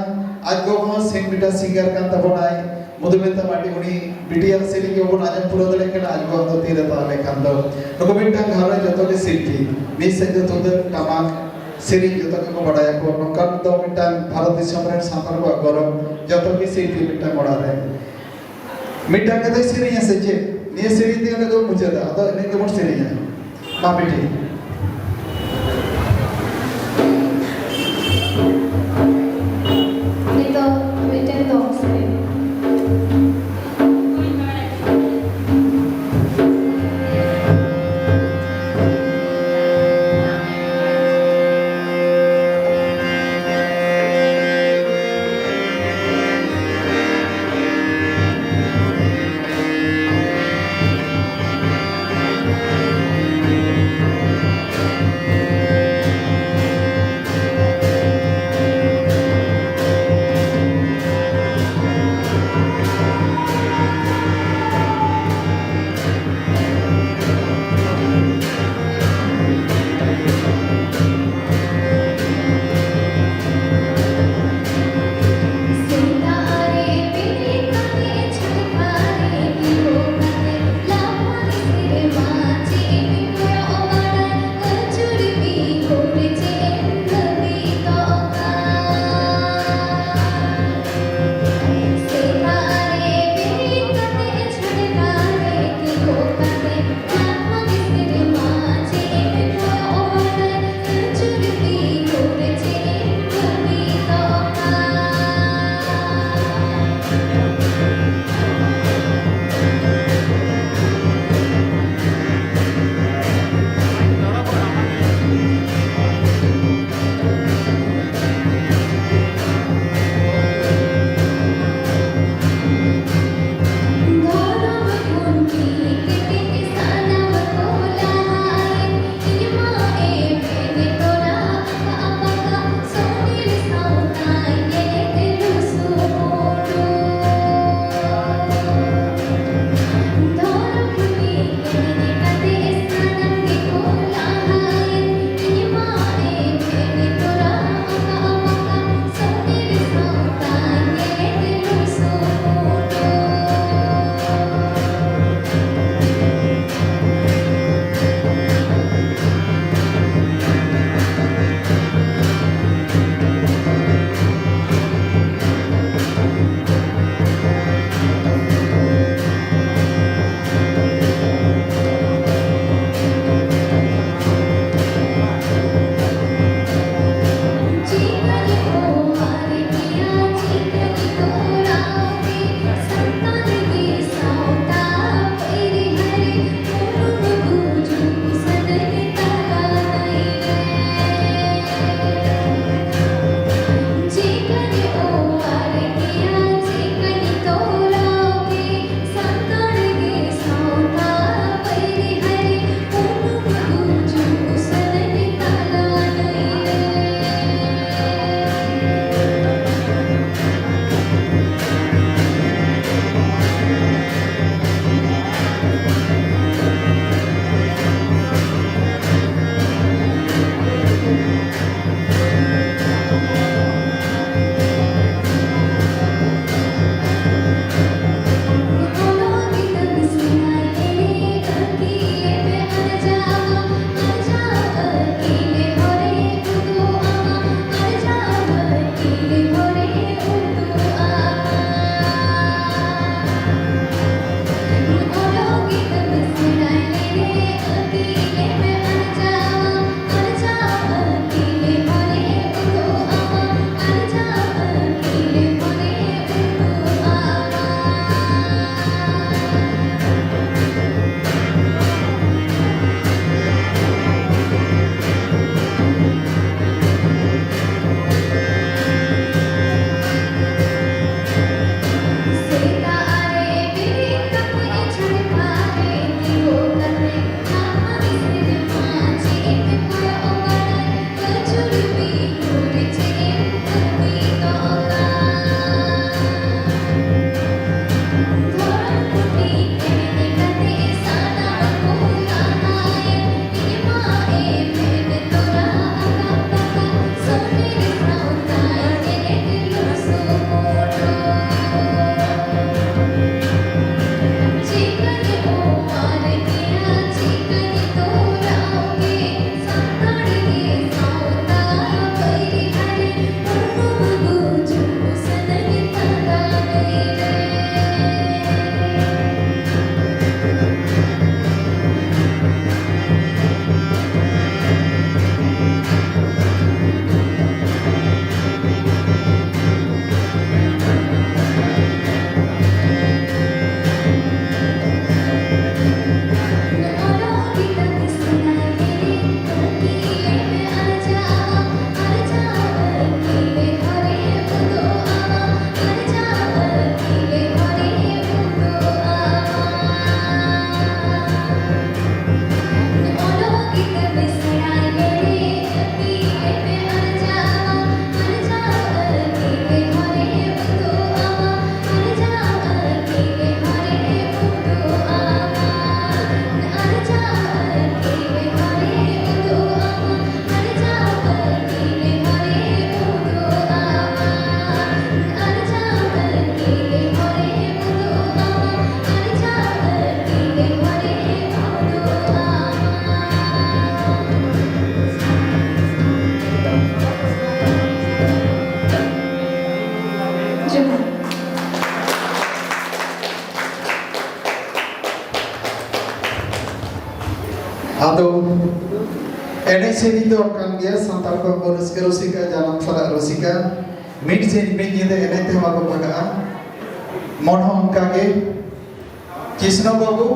ᱟᱡ ᱜᱚᱜᱚ ᱦᱚᱸ ᱥᱤᱝ ᱢᱤᱫᱴᱟᱝ ᱥᱤᱝᱜᱟᱨ ᱠᱟᱱ ᱛᱟᱵᱚᱱᱟᱭ, ᱢᱚᱫᱷᱩᱢᱤᱛᱟ ᱢᱟᱨᱰᱤ, ᱩᱱᱤ ᱵᱤᱴᱤᱭᱟᱜ ᱥᱮᱨᱮᱧ ᱜᱮ ᱵᱟᱵᱚᱱ ᱟᱸᱡᱚᱢ ᱯᱩᱨᱟᱹᱣ ᱫᱟᱲᱮᱭᱟᱜ ᱠᱟᱱᱟ, ᱟᱡ ᱜᱚᱜᱚ ᱫᱚ ᱛᱤᱨᱮ ᱛᱟᱦᱞᱮ ᱠᱷᱟᱱ ᱫᱚ᱾ ᱱᱩᱠᱩ ᱢᱤᱫᱴᱟᱝ ᱜᱷᱟᱨᱚᱸᱡᱽ ᱡᱚᱛᱚ ᱜᱮ ᱥᱤᱞᱯᱤ, ᱢᱤᱫ ᱥᱮᱫ ᱫᱚ ᱛᱩᱢᱫᱟᱹᱜ ᱴᱟᱢᱟᱠ ᱥᱮᱨᱮᱧ ᱡᱚᱛᱚ ᱜᱮᱠᱚ ᱵᱟᱲᱟᱭᱟᱠᱚ᱾ ᱱᱚᱝᱠᱟᱱ ᱫᱚ ᱢᱤᱫᱴᱟᱝ ᱵᱷᱟᱨᱚᱛ ᱫᱤᱥᱚᱢ ᱨᱮᱱ ᱥᱟᱱᱛᱟᱲ ᱠᱚᱣᱟᱜ ᱜᱚᱨᱚᱵᱽ, ᱡᱚᱛᱚ ᱜᱮ ᱥᱤᱞᱯᱤ ᱢᱤᱫᱴᱟᱝ ᱚᱲᱟᱜ ᱨᱮ᱾ ᱢᱤᱫᱴᱟᱝ ᱠᱟᱛᱷᱟᱭ ᱥᱮᱨᱮᱧᱟ ᱥᱮ ᱪᱮᱫ? ᱱᱤᱭᱟᱹ ᱥᱮᱨᱮᱧ ᱛᱮᱜᱮ ᱱᱤᱛᱚᱜ ᱢᱩᱪᱟᱹᱫᱟ, ᱟᱫᱚ ᱮᱱᱮᱡ ᱜᱮᱵᱚᱱ ᱥᱮᱨᱮᱧᱟ᱾ ᱢᱟ ᱵᱤᱴᱤ᱾ ᱱᱤᱛᱚᱜ ᱢᱤᱫᱴᱮᱱ ᱫᱚᱝ ᱥᱮᱨᱮᱧ᱾ ᱥᱮᱨᱮᱧ ᱫᱚ ᱚᱱᱠᱟᱱ ᱜᱮᱭᱟ, ᱥᱟᱱᱛᱟᱲ ᱠᱚᱣᱟᱜ ᱵᱚ ᱨᱟᱹᱥᱠᱟᱹ ᱨᱩᱥᱤᱠᱟ, ᱡᱟᱱᱟᱢ ᱥᱟᱞᱟᱜ ᱨᱩᱥᱤᱠᱟ, ᱢᱤᱫ ᱥᱤᱧ ᱢᱤᱫ ᱧᱤᱫᱟᱹ ᱮᱱᱮᱡ ᱛᱮᱦᱚᱸ ᱵᱟᱠᱚ ᱵᱷᱟᱜᱟᱜᱼᱟ᱾ ᱢᱚᱱ ᱦᱚᱸ ᱚᱱᱠᱟ ᱜᱮ, ᱠᱨᱤᱥᱱᱚ ᱵᱟᱹᱵᱩ᱾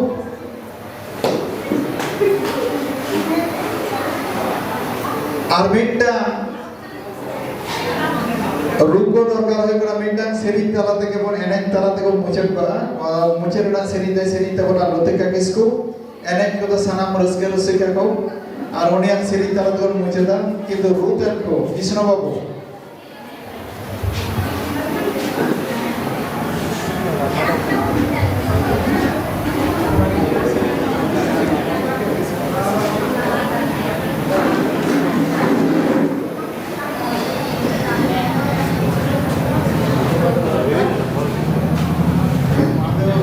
ᱟᱨ ᱢᱤᱫᱴᱟᱝ ᱨᱩ ᱠᱚ ᱫᱚᱨᱠᱟᱨ ᱦᱩᱭᱩᱜ ᱠᱟᱱᱟ, ᱢᱤᱫᱴᱟᱝ ᱥᱮᱨᱮᱧ ᱛᱟᱞᱟ ᱛᱮᱜᱮ ᱵᱚᱱ, ᱮᱱᱮᱡ ᱛᱟᱞᱟ ᱛᱮᱵᱚᱱ ᱢᱩᱪᱟᱹᱫ ᱠᱟᱜᱼᱟ᱾ ᱟᱨ ᱢᱩᱪᱟᱹᱫ ᱨᱮᱱᱟᱜ ᱥᱮᱨᱮᱧ ᱫᱚᱭ ᱥᱮᱨᱮᱧ ᱛᱟᱵᱚᱱᱟ ᱞᱚᱛᱤᱠᱟ ᱠᱤᱥᱠᱩ, ᱮᱱᱮᱡ ᱠᱚᱫᱚ ᱥᱟᱱᱟᱢ ᱨᱟᱹᱥᱠᱟᱹ ᱨᱩᱥᱤᱠᱟ ᱠᱚ, ᱟᱨ ᱩᱱᱤᱭᱟᱜ ᱥᱮᱨᱮᱧ ᱛᱟᱞᱟ ᱛᱮᱵᱚᱱ ᱢᱩᱪᱟᱹᱫᱟ᱾ ᱠᱤᱱᱛᱩ ᱨᱩ ᱛᱮᱫ ᱠᱚ ᱠᱨᱤᱥᱱᱚ ᱵᱟᱹᱵᱩ᱾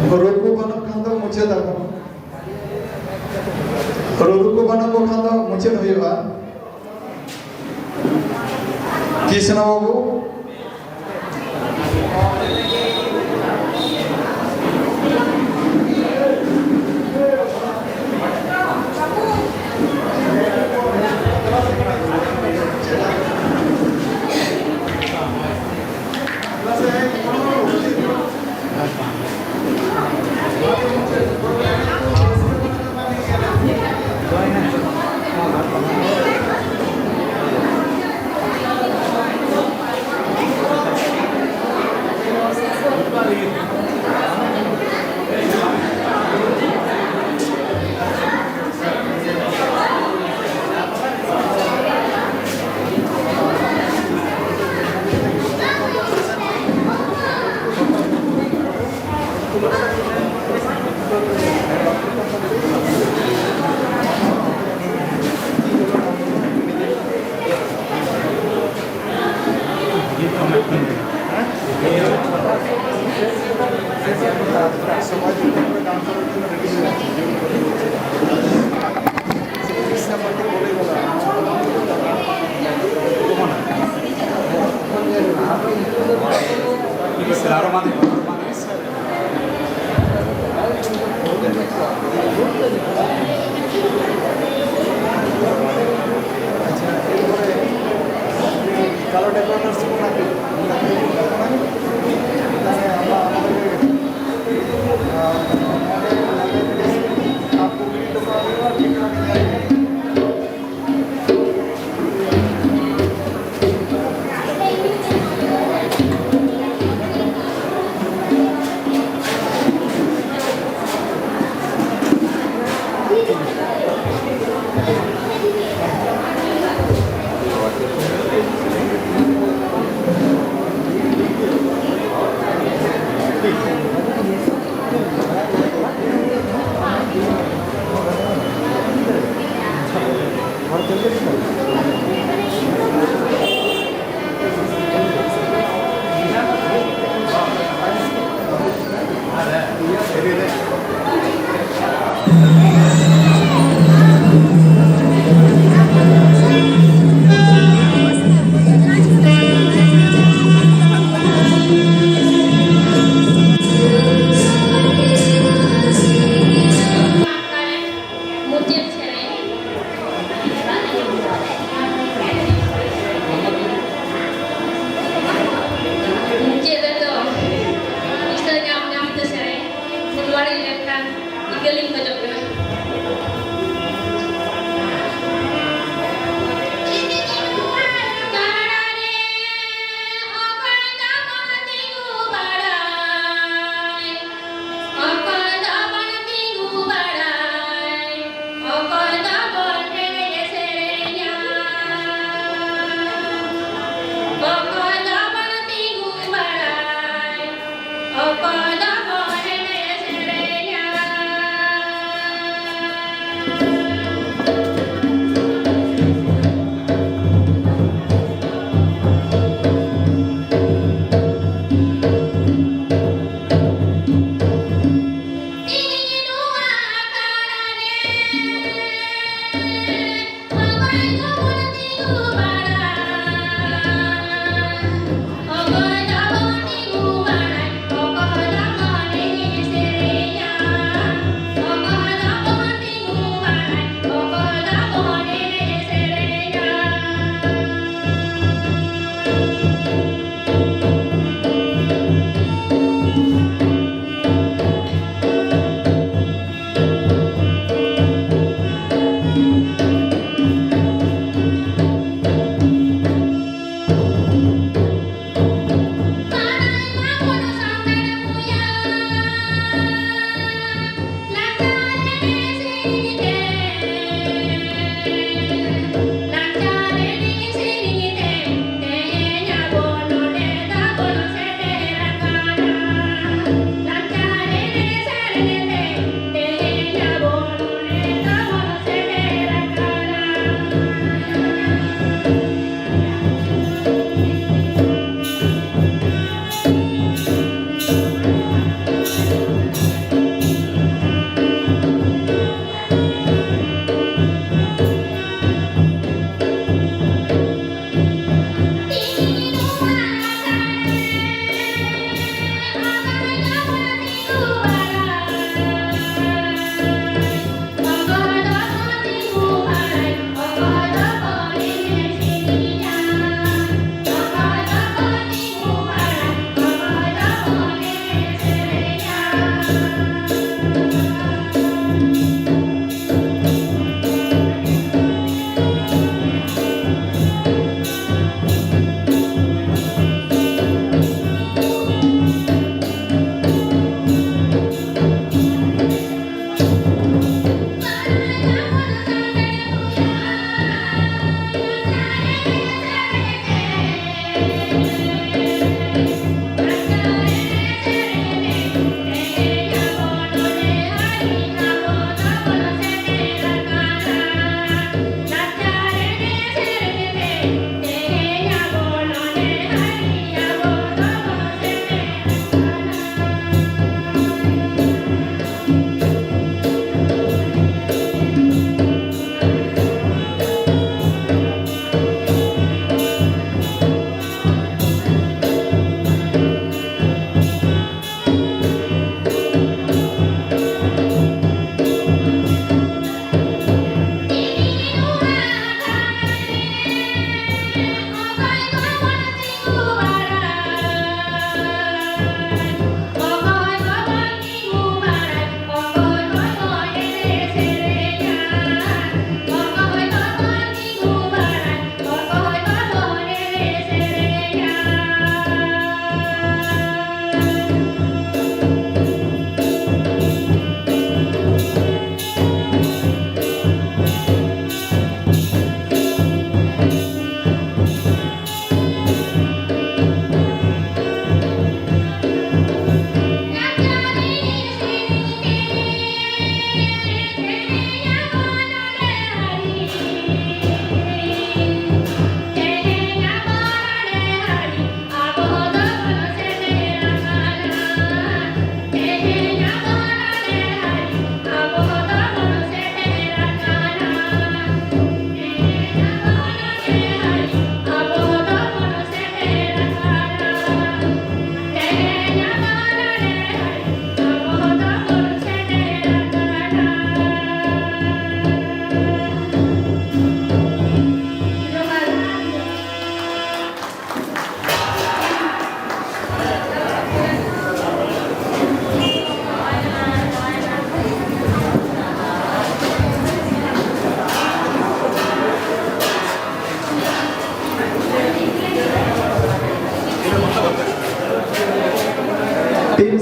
ᱨᱩ ᱠᱚ ᱵᱟᱹᱱᱩᱜ ᱠᱷᱟᱱ ᱫᱚ ᱢᱩᱪᱟᱹᱫ ᱟᱵᱚᱱ᱾ ᱨᱩ ᱠᱚ ᱵᱟᱹᱱᱩᱜ ᱠᱚ ᱠᱷᱟᱱ ᱫᱚ ᱢᱩᱪᱟᱹᱫ ᱦᱩᱭᱩᱜᱼᱟ᱾ ᱠᱨᱤᱥᱱᱚ ᱵᱟᱹᱵᱩ᱾ কালো ডেকোরেটার্স কোন আগে? তাহলে আমরা আমাদের, আহ,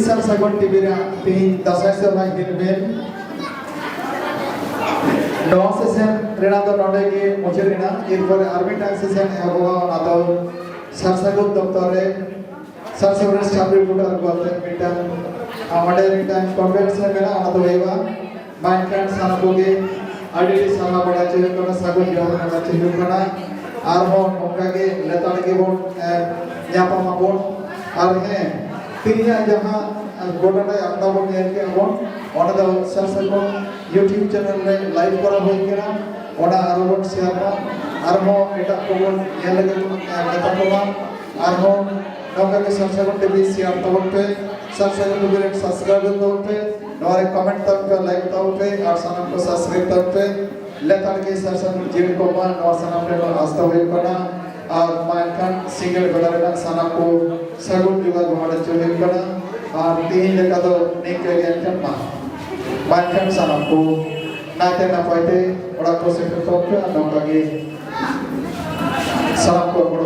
ᱥᱟᱨ ᱥᱟᱹᱜᱩᱱ ᱴᱤᱵᱷᱤ ᱨᱮᱱᱟᱜ ᱛᱮᱦᱮᱧ ᱫᱟᱸᱥᱟᱭ ᱥᱚᱨᱦᱟᱭ ᱧᱮᱞ ᱵᱮᱱ᱾ ᱱᱚᱣᱟ ᱥᱮᱥᱚᱱ ᱨᱮᱱᱟᱜ ᱫᱚ ᱱᱚᱰᱮ ᱜᱮ ᱢᱩᱪᱟᱹᱫ ᱮᱱᱟ᱾ ᱮᱨᱯᱚᱨᱮ ᱟᱨ ᱢᱤᱫᱴᱟᱝ ᱥᱮᱥᱚᱱ ᱮᱦᱚᱵᱚᱜᱼᱟ, ᱚᱱᱟ ᱫᱚ ᱥᱟᱨ ᱥᱟᱹᱜᱩᱱ ᱫᱚᱯᱛᱚᱨ ᱨᱮ ᱥᱟᱨ ᱥᱟᱹᱜᱩᱱ ᱥᱴᱟᱯ ᱨᱤᱯᱳᱨᱴᱟᱨ ᱠᱚ ᱟᱛᱮ ᱢᱤᱫᱴᱟᱝ, ᱟᱨ ᱚᱸᱰᱮ ᱢᱤᱫᱴᱟᱝ ᱠᱚᱱᱯᱷᱟᱨᱮᱱᱥ ᱢᱮᱱᱟᱜᱼᱟ, ᱚᱱᱟ ᱫᱚ ᱦᱩᱭᱩᱜᱼᱟ᱾ ᱢᱟ ᱮᱱᱠᱷᱟᱱ ᱥᱟᱱᱟᱢ ᱠᱚᱜᱮ ᱟᱹᱰᱤ ᱟᱹᱰᱤ ᱥᱟᱨᱦᱟᱣ ᱵᱟᱲᱟ ᱦᱚᱪᱚ ᱦᱩᱭᱩᱜ ᱠᱟᱱᱟ, ᱥᱟᱹᱜᱩᱱ ᱡᱚᱦᱟᱨ ᱵᱟᱲᱟ ᱦᱚᱪᱚ ᱦᱩᱭᱩᱜ ᱠᱟᱱᱟ᱾ ᱟᱨᱦᱚᱸ ᱱᱚᱝᱠᱟ ᱜᱮ ᱞᱮᱛᱟᱲ ᱜᱮᱵᱚᱱ, ᱮ, ᱧᱟᱯᱟᱢ ᱟᱵᱚᱱ᱾ ᱟᱨ ᱦᱮᱸ, ᱛᱮᱦᱮᱧᱟᱜ ᱡᱟᱦᱟᱸ ᱜᱚᱰᱟ ᱨᱮ ᱟᱠᱷᱲᱟ ᱵᱚᱱ ᱧᱮᱞ ᱠᱮᱜᱼᱟ ᱵᱚᱱ, ᱚᱸᱰᱮ ᱫᱚ ᱥᱟᱨ ᱥᱟᱹᱜᱩᱱ YouTube ᱪᱮᱱᱮᱞ ᱨᱮ ᱞᱟᱭᱤᱵᱷ ᱠᱚᱨᱟᱣ ᱦᱩᱭ ᱠᱟᱱᱟ, ᱚᱱᱟ ᱟᱨᱦᱚᱸ ᱵᱚᱱ ᱥᱮᱭᱟᱨ ᱢᱟ, ᱟᱨᱦᱚᱸ ᱮᱴᱟᱜ ᱠᱚᱵᱚᱱ ᱧᱮᱞ ᱞᱟᱹᱜᱤᱫ ᱵᱚᱱ, ᱮ, ᱢᱮᱛᱟ ᱠᱚᱢᱟ᱾ ᱟᱨᱦᱚᱸ ᱱᱚᱝᱠᱟ ᱜᱮ ᱥᱟᱨ ᱥᱟᱹᱜᱩᱱ ᱴᱤᱵᱷᱤ ᱥᱮᱭᱟᱨ ᱛᱟᱵᱚᱱ ᱯᱮ, ᱥᱟᱨ ᱥᱟᱹᱜᱩᱱ ᱴᱤᱵᱷᱤ ᱨᱮᱱ ᱥᱟᱵᱥᱠᱨᱟᱭᱵᱟᱨ ᱛᱟᱵᱚᱱ ᱯᱮ, ᱱᱚᱣᱟ ᱨᱮ ᱠᱚᱢᱮᱱᱴ ᱛᱟᱵᱚᱱ ᱯᱮ, ᱞᱟᱭᱤᱠ ᱛᱟᱵᱚᱱ ᱯᱮ, ᱟᱨ ᱥᱟᱱᱟᱢ ᱠᱚ ᱥᱟᱵᱥᱠᱨᱟᱭᱤᱵ ᱛᱟᱵᱚᱱ ᱯᱮ᱾ ᱞᱮᱛᱟᱲ ᱜᱮ ᱥᱟᱨ ᱥᱟᱹᱜᱩᱱ ᱡᱤᱭᱟᱹᱲ ᱠᱚᱜ ᱢᱟ, ᱱᱚᱣᱟ ᱥᱟᱱᱟᱢ ᱴᱷᱮᱱ ᱠᱷᱚᱱ ᱟᱥ ᱫᱚᱦᱚ ᱦᱩᱭᱩᱜ ᱠᱟᱱᱟ᱾ ᱟᱨ ᱢᱟ ᱮᱱᱠᱷᱟᱱ ᱥᱤᱸᱜᱟᱹᱲ ᱵᱮᱲᱟ ᱨᱮᱱᱟᱜ ᱥᱟᱱᱟᱢ ᱠᱚ ᱥᱟᱹᱜᱩᱱ ᱡᱚᱦᱟᱨ ᱵᱟᱲᱟ ᱦᱚᱪᱚ ᱦᱩᱭᱩᱜ ᱠᱟᱱᱟ᱾ ᱟᱨ ᱛᱮᱦᱮᱧ ᱞᱮᱠᱟ ᱫᱚ ᱱᱤᱝᱠᱟᱹ ᱜᱮ ᱮᱱᱠᱷᱟᱱ ᱢᱟ, ᱢᱟ ᱮᱱᱠᱷᱟᱱ ᱥᱟᱱᱟᱢ ᱠᱚ ᱱᱟᱭᱛᱮ ᱱᱟᱯᱟᱭ ᱛᱮ ᱚᱲᱟᱜ ᱠᱚ ᱥᱮᱴᱮᱨ ᱛᱟᱵᱚᱱ ᱯᱮ᱾ ᱟᱨ ᱱᱚᱝᱠᱟ ᱜᱮ ᱥᱟᱱᱟᱢ ᱠᱚ ᱜᱚᱲᱚ